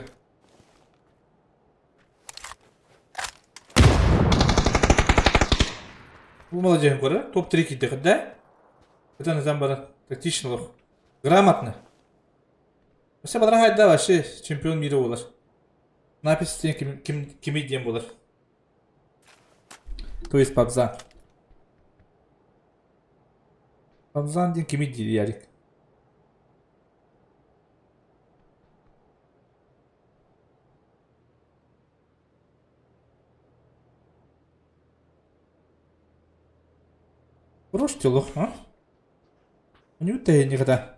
Бу молодец көрө. Топ-3 киирдэ да? Это назам бара. Тактично лох. Грамотно. Вообще бадра хайда вообще чемпион мира болар. Напись ким ким кими диэн болар. То есть Пабзан. Пабзан диэн кими диир Ярик. Хорош телох, а? Не үтэ никогда.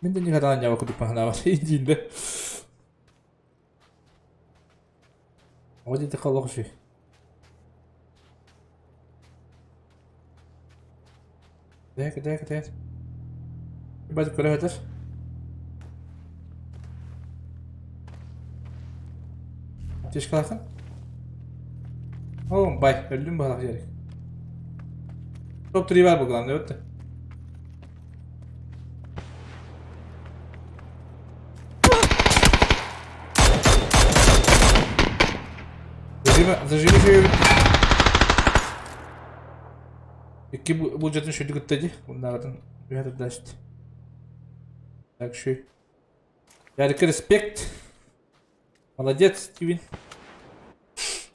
Мен да никогда не кудук пахнава индинде. Оди тахалох ши. Дек дек дек. Бад көрөтөр. Тишкалахан. О, бай, өлдүм балак жерик. Топ 3 бар бу главное, өттө. Зажими же Икки булжатын шүйді күтті Бұндағыдан бәрі дашты. Так, шүй. Ярик, респект. Молодец, Стивен.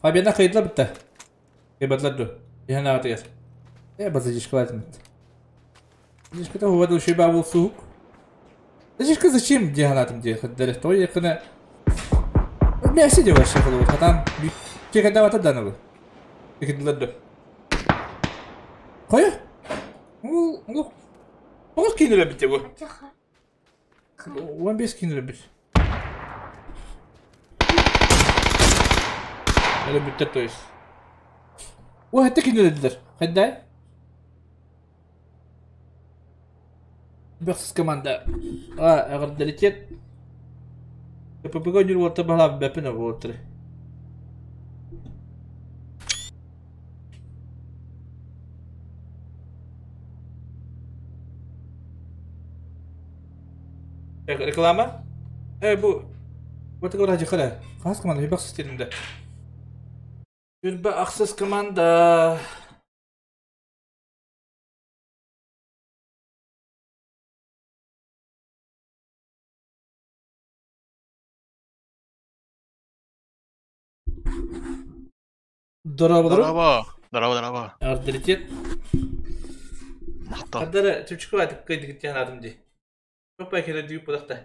Фабиана қайдыла бітті. Кайбадлар ду. Яна ағаты Базадишка ладно. Зажишка того воду еще бабул сук. Зажишка зачем диганатом делать? То я когда... Бля, сиди вообще голову, а там... Чекай, давай тогда надо. Икки Қоя? Ол, ол... Ол кейінірі бітте бұл. 15 кейінірі біт. Әлі бітті, то есть. О, это кейінірі дедер. Қайда? Бақсыз команда. А, ағырдалитет. ППГ нүр орта бала бәпін отыр. Реклама? Бу... Вот такой ради қара. Қас команда, бақсыз телімді. Жүрбі ақсыз команда. Здорово, Здорово. Здорово, здорово. Авторитет. Мақтау. Қадары чүпчүкө айтып кыйдык тиянадым ди. Көп байкеле дүйүп будакта.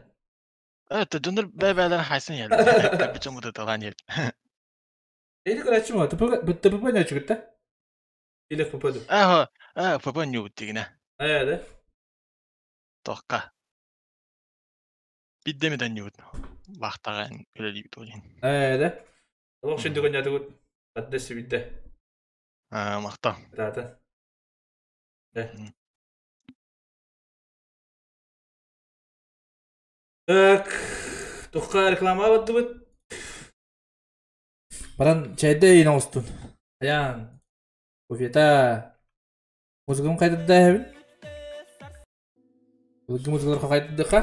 Это дөнөр бәбәләр хайсын ялды. Бичем вот это лан ел. Эли көрәчү ТП ТП не чүгүттэ? Или ПП ду. Ага, а ПП не үттигине. Э, да. Тоққа. Биддемеден не үт. Бақтаған үлелик долин. Э, да. Олох шүндүгөн ядыгут. Аддesi бидде. А, мақта. Да, да. Так, тоққа реклама баттыбыт. Баран чайда ин оңостун. Аян. Кофета. Музыкам кайда да хэбин? Былыргы музыкалар хахайдыха.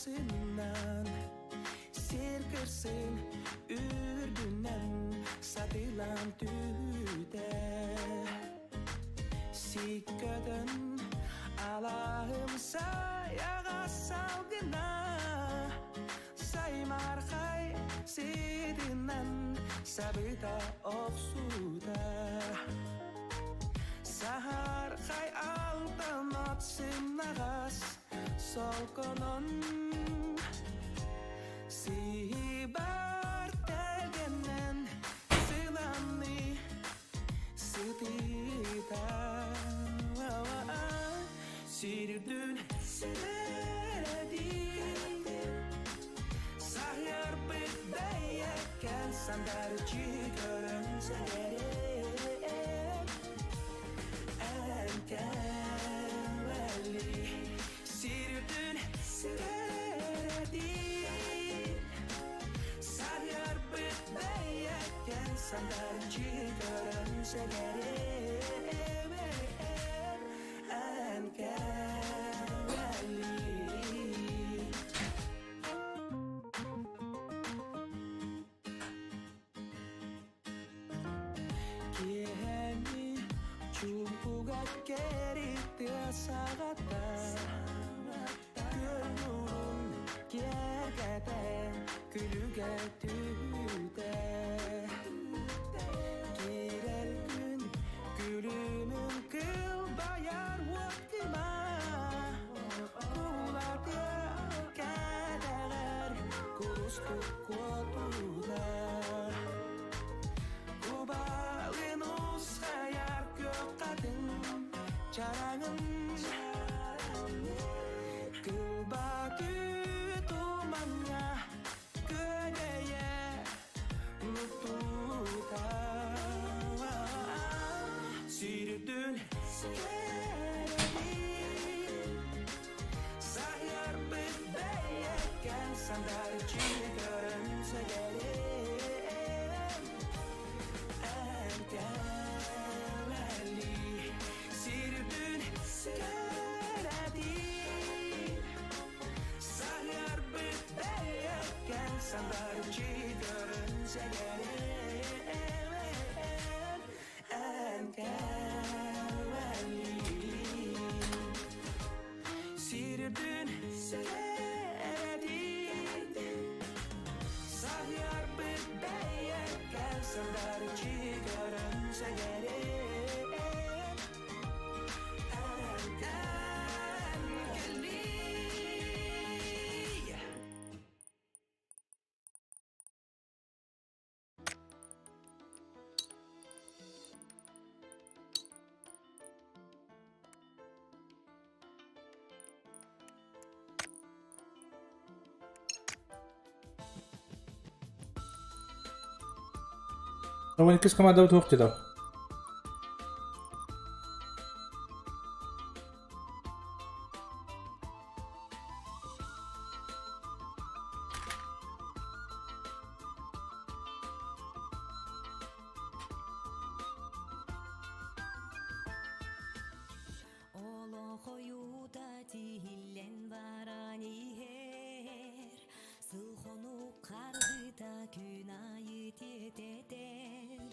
Ахсынан Сир кырсын үрдүнэн Сатылан түһүтэ Сиккөтөн алаһым саяға салгына Саймархай сидинен сабыта охсута Сахархай алтан от сымнагас солконон Сибар тэлгэнэн сыланны сытыта Сирдүн сирэдин Сахарбыт бэйэккэн сандарчы көрөн сэгэрем Энкэлли Сирдүн сирэдин Сахарбыт бэйэккэн сандарчы көрөн сэгэрем Энкэлли Киэһэни чуумпуга кэритти саҕата Күн киэргэтэ күлүгэ түһүтэ Киирэр күн күлүмүн кылбайар уот кыма Кулатыа кэтэҕэр курустук куотуга Кубалын усхаяр көк қатын чараңын Кылба туманга көдөйе нуктута Сирдүн кередин Сахарбыт бэйэккэн сандарчы көрөн сэгэрем Энкэлли Сирдүн кередин Сахарбыт бэйэккэн сандарчы көрөн сэгэрем Энкэлли Сирдүн кередин Сахарбыт бэйэккэн сандарчы көрөн сэгэрем Энкэлли Вон иккис команда туох деді. Олохойута тиһиллэн баран иһэр, Сыл хонук харгыта күн айы тиэтетер.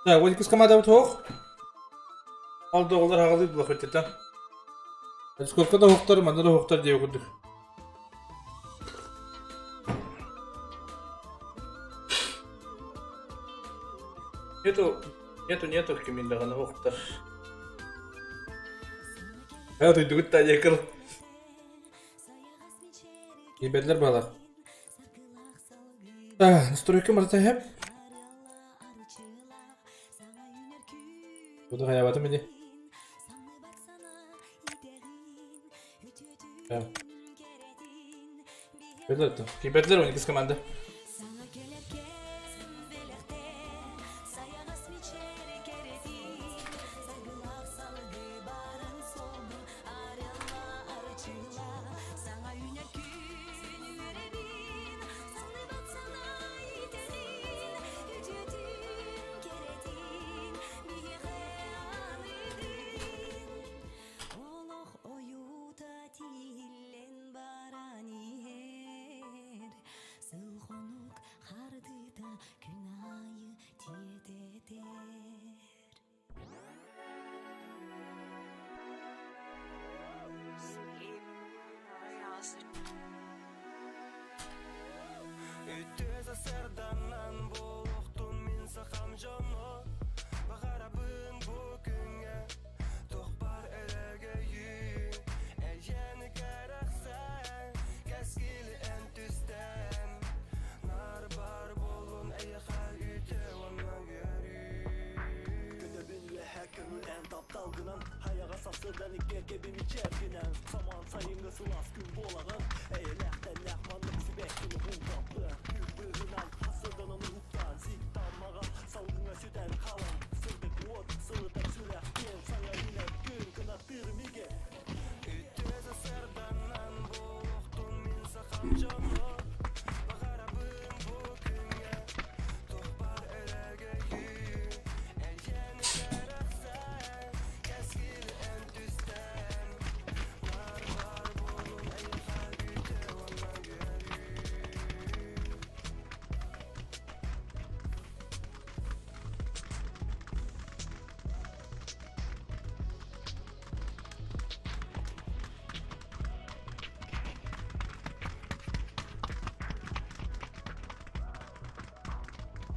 Так, 12 команда суох. Ол да оҕолор аҕалыы булах өттүттэн. Сколько да оһохтор, манна да оһохтор диye курдук. Нету, нету, нету кимин даҕаны оһохтор. Ха, туйдугут та диэкил. Киберлер балар. Настройка марта хэп. Буду хаябатым ини. Киберлер Киберлер 12 команда.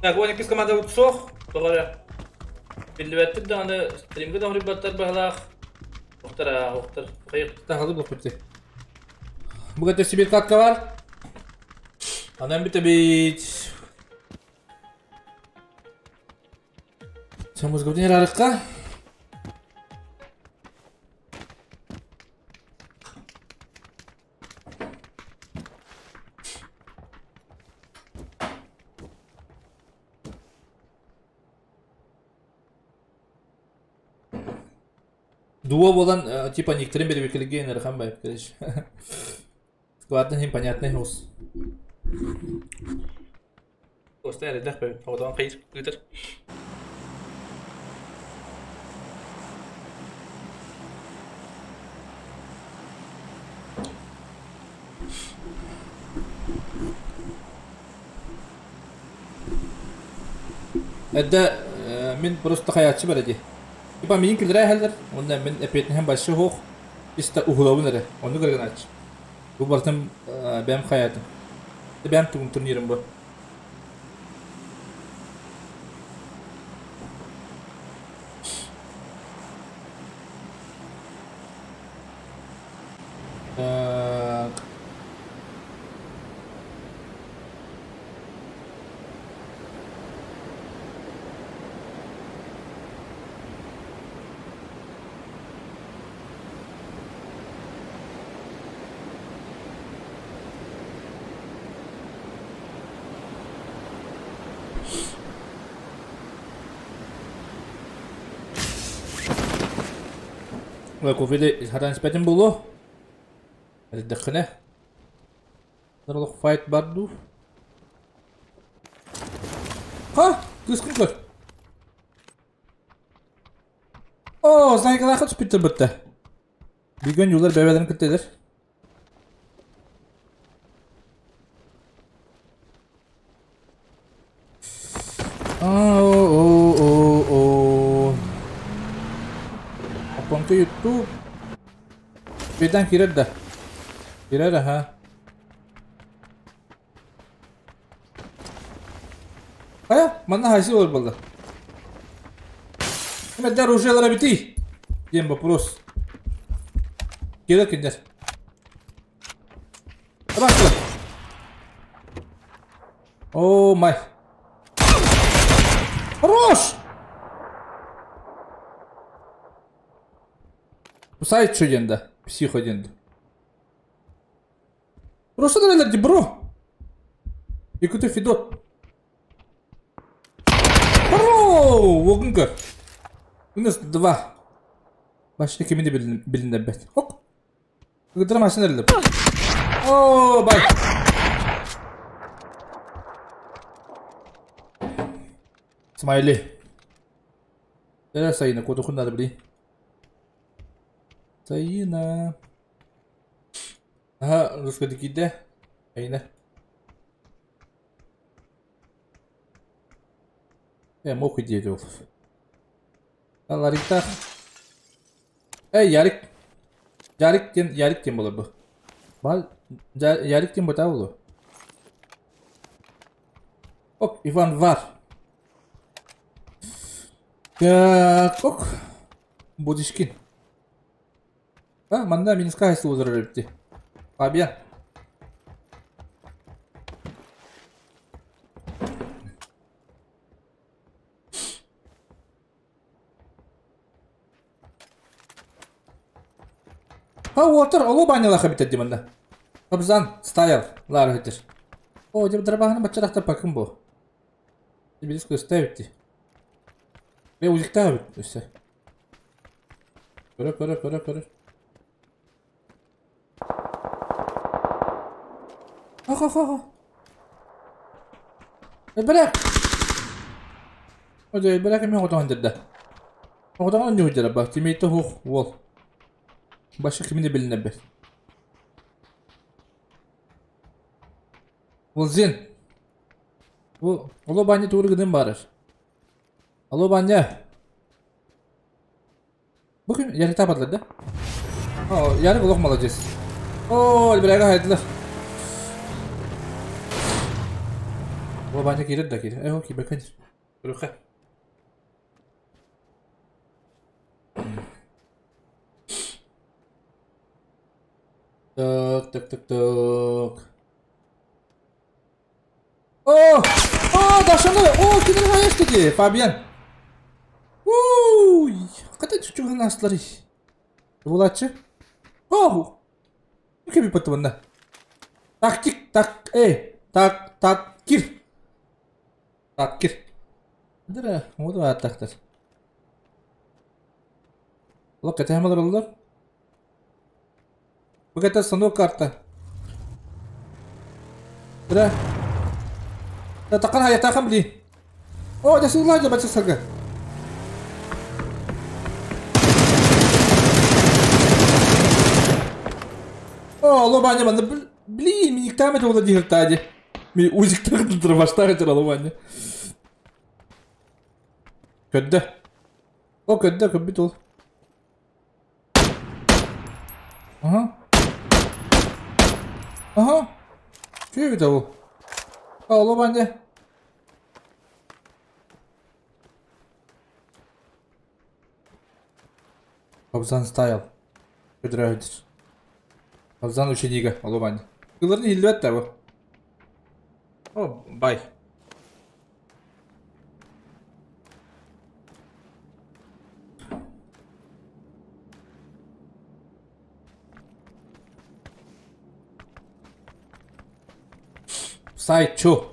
Так, 12 команда суох. Тоҕо биллибэттик даҕаны стримгэ да баттар баһылаах. Охтар, охтар. Тахалы блокпутти. Бугатта Сибирь катка бар. Анан бит. Самыз губдин арыкка. Дуо болан типа некоторым беребекелеген рахам байып, короче. Складно им понятный хос. Оста эрдэх бэ, одан кыйыр кытыр. Это мен просто хаячы бар эди. Типа мин килдерэ хелдер, онна мен эпетнеһен башы хоох, иста ухулабын эрэ, онну көргөн ач. Бу бартым бэм хаятым. Бэм тугун турнирым бу. Так. Кофеде хатан испетин булу. Дыхне. Нарлық файт барду. Ха, кыскын көр. О, знайкалар хат спиттер бітті. Бүгін юлар бәбәлерін күттедір. О, о, о, Опонка YouTube. Birden кирер да. Кирер аха. Хайа, манна хайсы olur болды. Ким оружиелара бити? Диэн вопрос. Кирер киндер. Табастыр. О май. Хорош! Сайт что да? Психо ден. Просто дали бро. Якуту Федот. Бро! Вогнка. У нас два. Башня кимини билинде бет. Ок. Гыдыр машина элеп. О, бай. Смайли. Сайына, кодухун надо, блин. Сайына. Ага, русский киде. Айна. Мог идею. Ларикта. Эй, Ярик. Ярик тем, Ярик тем было бы. Бал, Ярик тем было. Ок, Иван Вар. Так, ок. Будишкин. А, манда минска хайсыл озырыр Фабиан. Ha, отыр, олу баняла хабитет диманда. Абзан, стайл, лар хитер. О, деп драбахны бачарахта пакым бу. Билиску ставить. Бе узикта бит, все. Көрө, көрө, көрө, көрө. Ах, ах, ах. Бирак. Оже, бирак мен отогон дерде. Отогон не үдер ба, тимейте хух, вол. Башы кимини билине бер. Ол зен. Бу Алло баня тугур гыдым барыр. Алло баня. Бу ким яры тападылар да? О, яры улох молодец. О, бирага хайдылар. Алло баня кирер да кирер. Эй, окей, бекен. Руха. Так, так, так, так. О! О, дашаны! О, кинер хаешты Фабиан. Уй! Ката чучуган аслары. Булачы? О! Кеби патыбында. Тактик, так, так, так, кир. Так, кир. Дыра, оду аттактар. Лок, это хамалар олар. Бу станок карта. Дыра. Да такан хая такан бли. О, да сула жа бачы сага. О, лобаня манда блин, ми никтаме то влади хертади. Ми узик тагды дырбаштагы жара лобаня. Көддө. О, көддө, көббит ол. Ага. Ага. Чү бит ол. Алло, баня. Абзан стайл. Көдүрөйдүр. Абзан ученига, алло, баня. Кыларын илбет да бу. О, бай. Сайт чу.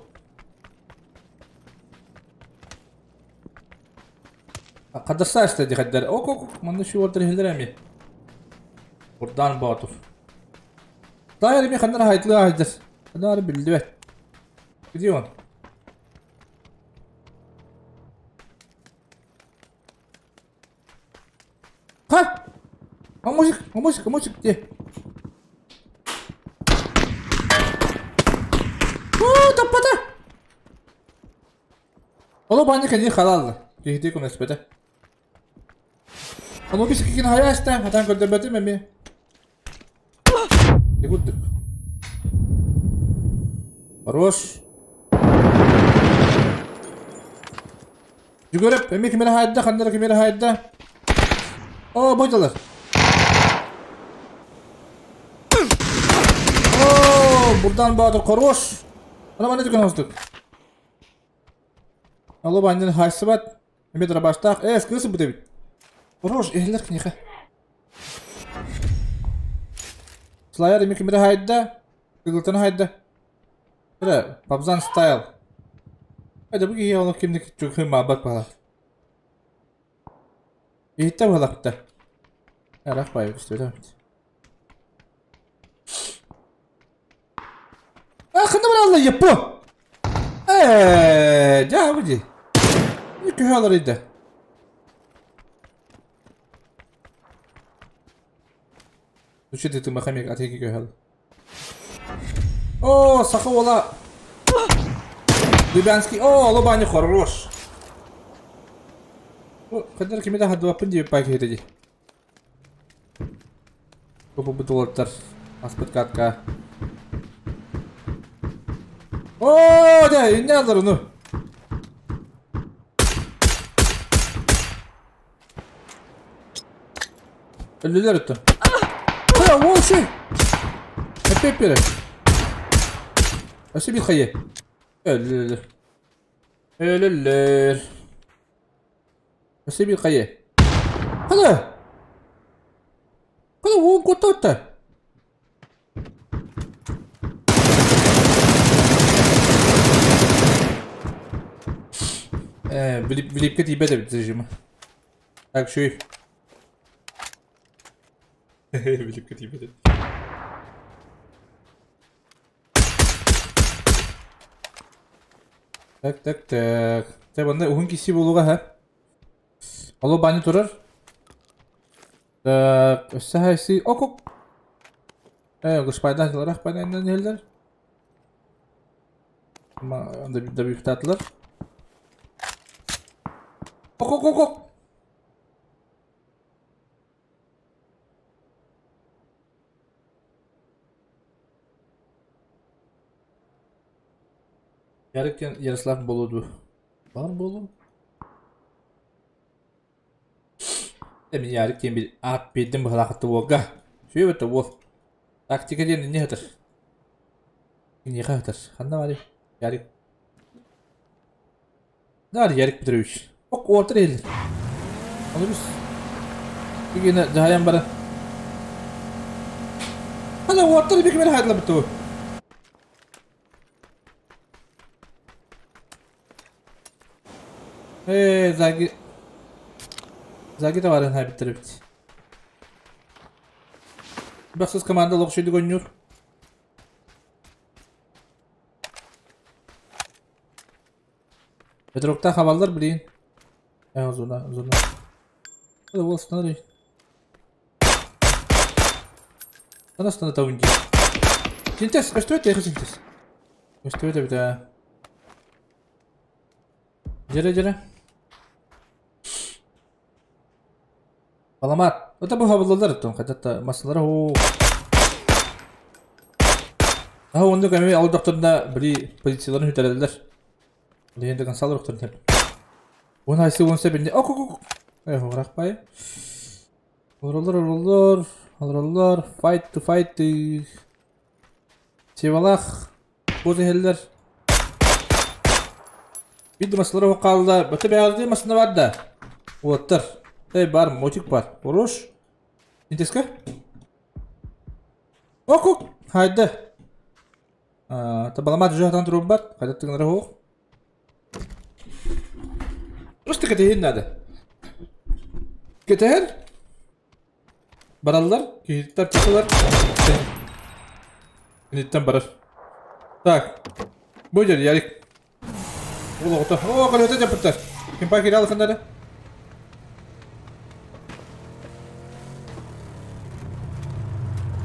Кадырса истеди хаддар. Ок ок, манда şu order hildir Buradan Batur. Dair mi kanlar haytlı haydır. Kadar bildi. Gidiyor. Ha! Амусик, амусик, амусик, где? О, таппата! Оло баня кани халалла. Кихти кун эспете. Анубис кикин хайаста, хатан көрдөрбөтүм эми. Курдук. Хорош. Жүгөрөп, эми кимere хайда, хандара кимere хайда. О, бойдалар. О, бурдан баатыр хорош. Ана мана дүкөн хостук. Алло, баннен хайсыбат. Эми дырабаштаах. Э, скысы бутебит. Хорош, эхлер книха. Слайер эми кимere хайда. Кыгылтан хайда. Бре, Пабзан стайл. Айда бу киһи олох кимник чугы маабат бала. Иһитте балакта. Арах бай үстү. А, ханна баралла яппо. Э, жа бу ди. Үкү халар иде. Учит ты махамик атеки көхал. О, саха ола. Лубянский. О, Лубани хорош. О, кадр кимеде хадва пынди пак хереди. Бу бу доллар. Аспыт катка. О, да, не алар ну. Өлүлөр өттө. Ха, о, шей. Эпеп бере. Өсө бир хайы. Өлүлөр. Өлүлөр. Өсө бир хайы. Кана? Кана он кототта. Э, билип билипке тибе деп режимі. Так, шүй. Билипке тибе деп. Так, так, так. Те банда уһун киси болуга ха. Алло, бани турар. Так, өссө хайсы окок. Э, гышпайдан жыларах байдан нелдер. Ма, анда бифтатлар. Ок, ок, ок, ок. Ярыктен Ярослав болуду. Бар болу. Эми Ярыктен бир ат бедим бахалакты болга. Сүйөбөттө бол. Тактика ден не хатыр? Не хатыр? Ханда бари? Ярык. Нар Ярик Петрович. Ок, отыр ел. Оны биз. Бигене жаян бара. Хана отыр бик мен хайдла биту. Э, заги. Заги да барын хайбиттер бит. Баксыз команда локшуйду гоннюр. Петрокта хабалдар блин. Э, зона, зона. Это вот, смотри. Она станет таунди. Синтез, а что это? Я синтез. Что это беда? Дере, дере. Аламат. Это был хабалдар, там хотя-то масалар. О. А он только ми ал докторна бри позицияларын хүтәрәләр. Легенде консалар докторна. Он айсы он себенде. Ок, ок, ок. Эх, рахпай. Роллар, роллар, роллар, fight to fight. Севалах. Бозы хеллер. Бид масалар қалды. Бөте бәлді масына бар да. Оттар. Эй, бар, мотик бар. Хорош. Интеска? Ок, ок. Хайда. Табаламат жақтан тұрып бар. Қайда тыңдары оқ. Просто кетейін надо. Кетер. Баралар, кейттер тысылар. Неттен барар. Так. Бұл жер, Ярик. Ол оғыты. О, қалай өте жапырттар. Кім пакет алықындары?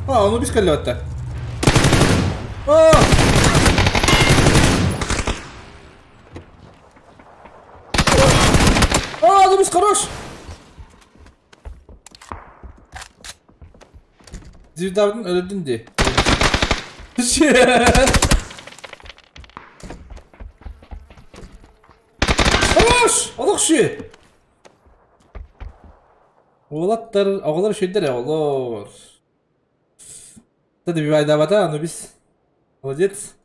А, оны біз кәлі атты. А! А, ну біз хорош! Звездабытын өлөрдүн дии. Хорош! Олох ши! Уолаттар, оҕолор үчүгэйдэр ээ, оҕолор. Добивайдаабата, Анубис. Молодец.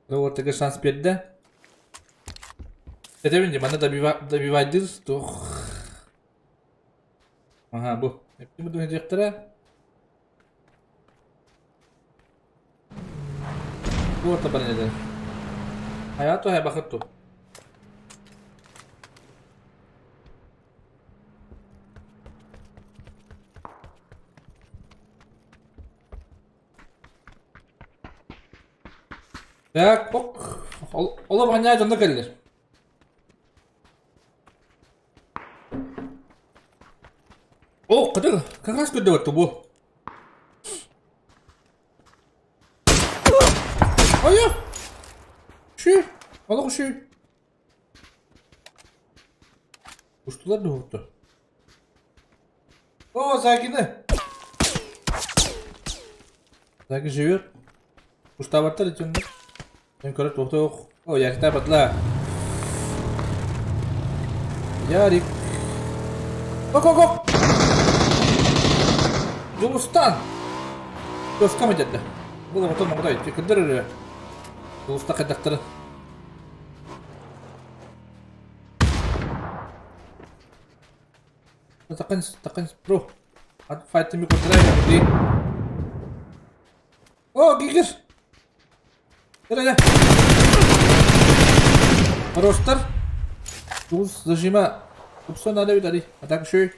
Уолаттарга шанс биэрдэ. Этэбин дии, манна добивайдыыр туох. Аха, бу. Эптим бу диэхтэрэ. Бу орто баран этэр. Хайа ту, хайа бахыт ту. Так, ок. Олор манньаа дьонно кэллэр. О, кытыл, как раз көрдөбөттү бу. Айа! Ши, олох ши. Устулар дуһутту. О, Загины! Заги живет. Уштабаттар итинде. Мен көрө тохтоо. О, Ярикта батла. Ярик. Ок, ок, ок! Дулустан! Доска мететте. Бұл отон моғдай. Кірдір Дулуста қайдақтары. Тақынс, тақынс, бро. Файтты ми көтірәй. О, гигер! Кір, Хороштар. Туз зажима. Тупсон надо видали. А так еще.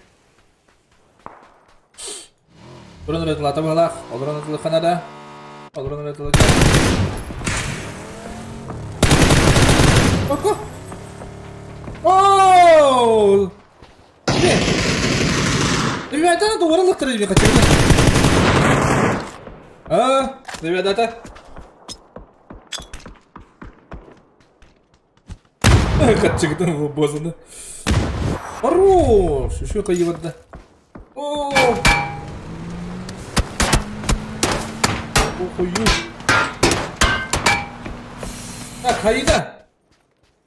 Уран ретла табалах. Олорон ретла ханада. Олорон ретла. Око. О! Ребята, надо уран лақтырып хотел. А, ребята. Хатчыгытын бозаны. Хорош! Еще кайыватда. О! Охую. Так, Хаида.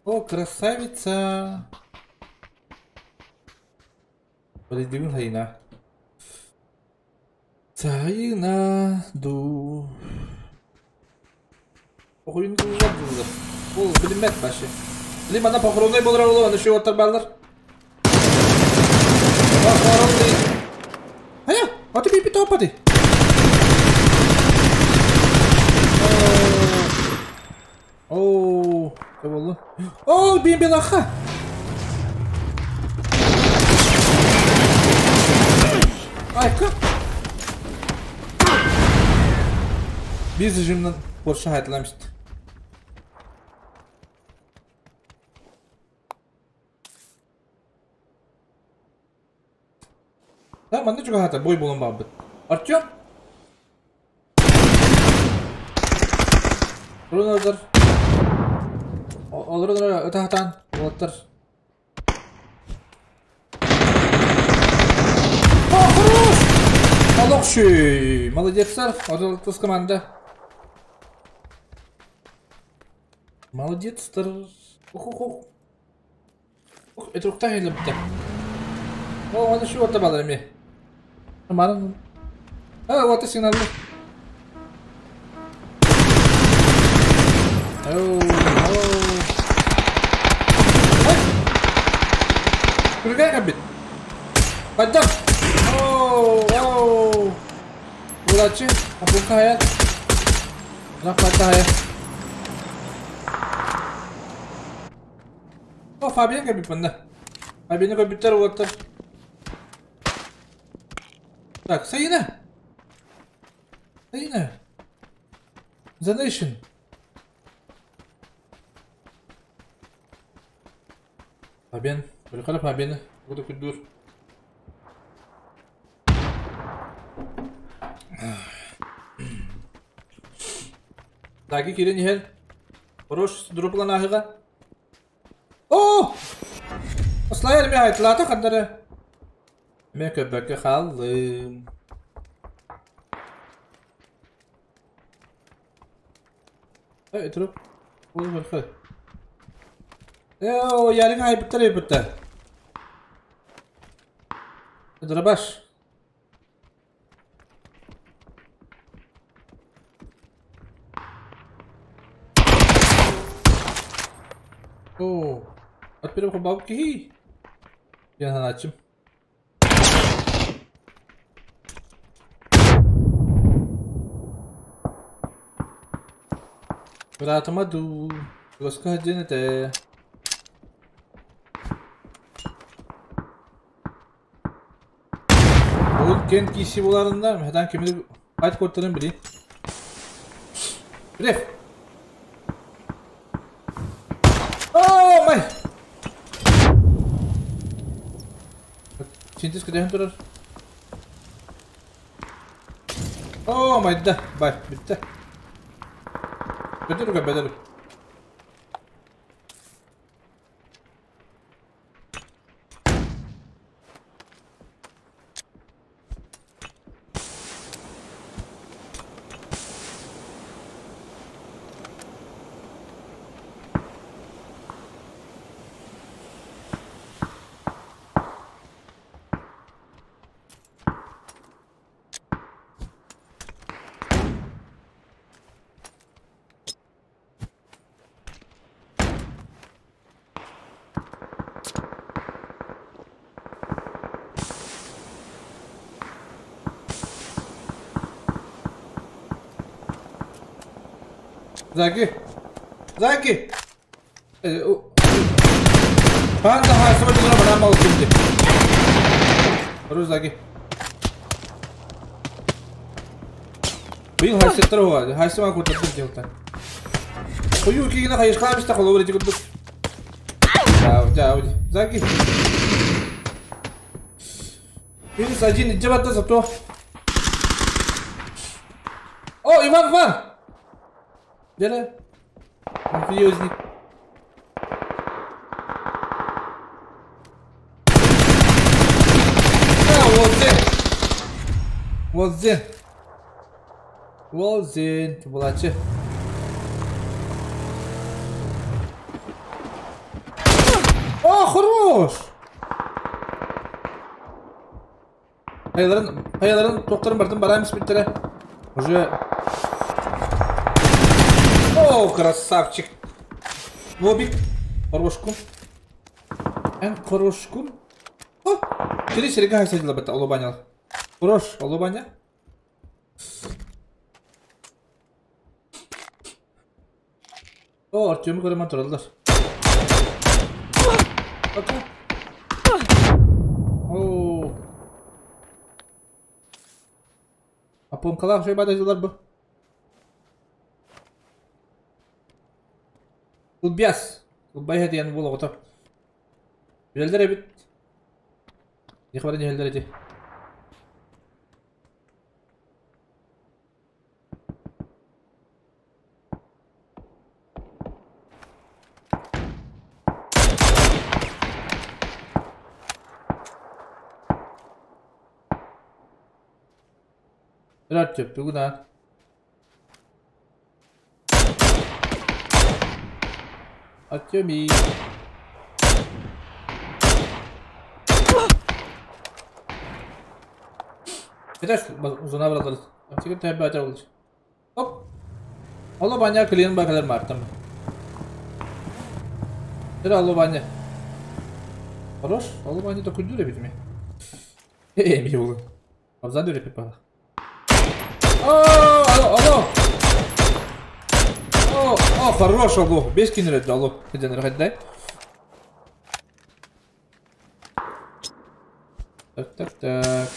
О, красавица. Подойди, Хаина. Цаина ду. Охуюн Ол билинбэт башы. Билим ана похоронный болар олу, аны шүй оттар балдар. Похоронный. Хая, аты бипи топады. Ооо, не болду? О, бим белаха. Айка. Биз режимнен борша айтыламыз. Да, манна чугахата бой болон бабыт. Артем? Руназар. Олорон ытахатан олаттар. О, хорош! Алокши! Молодец, сэр. Отыз команда. Молодец, сэр. Ух, ух, ух. Ух, это рукта или бітті. О, оны şu orta balар эми. Маран. А, вот и сигнал. Оу, оу. Күргә кабит. Баддам. Оу, оу. Удачи. Апука хаят. Рахмат хаят. О, Фабиан кабит мында. Фабиан кабиттер оттар. Так, Саина! Саина! The Nation! Фабиан, Бөлкалап Фабиан, буду күддүр. Даги кирен ехел. Хорош, дроплан ахыга. О! Аслайыр ми айтлата кандары. Мен көбөккө халлым. Итирик. Э, ярин айбыттар айбыттар. Дробаш. Оо, от бир баб киһи. Диэн санааччым. Быраатыма дуу, чугаска сылдьан этэ. Ол кен киси буларында, хатан кимини айт куоттарын били. Реф! О, май! Синтез кэтэһэн турар. О, майда, бай, бүттэ. Бөтөрүгэ бөтөрү. Заки! Заки! Панда хайсыба дьоно бараан балыккын дии. Хорош, Заки. Быйыл хайсыттар уһуга. Хайсыма куртаттым дьылта. Хойуу кигинэ хайышкаан истэ холобур ити курдук. Жаа, Заки. Минус один, иджи барда зато. О, Иван, Иван! Дьэ, мафиозник. А, вот здесь. Вот здесь. Вот здесь. Булачы. О, хорош! Хайаларын, хайаларын тохторун бартын бараем испиттэрэ. Уже... О, красавчик! Лобик. Хорошку. Эн хорошку. О! Три серега сидела бы олубанял. Хорош, олубаня. О, Артем көрөмөн тураллар. Ата. О. Апонкалаах шой бата дьылар бу. Кулбяс. Кулбай диэн буол оҕото. Билэллэр эбит. Их баран иһэллэр ити. Артем, бүгүн Артемий. Этаж узuna bırakırız. Çıkıp tepe açar olur. Hop. Alo banya клиент бакалар мартым. Тир алло баня. Хорош, алло баня да күндүр бит ми. Эми болду. Абзан дөре пала. О, алло, алло. О, о, хорош, алло. Бес кинер алло. Хеден рахат Так, так, так.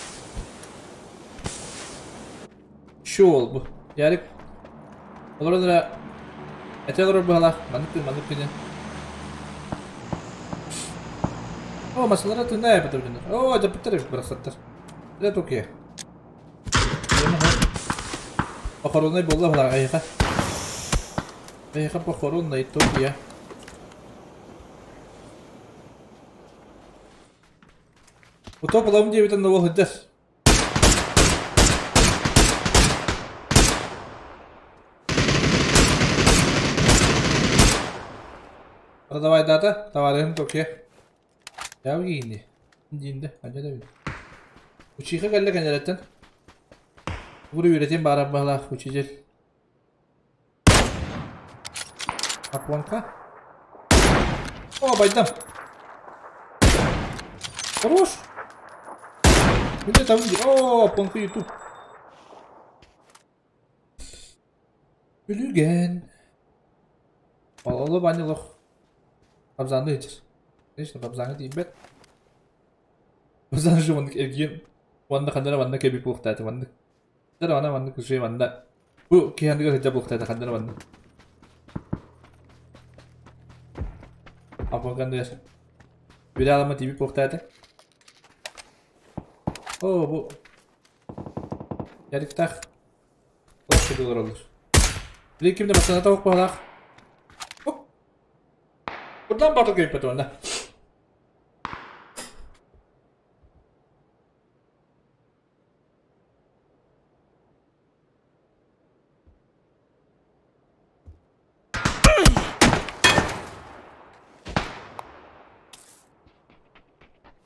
Шул бу. Ярик. Олар Этелер бала, манып манып кене. О, масалара тына бит О, жапыттар бирасаттар. Это окей. Похоронный буолла була айха. Айха похоронный Токио. Утоп аламын диэбитин нобол сылдьар. Продавайдаата, товарыһым Токио. Дьаабы киинди. Диинде, аньа да бил. Учиха кэллэ кэнэрэттэн. Бугур үөрэтиэн баарар баһылаах учитель. Апонка. О, байдам. Хорош. Где там? О, Апонка YouTube. Үлүгэн. Оло бани лох. Абзанды ичер. Конечно, абзанга тиийбэт. Абзан же маннык эргиэн. Манна ханнара манна кэби буохтаата маннык. Дара ана маннык уже манна. Бу киһи анныгар сылдьар буохтаата ханнара маннык. Апонкандыгар. Билэ алама тиийбит буохтаата. О, бу Ярыктаах олох курдук олороллор. Билигин ким да бастаната ох баҕалаах. Оп. Курдаан баатыр көйпөт уонна.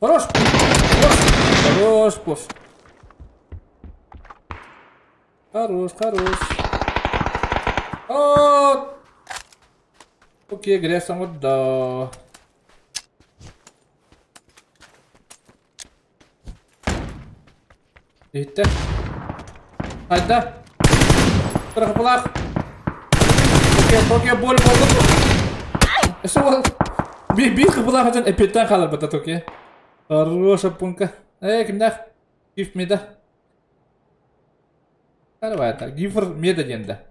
Хорош! Хорош! Хорош, пуш. Хорош, хорош. О! Окей, грязь да. Иһиттэ. Хайда. Кырахапылаах. Окей, Токио боль болду. Өссө уол биир кыпылаах дьон эппиэттээн хааларбыта Токио. Хороша пунка. Э, кимнээх? Гиф меда. Давай, гифр меда диэн да.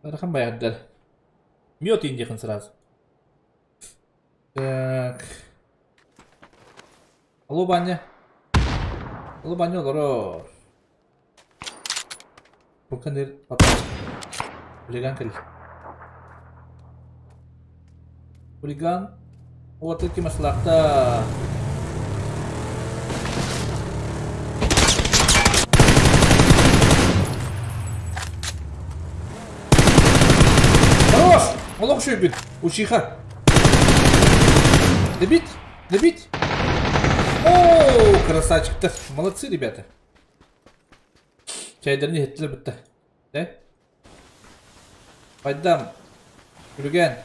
Ыарахан байардар. Мед индихан сразу. Так. Алло, Баня. Алло, Баня олорор. Буканыр папа. Хулиган кэл. Хулиган. Уоты ким аслахта. Хорош! Олох үчүгүйбүт. Учиха. Добить! Добить! О, красавчик-то. Молодцы, ребята. Чайдарын иһиттилэр бытта. Да? Пайдам. Күлүгэн.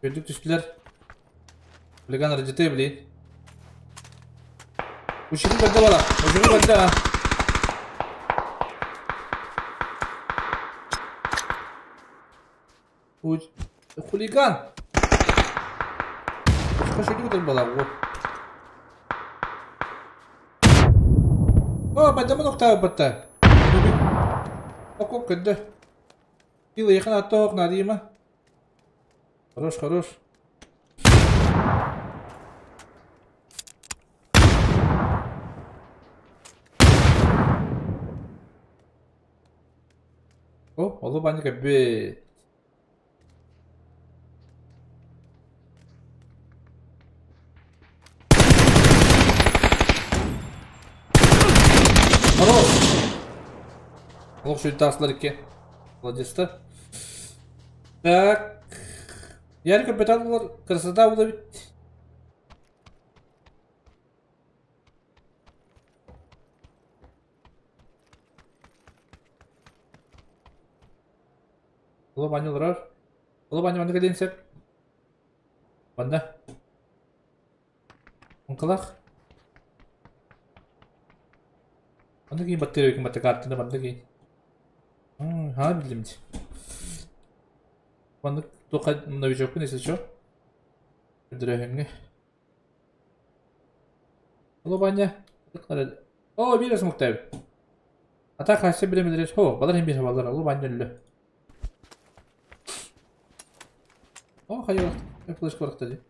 Үрдүк түстүлэр. Хулиган ырдьытыы блин. Учугу көрдө бала. Учугу көрдө а. Хулиган! Скажи, куда была? Вот. О, бадамын оқтағы батта. Окоп көдді. Пила яқын аттоқ, надима. Хорош, хорош. О, олу баника бит. Хорош! Олох шүл таслар икки. Молодец-то. Так. Ярик капитан булар. Красота була бит. Ола баня олорор. Ола баня манна кэлиэн сөп. Манна. Оҥкалаах. Манна киин баттыыр эбиккин батта картаны манна киин. Haa биллим дии. Маннык туохха новичокпун если чё. Көрдөрөөһүҥҥэ. Ола баня. О, биир смуктайбыт. А так хасса билемилер хо, балар хим бир балар, ол баня өллө. О, хайа, флешка барахта ди.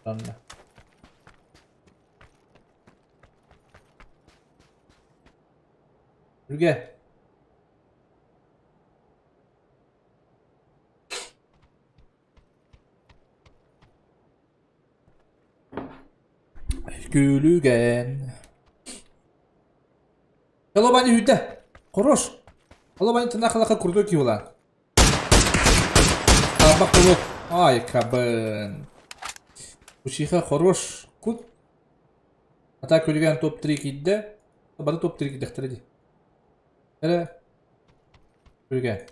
Ранна. Үрге. Күлүгэн. Hello баня хүтэ. Хорош. Hello баня тына халаха крутой киулан. Хабах болу. Ай, кабын. Учиха хорош. Кут. Ата күлген топ-3 кидде. Бары топ-3 киддехтер ди. Эре. Күлген.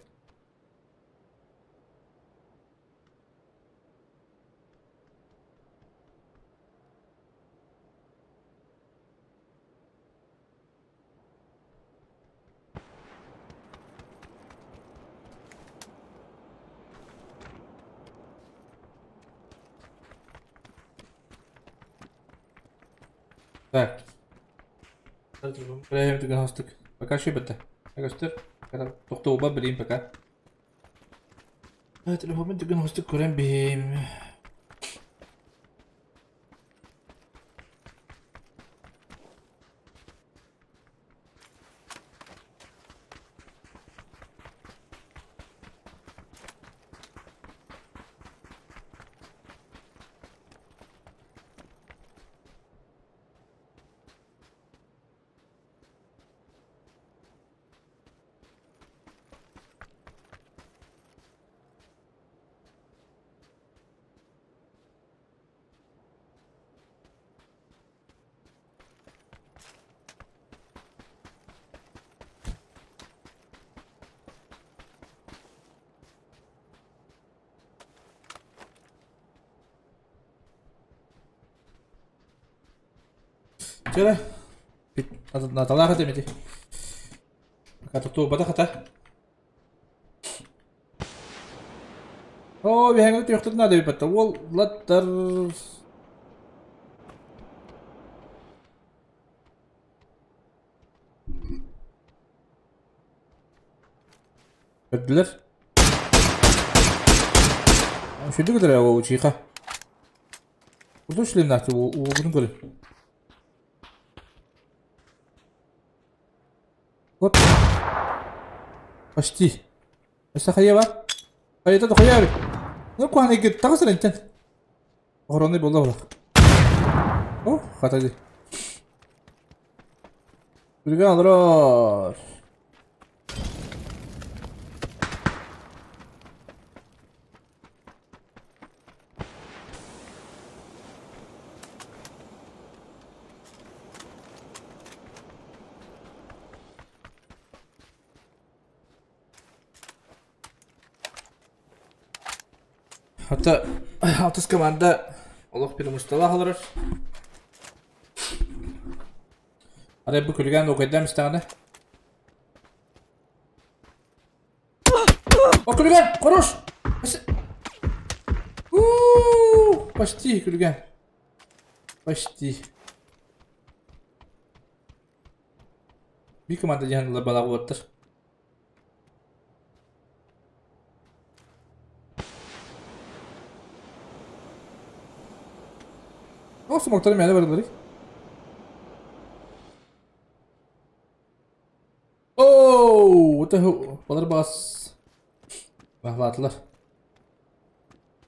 Так. Пока что бетте. Көстөр. Тоқтауба білейін пока. Телефонын түген хостык көрем бейм. Чere. Наталаха демеди. Пока тоқтау бата хата. О, бихәңгә түйәктер надо бит. Ол латтар. Öldüler. Şurada kadar ya o uçiqa. Burada işlem nahtı o bunu görün. Вот. Почти. Өссө хайа бар. Хайата да хайа. Ну куаны гит тагысыр энтен. Охороны болла була. О, хата ди. Үргә алырар. Hatta altız команда Олох bir мустала алырар. Арай бу күлгән окайдан мистаганы. О, күлгән, хорош. У, почти күлгән. Почти. Bir команда җанлы бала булыптыр. О, смоктар мәле бар. Оу, это балар бас. Бахлатылар.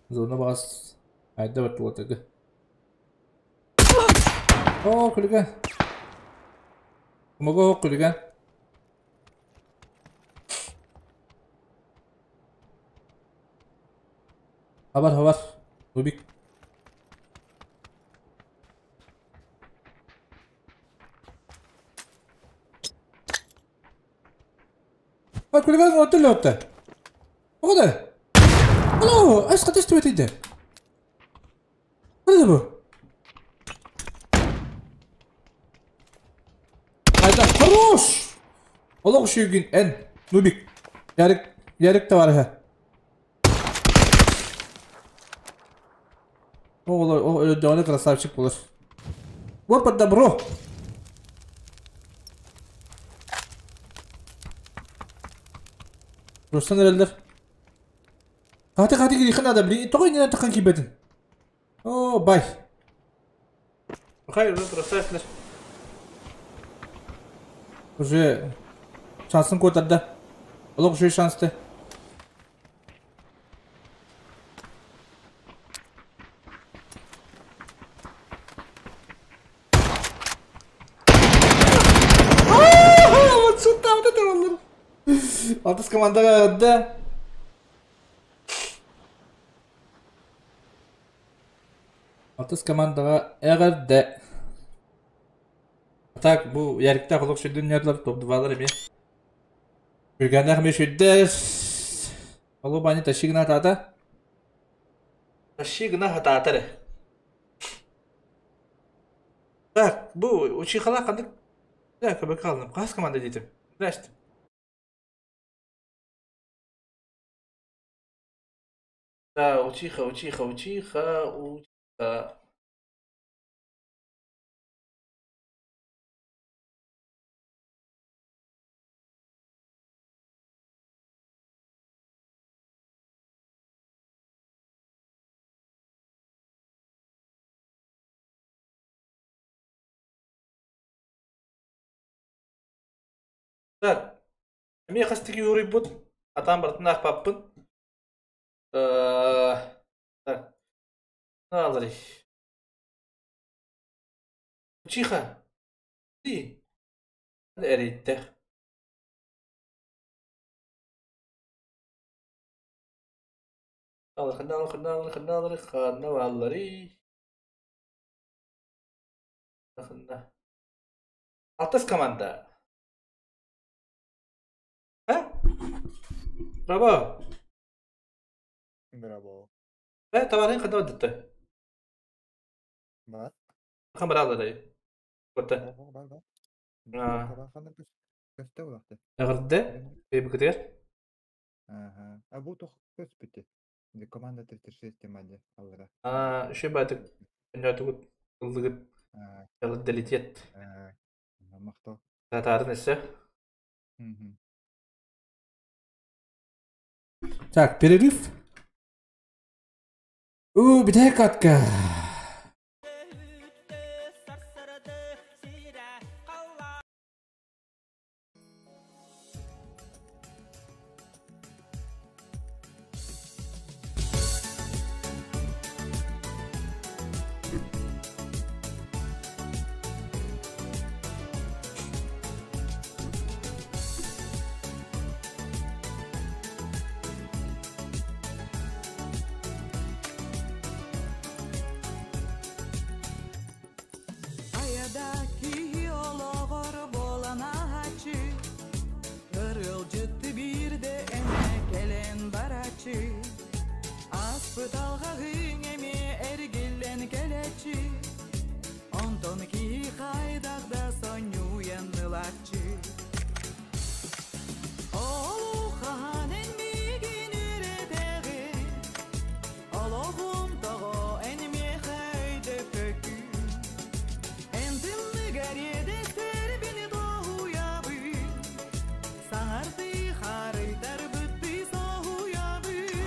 Зона бас. Айда бат вот. О, күлгән. Могу күлгән. Хабар, хабар. Рубик. А, күлгән отел өттө. Оғда. Алло, ас каташ төбөт иде. Кандай бу? Айда, хорош! Олох шүйгін эн, Нубик. Ярик, Ярик та бар ха. О, о, о, красавчик болар. Вот под добро. Ruslan эрелдер. Каты каты кири хана да бли. Тогой не такан кибетин. О, бай. Хай, уже красавчик. Уже шансын көтөрдө. Олох шүй шансты. Вот сюда, вот это он. Алтыс командаға да. Алтыс командаҕа эҕэрдэ! Так, бу Ярикта олох сүрдүн ньырлар топ-2-лар эмиэ. Күргэннээх эмиэ сүрдэр. Олу бани тащи гына атаата. Тащи гына хатаата эрэ. Так, бу учихала ханнык Да, көбөкө хааллым. Хас команда диэтим? Здрасте. Да, учиха, учиха, учиха, учиха. Так, эмиэ хастык юруйбут, атаан барытын аахпаппын. Так, нааларый. Учиха, ти, эрийтте. Алхына, алхына, алхына, алларый. Алхына. Алтыс команда. А? Браво. Браво. Товарын хана өдүттэ. Бар. Хан баралары. Кота. Бар бар. Аа. Табар ханна көстө булакты. Эҕэрдэ. Бэйбикитигэр. Ага. А бу тох көспүтү. Команда 36 темаде аллара. Аа, үшө баатык өнөтүгүт ыллыгыт элдэлитет. Махтал. Татарын эссе. Так, перерыв. У, битэ катка. Айада киһи олоҕор буолан аһааччы, Ырылдьытты биирдэ эмэ кэлэн барааччы, Аспыт алҕаһыҥ эмиэ эргиллэн кэлээччи, Онтон киһи хайдах да сонньуйан ылааччы. Олухаан эн миигин үөрэтэҕин, Олоҕум тоҕо эн миэхэ өйдөппөккүн. Эн тымныгар иэдэстэрбин тоһуйабын, Саҥардыы харыйтарбыттыы соһуйабын.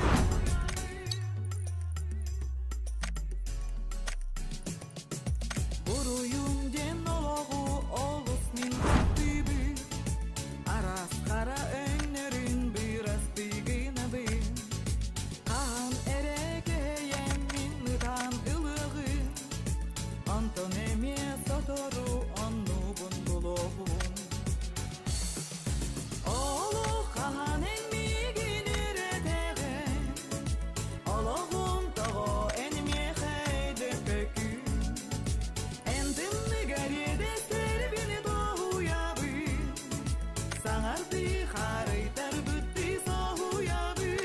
Буруйум диэн олоҕу олус мин таптыыбын, Араас хара өҥнөрүн бырастыы гынабын. Хаһан эрэ кэһэйэн мин ытаан ылыаҕым, Онтон эмиэ сотору оннубун булуоҕум. Олох хаһан эн миигин үөрэтэҕин, Олоҕум тоҕо эн миэхэ өйдөппөккүн. Эн тымныгар иэдэстэрбин тоһуйабын, Саҥардыы харыйтарбыттыы соһуйабын.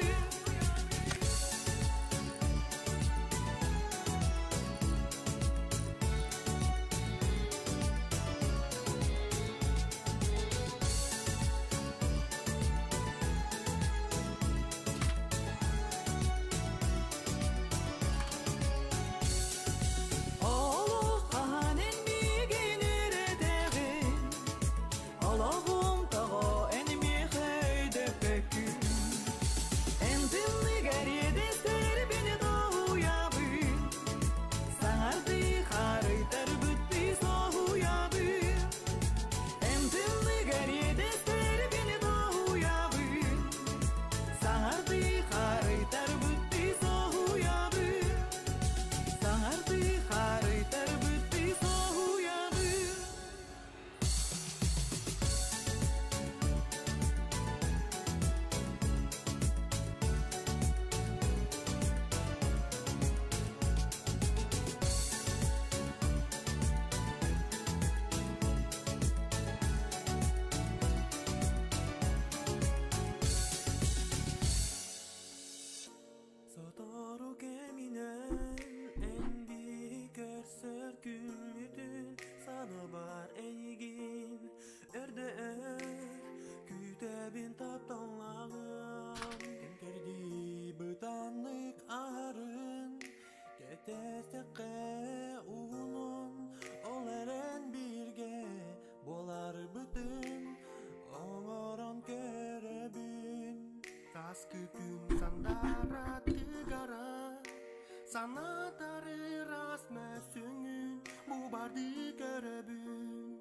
Санатары расмы сүңүн Бу барды көрөбүн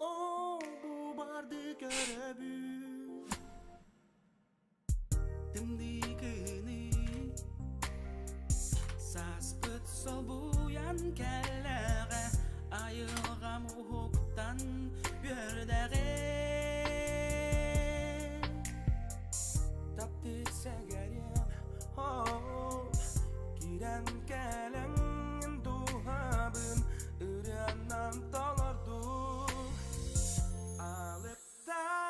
О, бу барды көрөбүн Тымдыгыны Саспыт солбуян кэллэҕэ Айылҕам уһуктан үөрдэҕэ Таптыыр сэгэриэм О, киирэн кэлэн дууһабын ырыанан толордум Алыптаах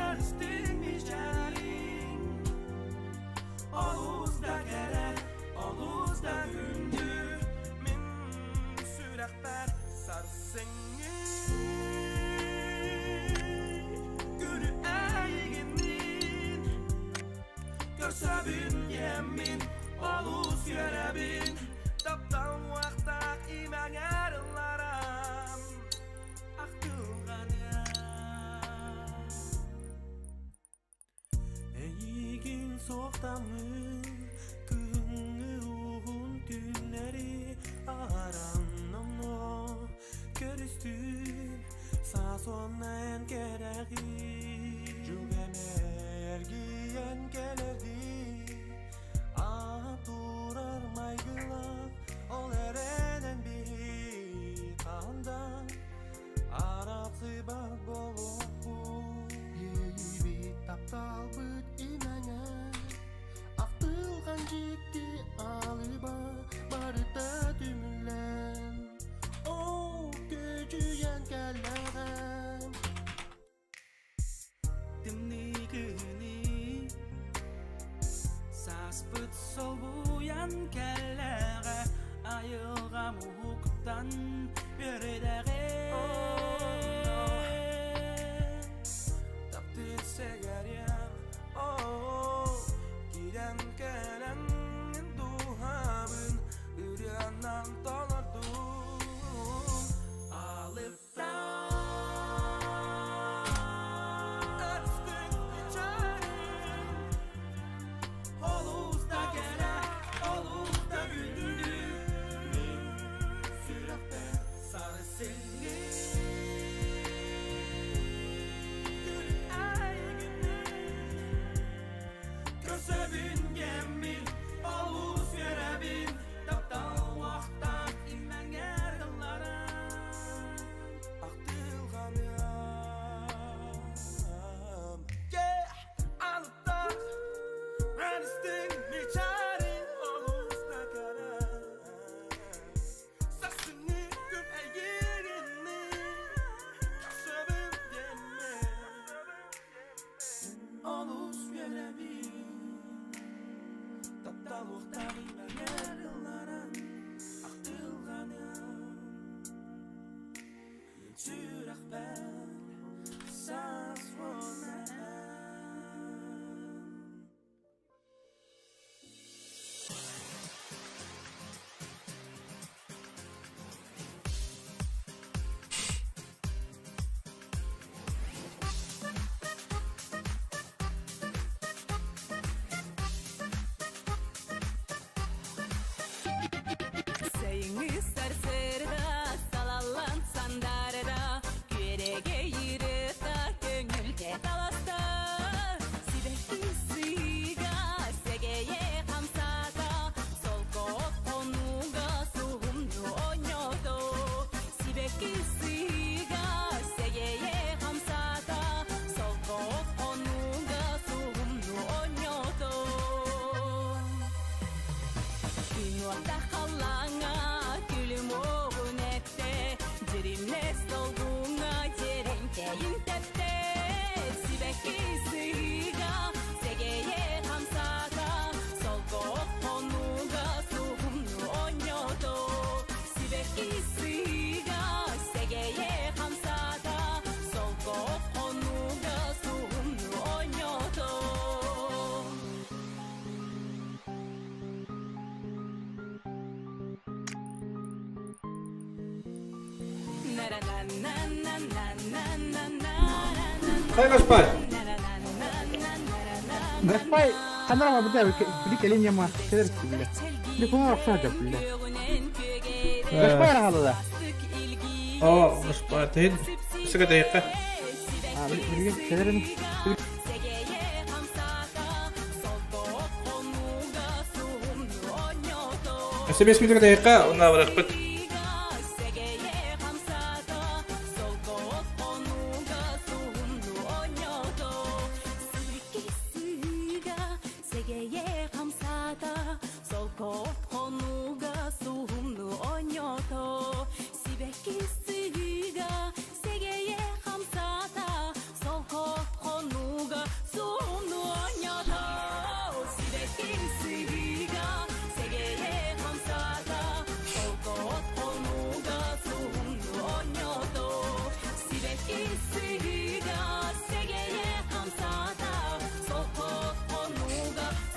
өрүстүҥ мичээриҥ Олус да кэрэ, олус да күндү Мин сүрэхпэр сарсыҥҥы күнү эйигинниин Көрсөбүн диэммин, олус үөрэбин Таптал уохтаах имэҥэр ылларан Ахтылҕаныам Эйигин суохтаммын күһүҥҥү уһун түүннэри ааран номнуо көрүстүм саас уонна эн кэрэҕин Дьүгэмэ эргийэн кэлэрдии ааһа турар майгылаах ол эрэнэн биһи хаһан да арахсыбат буолуохпут Иэйиибит тапталбыт имэҥэ Ахтылҕан дьикти алыба барыта түмүллэн Оо, күөдьүйэн кэллэҕэм Тымныгыны Саспыт солбуян кэллэҕэ Айылҕам уһуктан үөрдэҕэ Таптыыр сэгэриэм Оо, киирэн кэлэн дууһабын ырыанан толордум Алыптаах Өрүстүҥ мичээриҥ Олус да кэрэ, олус да күндү Мин сүрэхпэр сарсыҥҥы күн эйигинниин Көрсөбүн диэммин, олус үөрэбин Таптал уохтаах имэҥэр ылларан Ахтылҕаныам Yeah, алыптаах өрүстүҥ мичээриҥ олус да кэрэ Сарсыҥҥы күн эйигинниин Көрсөбүн диэммин Олус үөрэбин Таптал уохтаах имэҥэр ылларан Ахтылҕаныам Мин сүрэхпэр саас уонна эн Сайыҥҥы сарсыарда салаллан сандарда Күөрэгэ йырыта көҥүлгэ таласта Сибэкки сыыга сэгэйэ хамсаата Солко хонууга суһумну оонньоото Сибэкки сыыга сэгэйэ хамсаата Солко хонууга суһумну оонньоото Күн уота халлааҥҥа күлүм уоҕун эттэ, Дьиримнэс долгуҥҥа дьиэрэҥкэйин тэптэ. Сибэкки сыһыыга сэгэйэ хамсаата, Солко хонууга суһумну оонньоото. Сибэкки сыһыыга сэгэйэ хамсаата, Солко хонууга суһумну оонньоото. Хай Гаспай! Гаспай! Ханара бу да били кэлин яма келер бile. Телефон окса да бile. Гашпайра халада. О, гашпайра. Тейд. Сыга дейкка. А, билген келерин. Өссө 5 мүнөт дейкка, онна барахпыт.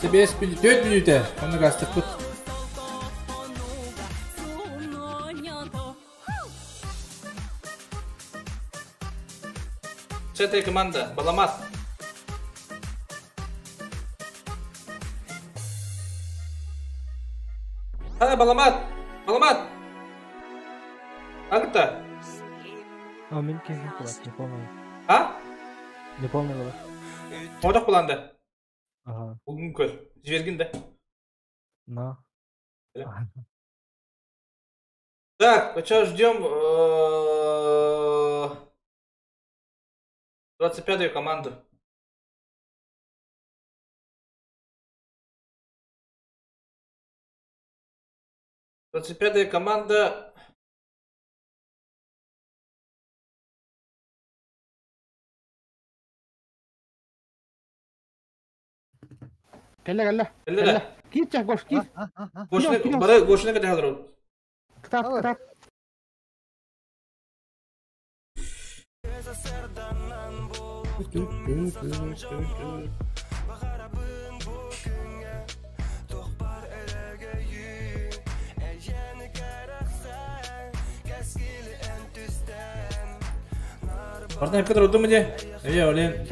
Бес 4 мүнөтэ, онно гастыкпыт. Четая команда, Баламат. А, Баламат! Баламат! Агта! А, мен кезин кылат, не помню. А? Не помню было. Одақ буланды. Ага. Бүгін көр. Жіберген да. На. Так, сейчас ждем 25-ю команду. 25-я команда. Кэллэ кэллэ. Кэллэ да. Киир чах гош киир. Гошны бары гошны кете халыр. Кытаат кытаат. Бартан хепке турдум де. Эе, олен.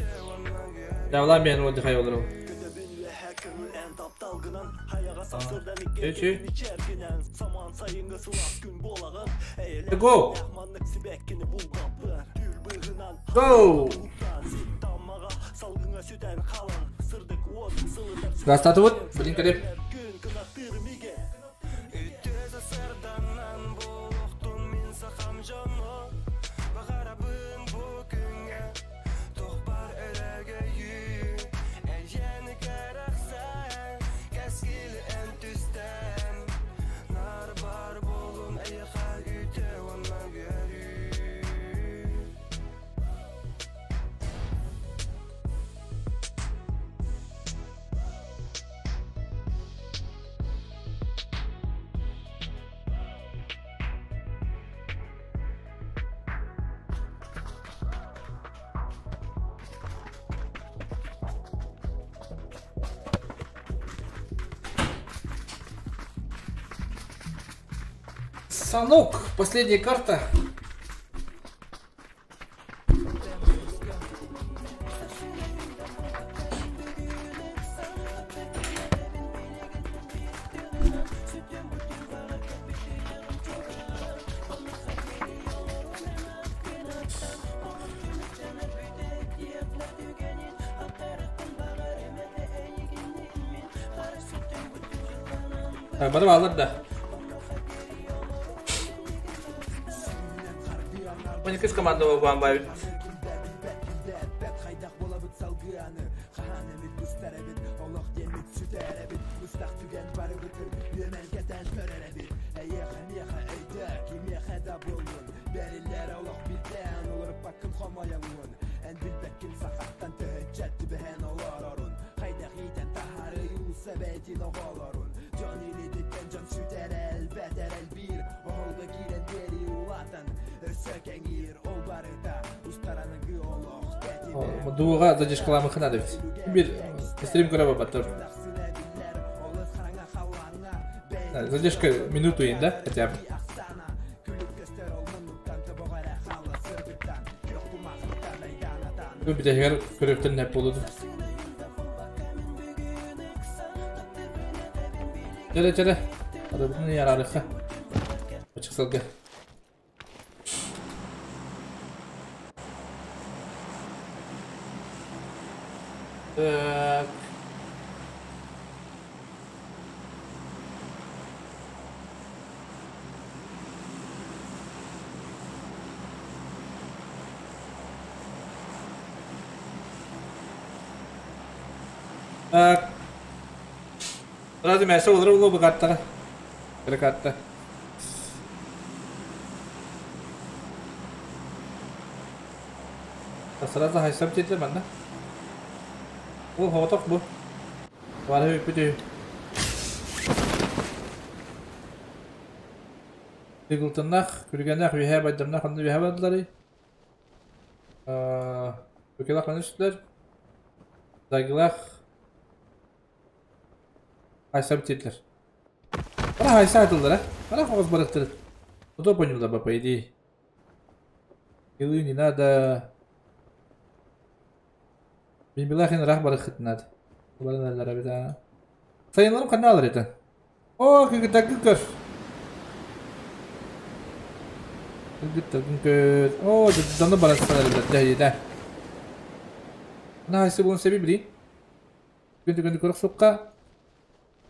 Давла мен вот дихай олар. Эчи. Go. Go. Гастаты вот, блин, калеп. Санок, последняя карта. Бары алыр да. Он команда вам бавит. Дуға задержкаламы хана деп. Bir стрим көрө баттыр. Задержка минуту ин, да, хотя бы. Бу битәһигәр көрөктөн нәп болуду. Чэрэ чэрэ. Арабытын ярарыха. Ачык сылга. Так. Так. Сразу мясо олору улу быкаттара. Кырыкатта. Сразу хайсам тиэтэ манна. Ол хоҕотох бу. Бары бүппүт Тыгылтыннах, күргэннэх, үөһээ байдамнах, онно үөһээ бардыларый. Бүкелах маны үстүлэр. Дагилах хайсам тиэтилэр. Бара хайса атыллара. Бара хоҕос барыктырыт. Кто понял, да, по идее. Илы не надо. Мин билахин рах барыхыт надо. Барыналар бит. Сайынларым ханна алар это? О, кыргыттаргын көр. Кыргыттаргын көр. О, дьону баран сытар дьэ, Наһайсы буолун сэби билин. Күн түгэнди көрөх сукка.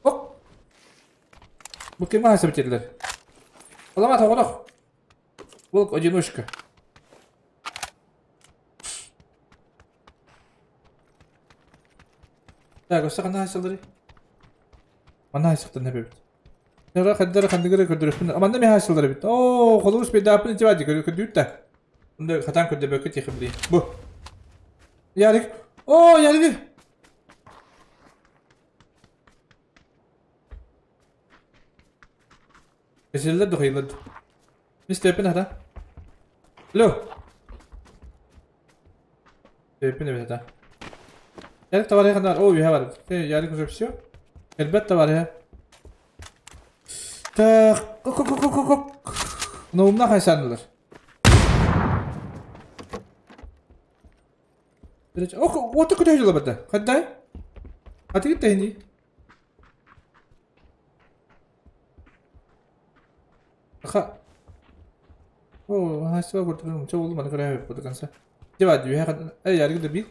Ок! Бу ким хаһайсы битерлер? Аламат оҕонох. Волк одиночка. Так, өссө ханна хаһайсалары? Манна хаһайсыктан эбит. Нара хаддара хандыгара көрдөрөппүн. Манна ми хаһайсалар эбит. Оо, холуус бедааппын итибади көрдүүт да. Онда хатан көрдөбөккө тиэхи билин. Бу. Ярик. Оо, Ярик. Кесиллер дохайлар. Мистепин хата. Алло. Тепин эбит хата. Ярик товарищ хандар. О, үһэ бар. Ярик уже все. Элбет товарищ. Так, кок кок кок кок. Наумна хайсанылар. Ох, вот такой же лабата. Хаддай? А ты где Аха. О, хайсыба көрдүм. Чо болду маны көрө до конца. Дева, дүйэ эй, ярик да бил.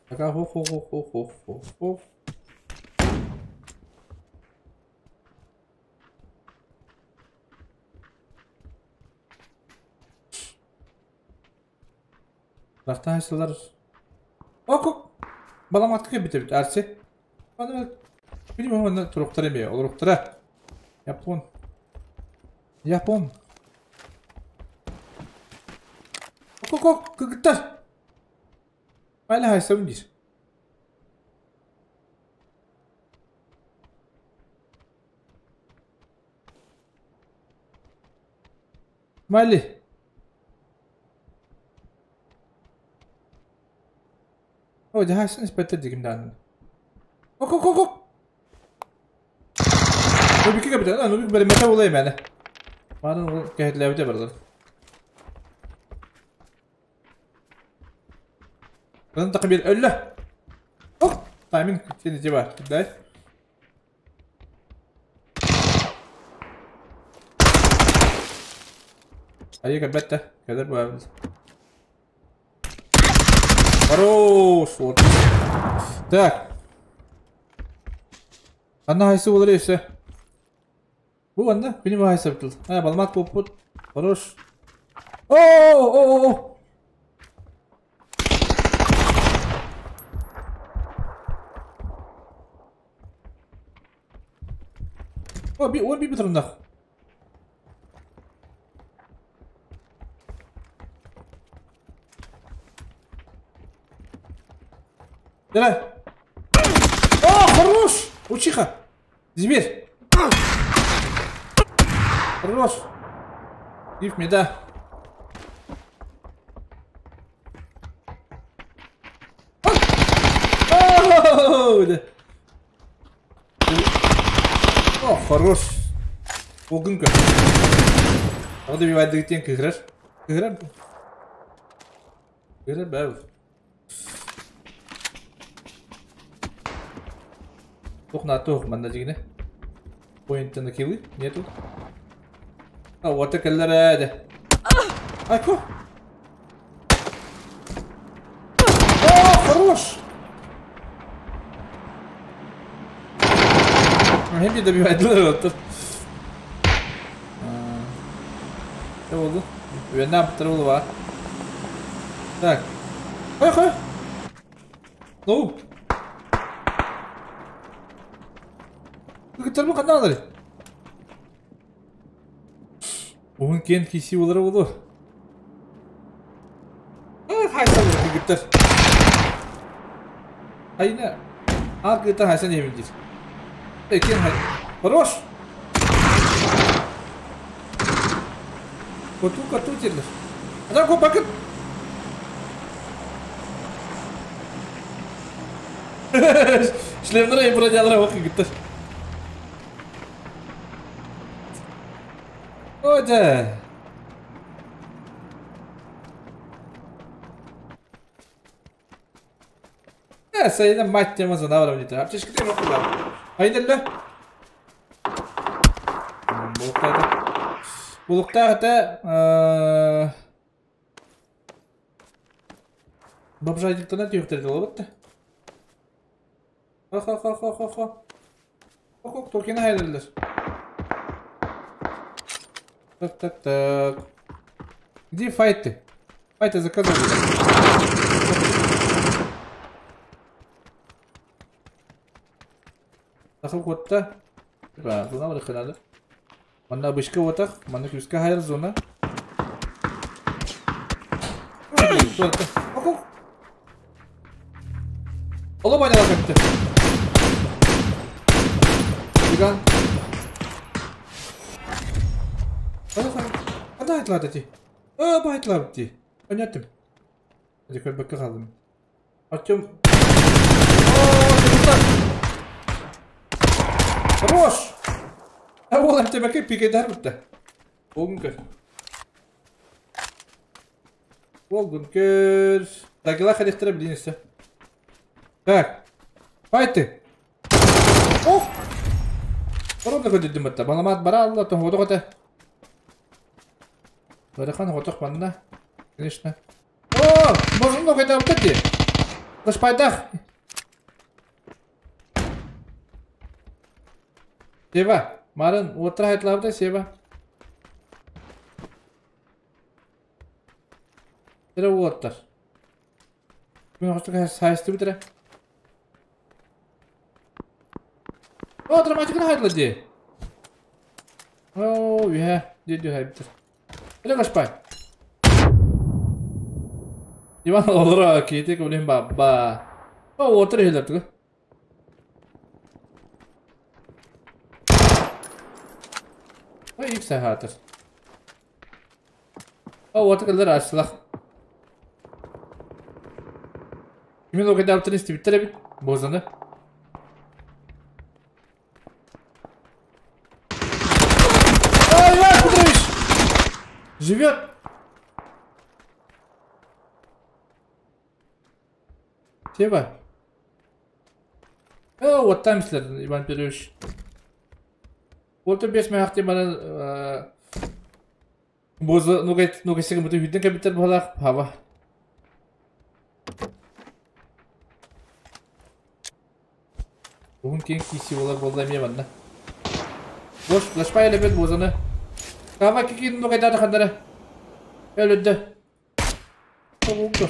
Така хо хо хо хо хо хо хо. Рахта хайсылар. Ок. Балам атка битебит арси. Аны билмем аны туруктар эме, олоруктара. Япон. Япон. Ок ок кыгыттар. Айла хайсабын дир. Мали. О, жахайсын испеттер дигимдан. Ок ок ок ок. Нубики капитан, а нубик бери мета болай мәне. Марын ол кәһетләбите барлар. Кызын тақы бер өллө. Ок, тайминг сени жеба. Дай. Айы кәбәттә. Кәдер бу. Хорош, вот. Так. Анна хайсы болар есе. Бу анна, бини хайсы битил. А, балмат попут. Хорош. О, о, о, о. О, би, о, би битирнах. Давай. О, хорош! Учиха! Зверь! Хорош! Give me, да. О, хорош! Огынка. Ағды бивайдыгтен кыгырар. Кыгырар. Кыгырар бәу. Тух на тух манна дьигинэ. Поинты на киллы нету. А вот кэллэр ээ. Айко. О, хорош! Hem добивайдылар оттор. Не болду? Үөннэ аптыр болу бар. Так. Хой, хой. Ну. Кытар бу каналары. Уһун киэн киси болары болу. Хайсан кыгыттар. Айна. А кыта хайсан емин дир. Эй, кем хай. Хорош! Коту, коту терлер. Адам ко бакыт. Шлемнер бронялар ок кыгыттар. О, да. Сайына мать тема за наврам не так. Аптечка ты мог Айдалла. Булуктаата. Булуктаата Бабжайдыктана түйөктөрдү болот да. Ха-ха-ха-ха-ха. Ох, токена хайдаллар. Так, так, так. Где файты? Файты заказывали. Тахыл котта. Зона бар ханады. Манна бышка отах, манна күскә хайр зона. Ола байнала кәтте. Диган. Ада айтылады ти. А, байтылады ти. Понятно. Hadi koy bakka kaldım. Артем. Хорош! А ол Артем әке пикедар бітті. Ол күнкөр. Ол күнкөр. Дагила харектері білінісі. Так. Файты. Ох! Ровно көдүдүм бітті. Баламат бара алла, тоғыды қоты. Барахан готов манна. Конечно. О, можно много это вот эти. Лашпайдах. Сева, Марын, отыра айтылабыда Сева. Тірі оттар. Мен қостық сайысты бітірі. О, драматиканы айтылы де. О, иә, де бітір. Öyle kaçpay. Иван олора кейтек үлен баба. О, отыр елер түгі. Ой, ик сахатыр. О, отыр елер ашсылақ. Кимен оқиды аптыр истебиттер бит. Бозаны. Ай, Иван Петрович! Живет! Сева. О, вот там след, Иван Петрович. Вот бес мен бана бозы нугай нугай сеге буту хүден капитал балах хава. Бүгін кейін киси болар болды мен банда. Бош, лашпай элемент бозаны. Кава кикин нугай дата хандара. Өлөдө. Олду.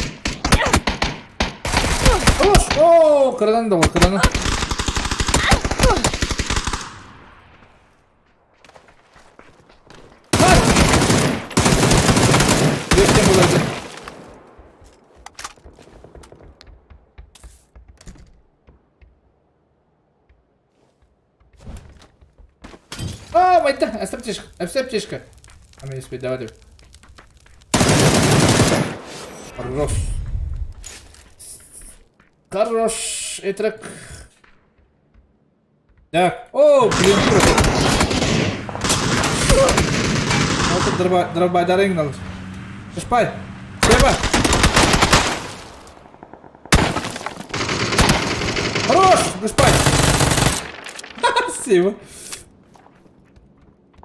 Ош, о, кырадан да ол, кырадан. А, майта, аптечка, аптечка. А мне успеть, давай. Хорош. Хорош, этрак. Так, о, блин, вот дробайдаринг надо. Шпай, Сева. Хорош, Гушпай. Сева.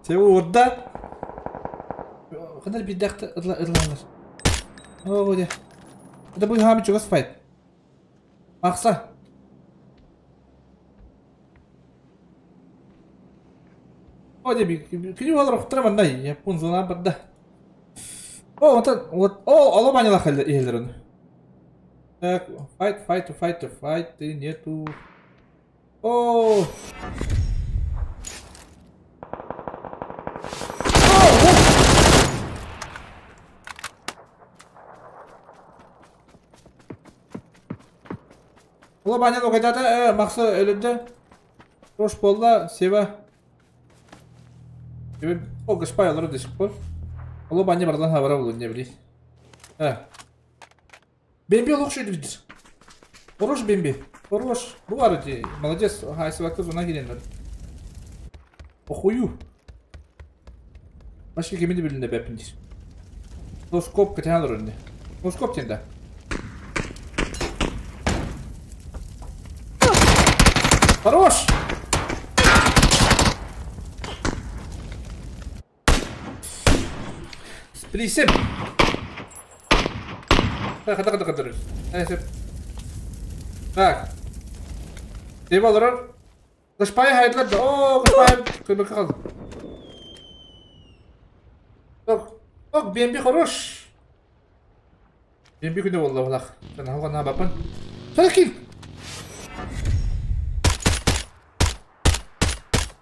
Сева уорда. Ханар биирдэхтэ ылланар. Оо, дьэ. Это будет хаамы чугас файт. Ахса. О, дьэ, кини уолар охтора манна, япон зона барда. О, онтон, вот, о, оло банялах иһэллэр ону. Так, файт, файт, файт, файт, нету. О! Ола баня локайдата, Макса өлөрдө. Рош болла, Сева. Сева, о, гышпай олору десик бол. Ола баня бардан хабара болу, не били. Бемби олох шөйдү видир. Хорош Бемби. Хорош. Бу бар ди. Молодец. Хайсыбакта зона киреннер. Охую. Başka kimi de bilinde bepindir. Noskop кытаан олорор Носкоп тенда. Хорош! Сплисем! Так, так, так, так. Так. Деп олорор. Кышпай хайдлар. О, кышпай көмөккө калды. Так, так, Бемби хорош. Бемби күнө болду булак. Жана алган бапын. Саркин.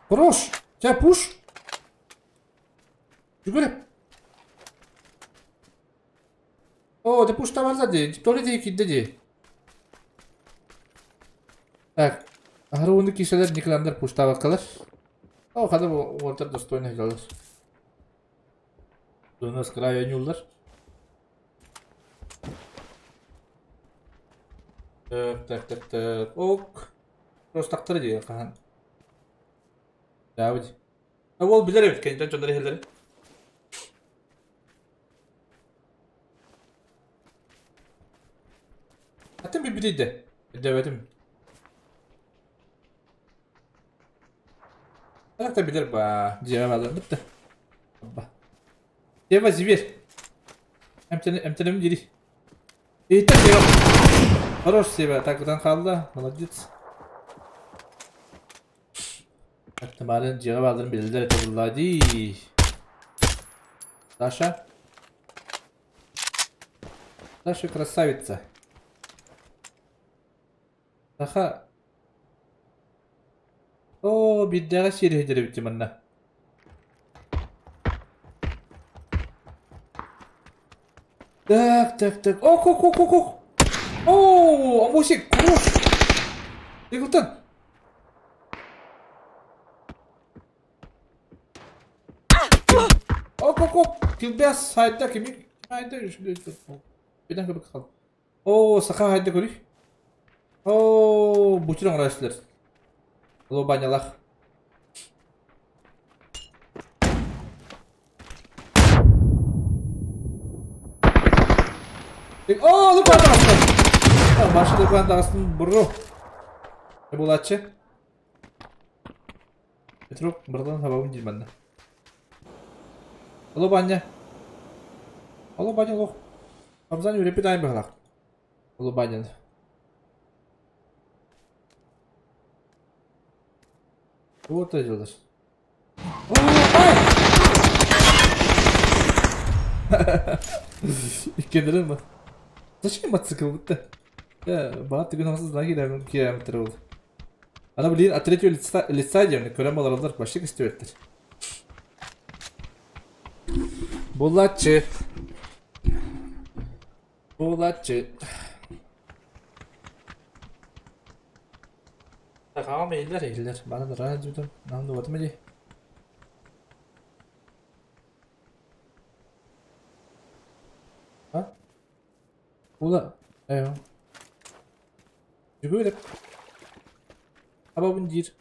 Хорош. Тебя пуш. Жүгүрүп. О, ты пуш там сзади. Туалет кидди ди. Так. Ахры кишелер Николандар пуштабаккалар. О, хада бу уолтар достойный жалар. Донас край ойнулар. Так, так, так, так. Ок. Просто тактыр ди, кахан. Давид. А ол билер эбит, кенитен чондар эхелери. Атын би бидейде. Дебетим. Так та билер ба. Диэм алар битте. Ба. Дева зибер. Эмтенем дири. Эйта Сева. Хорош Сева. Так, одан қалды. Молодец. Аттымарын жиға балдырын белдер это Даша. Даша красавица. Саха. О, биддәгә сире хедер бит манна. Так, так, так. Ок, ок, ок, ок, ок. О, амусик, хорош. Иглтан. Ок, ок, ок. Килбәс сайта кими? Хайда Бидән кебек кал. О, саха хайда көрү. О, бутырың рәсләр. Лобанялах. О, лукан тагыстын. Башы лукан тагыстын бұру. Булатчы. Петрук бырдан хабабын дилмәнде. Лобаня. Лобаня лох. Абзан үрепи дайым бахлак. Лобаня. Вот ты делаешь. Иккендерин ба. Зачем мотоцикл бутта? Я бага түгін аңсыз на кирәм кирәм болды. Ана блин, от третьего лица лица дем, көрәм аларлар вообще кестебеттер. Булатчы. Булатчы. Так, ағам ейлер, ейлер. Бана да рана жудым. Намды батым ди. А? Ула, эйо. Жүгүреп. Абабын дир.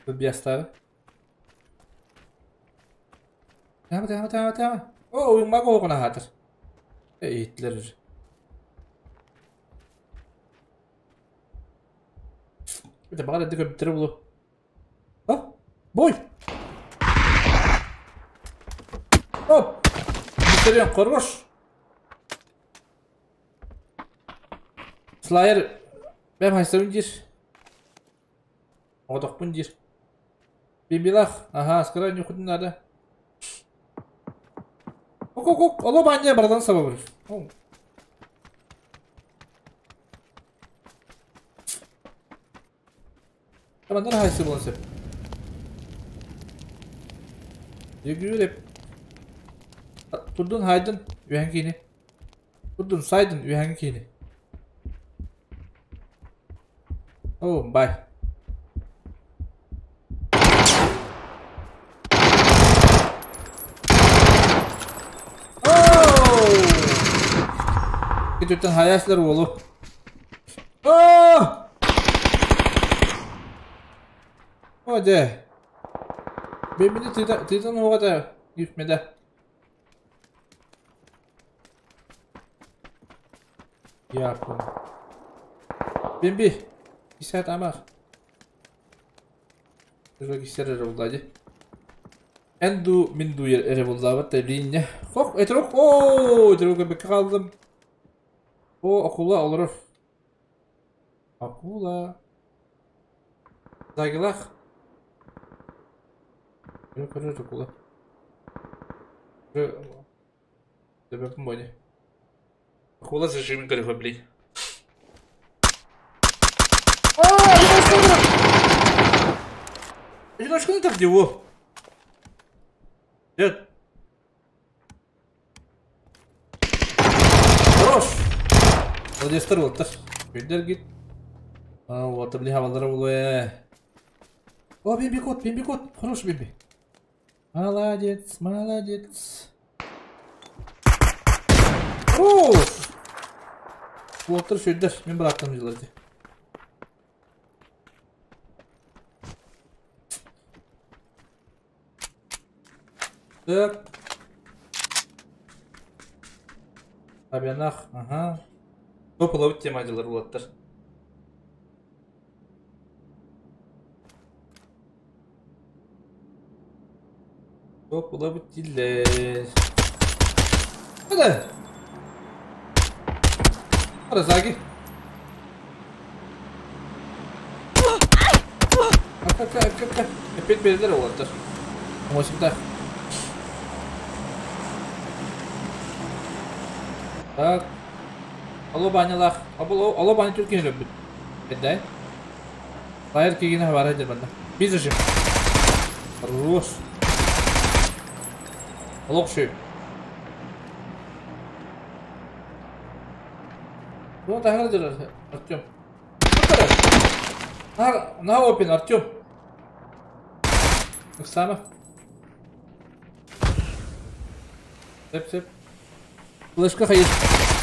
Биястары. Тама, тама, тама, тама. О, уймага оғына хатыр. Эйтлер. Это бағар әдді көптірі бұлы. Бой! Оп! Виссарион, хорош! Слайер, бэм хайсабын диир. Оҕотохпун диир. Бимбилах, ага, скоро нюхать надо. Ок-ок-ок, оло баня братан саба бар. Манна хайсы буолан сөп. Дегүреп. Турдун хайдын үһэн киини. Турдун сайдын үһэн киини. О, бай. Кетүттэн хаяслар уолу. О! О, дьэ. Бэйбини тыытан уоҕата гифмедэ. Япон. Бимби. Исәт амах. Регистр эрэ Энду минду эрэ буллаабат линия. Хох, этрок. О, этрок бекке қалдым. О, акула олорор. Акула. Загилах. Көрөр акула. Төбөппүн бони. Акула зажимин көрөхө били. А, Одиночку так его. Дед. Хорош. Молодецтер болтар. Көйдер гит. А, вот, бли хавалдара булуэ. О, бимби кот, бимби кот. Хорош бимби. Молодец, молодец. Хорош. Болтар шөйдер. Мен быраттым жыларды. Так. Табянах, ага. Топ тема делар булаттар. Топ улабыт дилер. Hadi. Hadi Zagi. Kalk kalk kalk kalk. Epet belirler olаттар. Осымтах. Так. Алло банялах. Алло, алло баня Түркияны löbbүт. Эддай. Лайер кигине бар эдер банда. Биз ужим. Хорош. Алло шөй. Ну, тахар дер Артем. На, на опен, Артем. Оксана. Сеп, сеп. Флешка хайыс.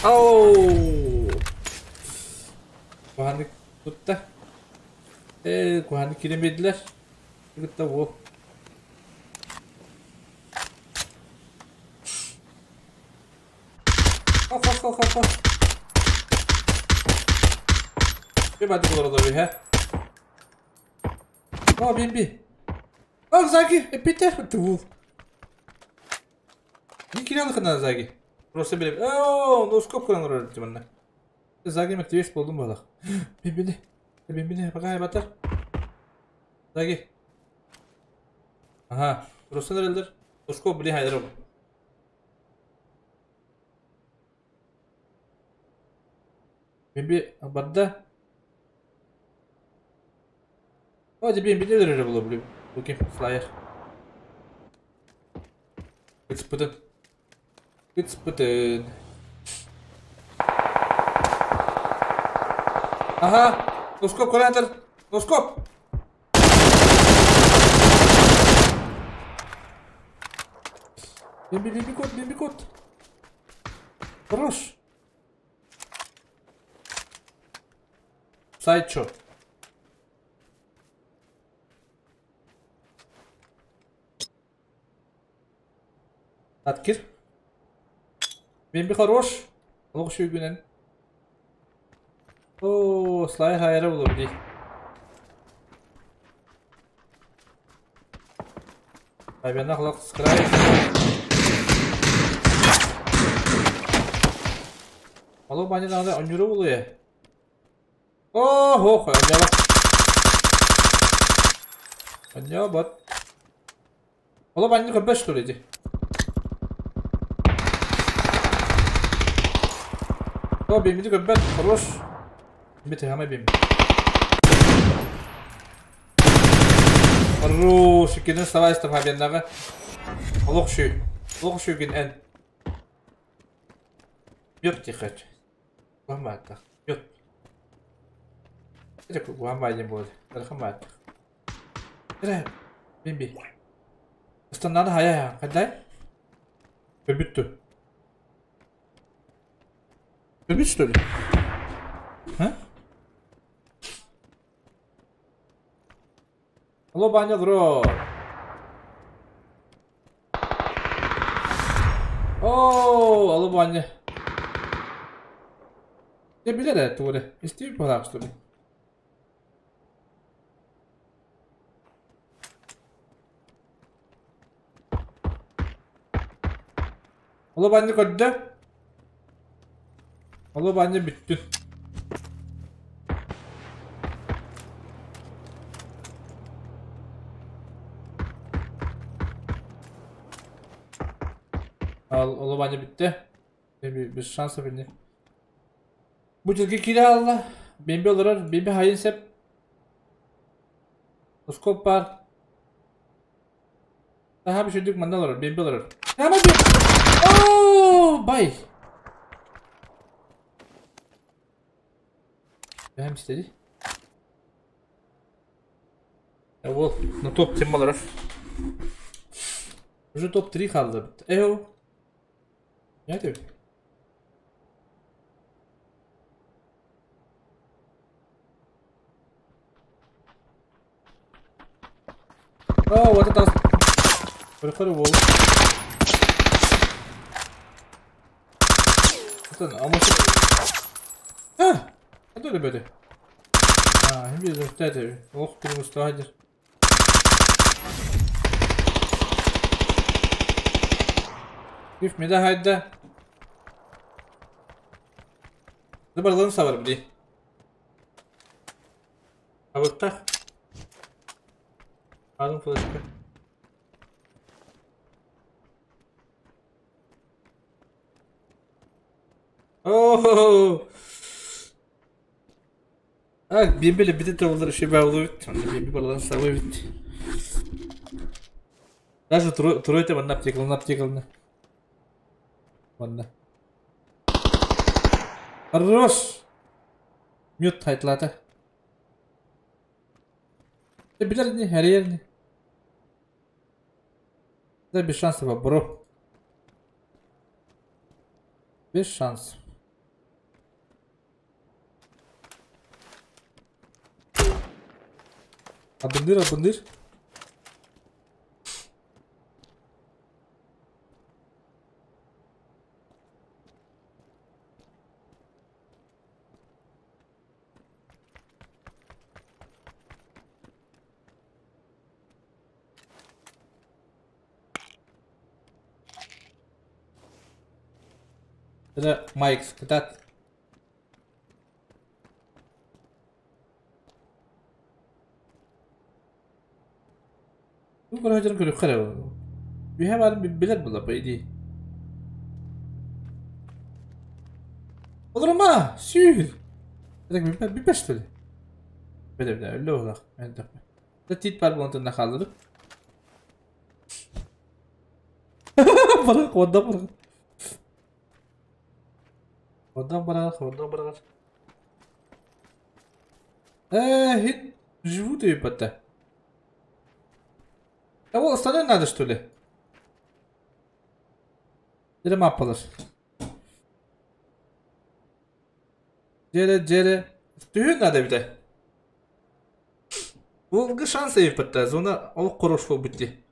Ау! Куханны тутта. Куханны киремедилер. Тутта во. Хо хо хо хо. Bir бады булар да ha. О, бимби. О, Заги, эпитер ту. Не киралык на Заги. Просто билеп. О, ну скоп кыран урар манна. Заги мектебеш болдум балак. Бимбини. Бимбини, пока батар. Заги. Ага, просто нерелдер. Скоп били хайдар. Бимби барда. Hadi бимби нелер була билем. Окей, флайер. Кыцпытын. Кыцпытын. Ага, носкоп көрәндер. Носкоп. Бимби, бимби кот, бимби кот. Хорош. Сайчо. Аткир. Бимби хорош. Олох шүйгүнен. О, слай хайра булur ди. Фабианнаах олох скрай. Олох баанньа даҕаны онньуура буолуо. Оо, онньообот. Онньообот. Олох баанньа көрбөт что ли ди? О, биммити көрбөт, хорош. Биммит хамай биммит. Хорош, иккинен вставай Фабианнаҕа. Олох шүй. Олох шүйгин эн. Мёд тихать. Куһаан Мёд. Это куһаан баайдын буолар. Дархан бааттах. Эрэ, бимби. Ыстаннааны хайа хайдай? Өлбүттү. Өлбүт что ли? А? Алло, Баня, бро. Оо, алло, Баня. Дьэ билэр ээ тугу эрэ, истибит быһалаах что ли? Алло, Баня көрдө. Алло, Баня бүттүн. Алло, Баня бүттэ. Без шансов ини. Бу дьылга киирэ хаалла. Бэмби олорор, бэмби хайын сеп. Оскоп баар. Таһа бүшүрдүк манна олорор, бэмби олорор. Ама би! Оо, бай! Бэм истеди. Ол, на топ тем олорор. Уже топ-3 хаалла. Эо. Не это? О, вот это... Прихори вол. Это, а может... А! А то ребята. А, не вижу, это. Ох, ты не. Киф меда хайда. Забарлан сабар бди. А вот так. Алым флешка. О! А, бибели бити олар шиба болуп. Биби балан сабы бит. Даже тройте манна аптекалны аптекалны. Манна. Хорош! Мют хайтлата. Ты билер не, харьер Да без шансов, бро. Без шансов. Абындыр, абындыр. Это Майк, кытат. Бу көрөһөдөрүн көрүөххэ эрэ. Үһэ баарын билэр була по идее. Олорума, сүүр. Это бүппэ что ли? Бile бile öyle olak. Да тит бар болон хаалдырып. Барак, онда барак. Ондан барак, ондан барак. Э, живут и пота. А вот остальное надо, что ли? Или маппалар. Джере, джере. Түйін надо бите. Ол шанс еппетті. Зона ол хорош бол бітті.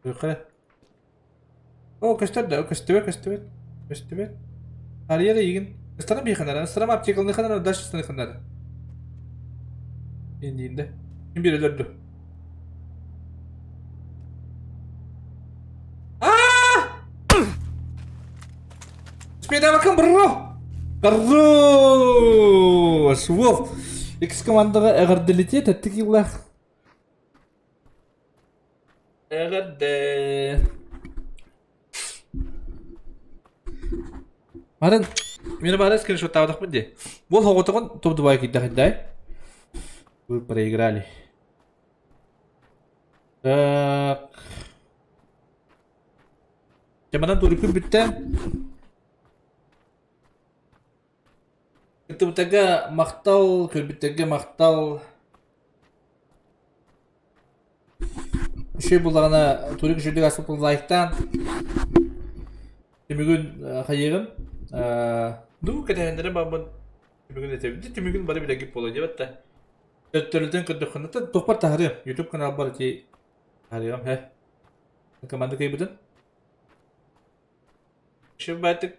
Көрүөххэ. О, көстөр да, көстүбэт, көстүбэт, көстүбэт. Арыйар эйигин. Ыстана биэхэнэр, ыстана аптекалныханар, дальше станыханар. Индиинде. Ким бир өлөрдү? Спидавакын бро! Хорош! Вов! Икс командаға эҕэрдэлитиэ тэттик иллах. Эҕэрдэ! Марын, мені бары скриншоттаабатахпын дии. Бол хоҕотоҕун топ-дубай киирдэхиндай. Вы проиграли. Так. Дьэ, манан турукпун бүттэ. Кыттыбыттарга махтал, көрбүттэргэ махтал. Үчүгэй буллаҕына турик үчүгэйдик ааспыппын лайктаан түмүгүн хайыаҕым дуу кэтэһиннэрэн барбын түмүгүн этэбин түмүгүн бары билэргит буолуо диэбэт да төттөрүтүн көрдөххүнэ туохпар таһарыам YouTube каналбар ити таһарыам һэ команда кыайбытын Шиббайтык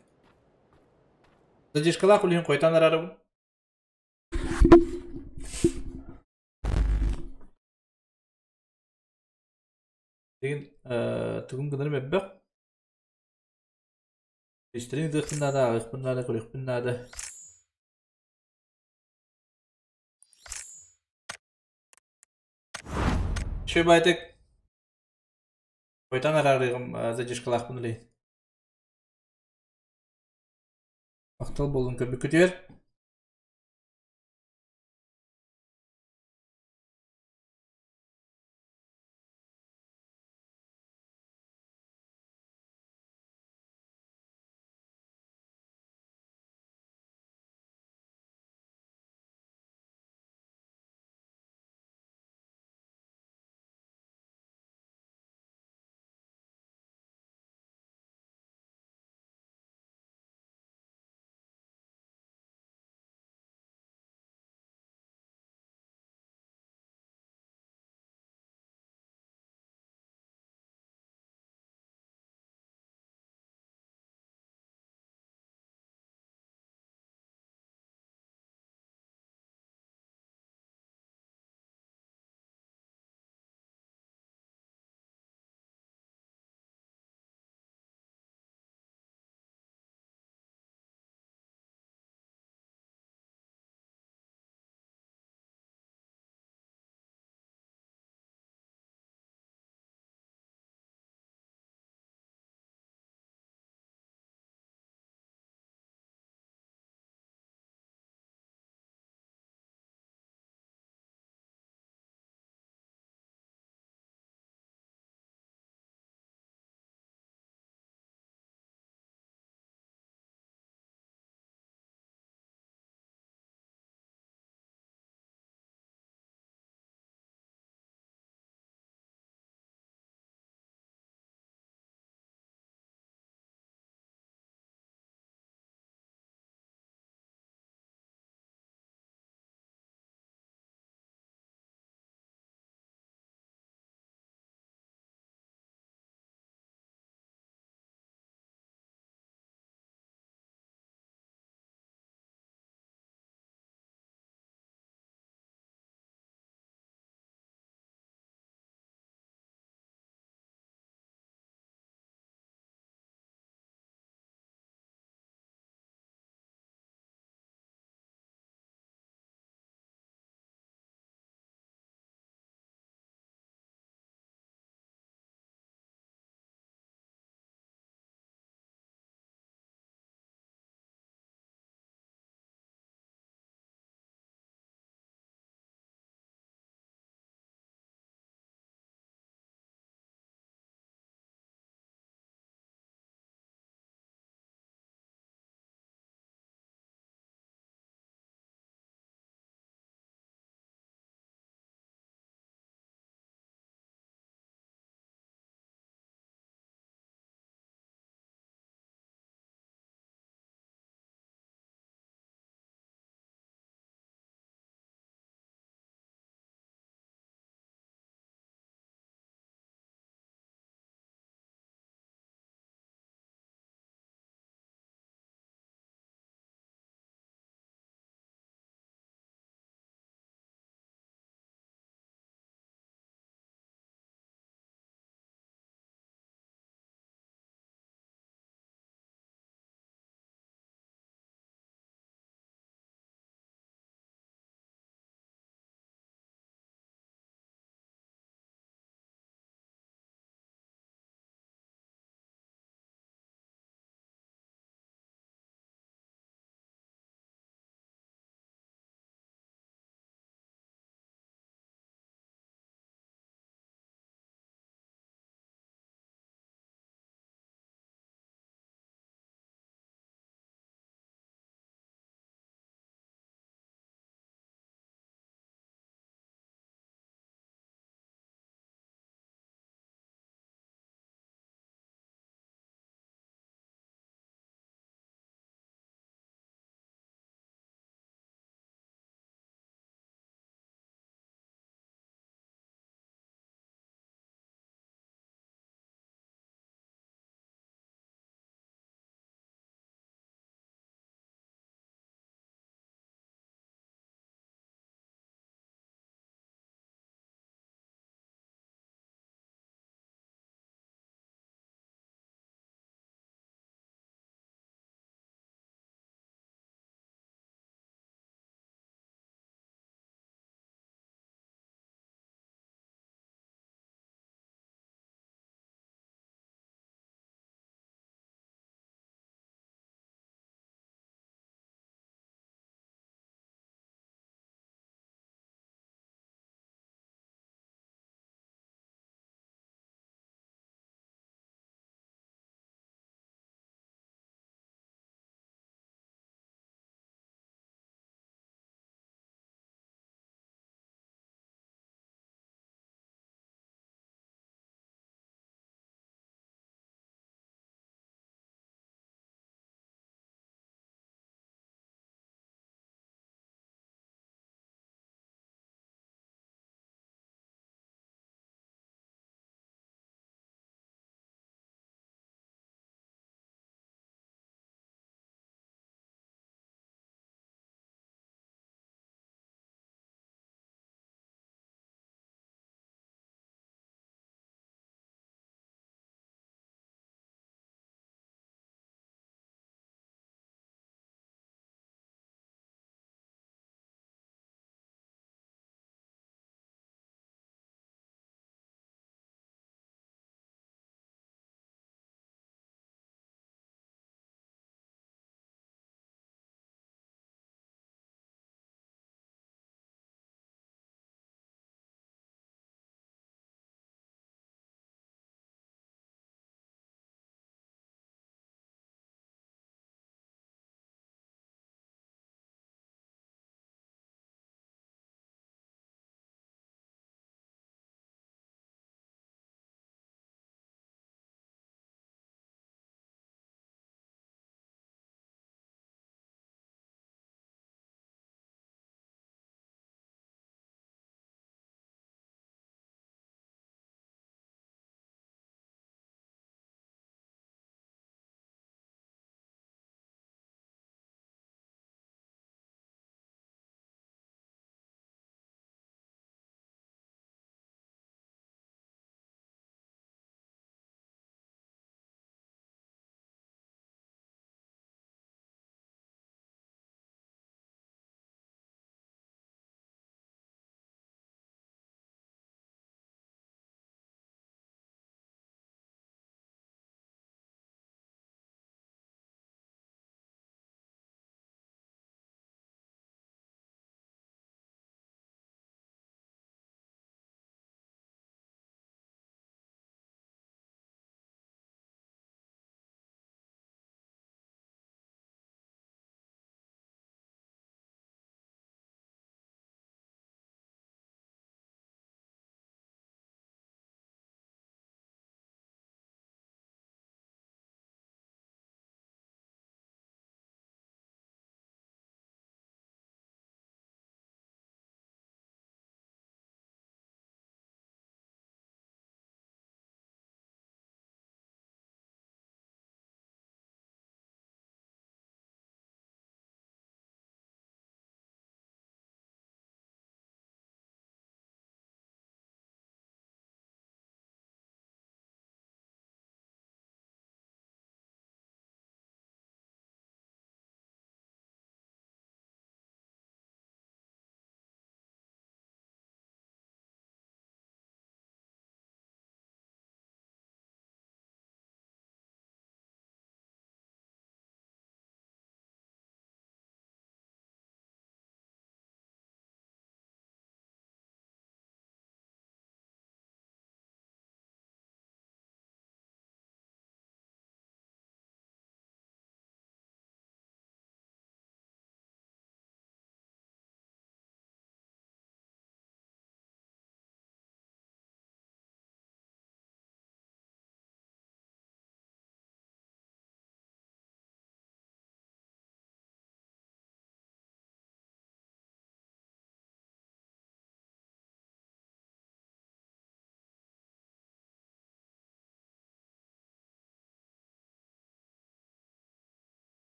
задержкалаах үлүһүн хойтон арарабын Деген тугум гынарым элбэх. Истэрин ыытыахпын наада, ааҕыахпын наада, көрүөхпүн наада. Шиббайтык хойтон араарыаҕым задержкалаахпын үлэһит. Махтал буоллун көрбүккүтүгэр.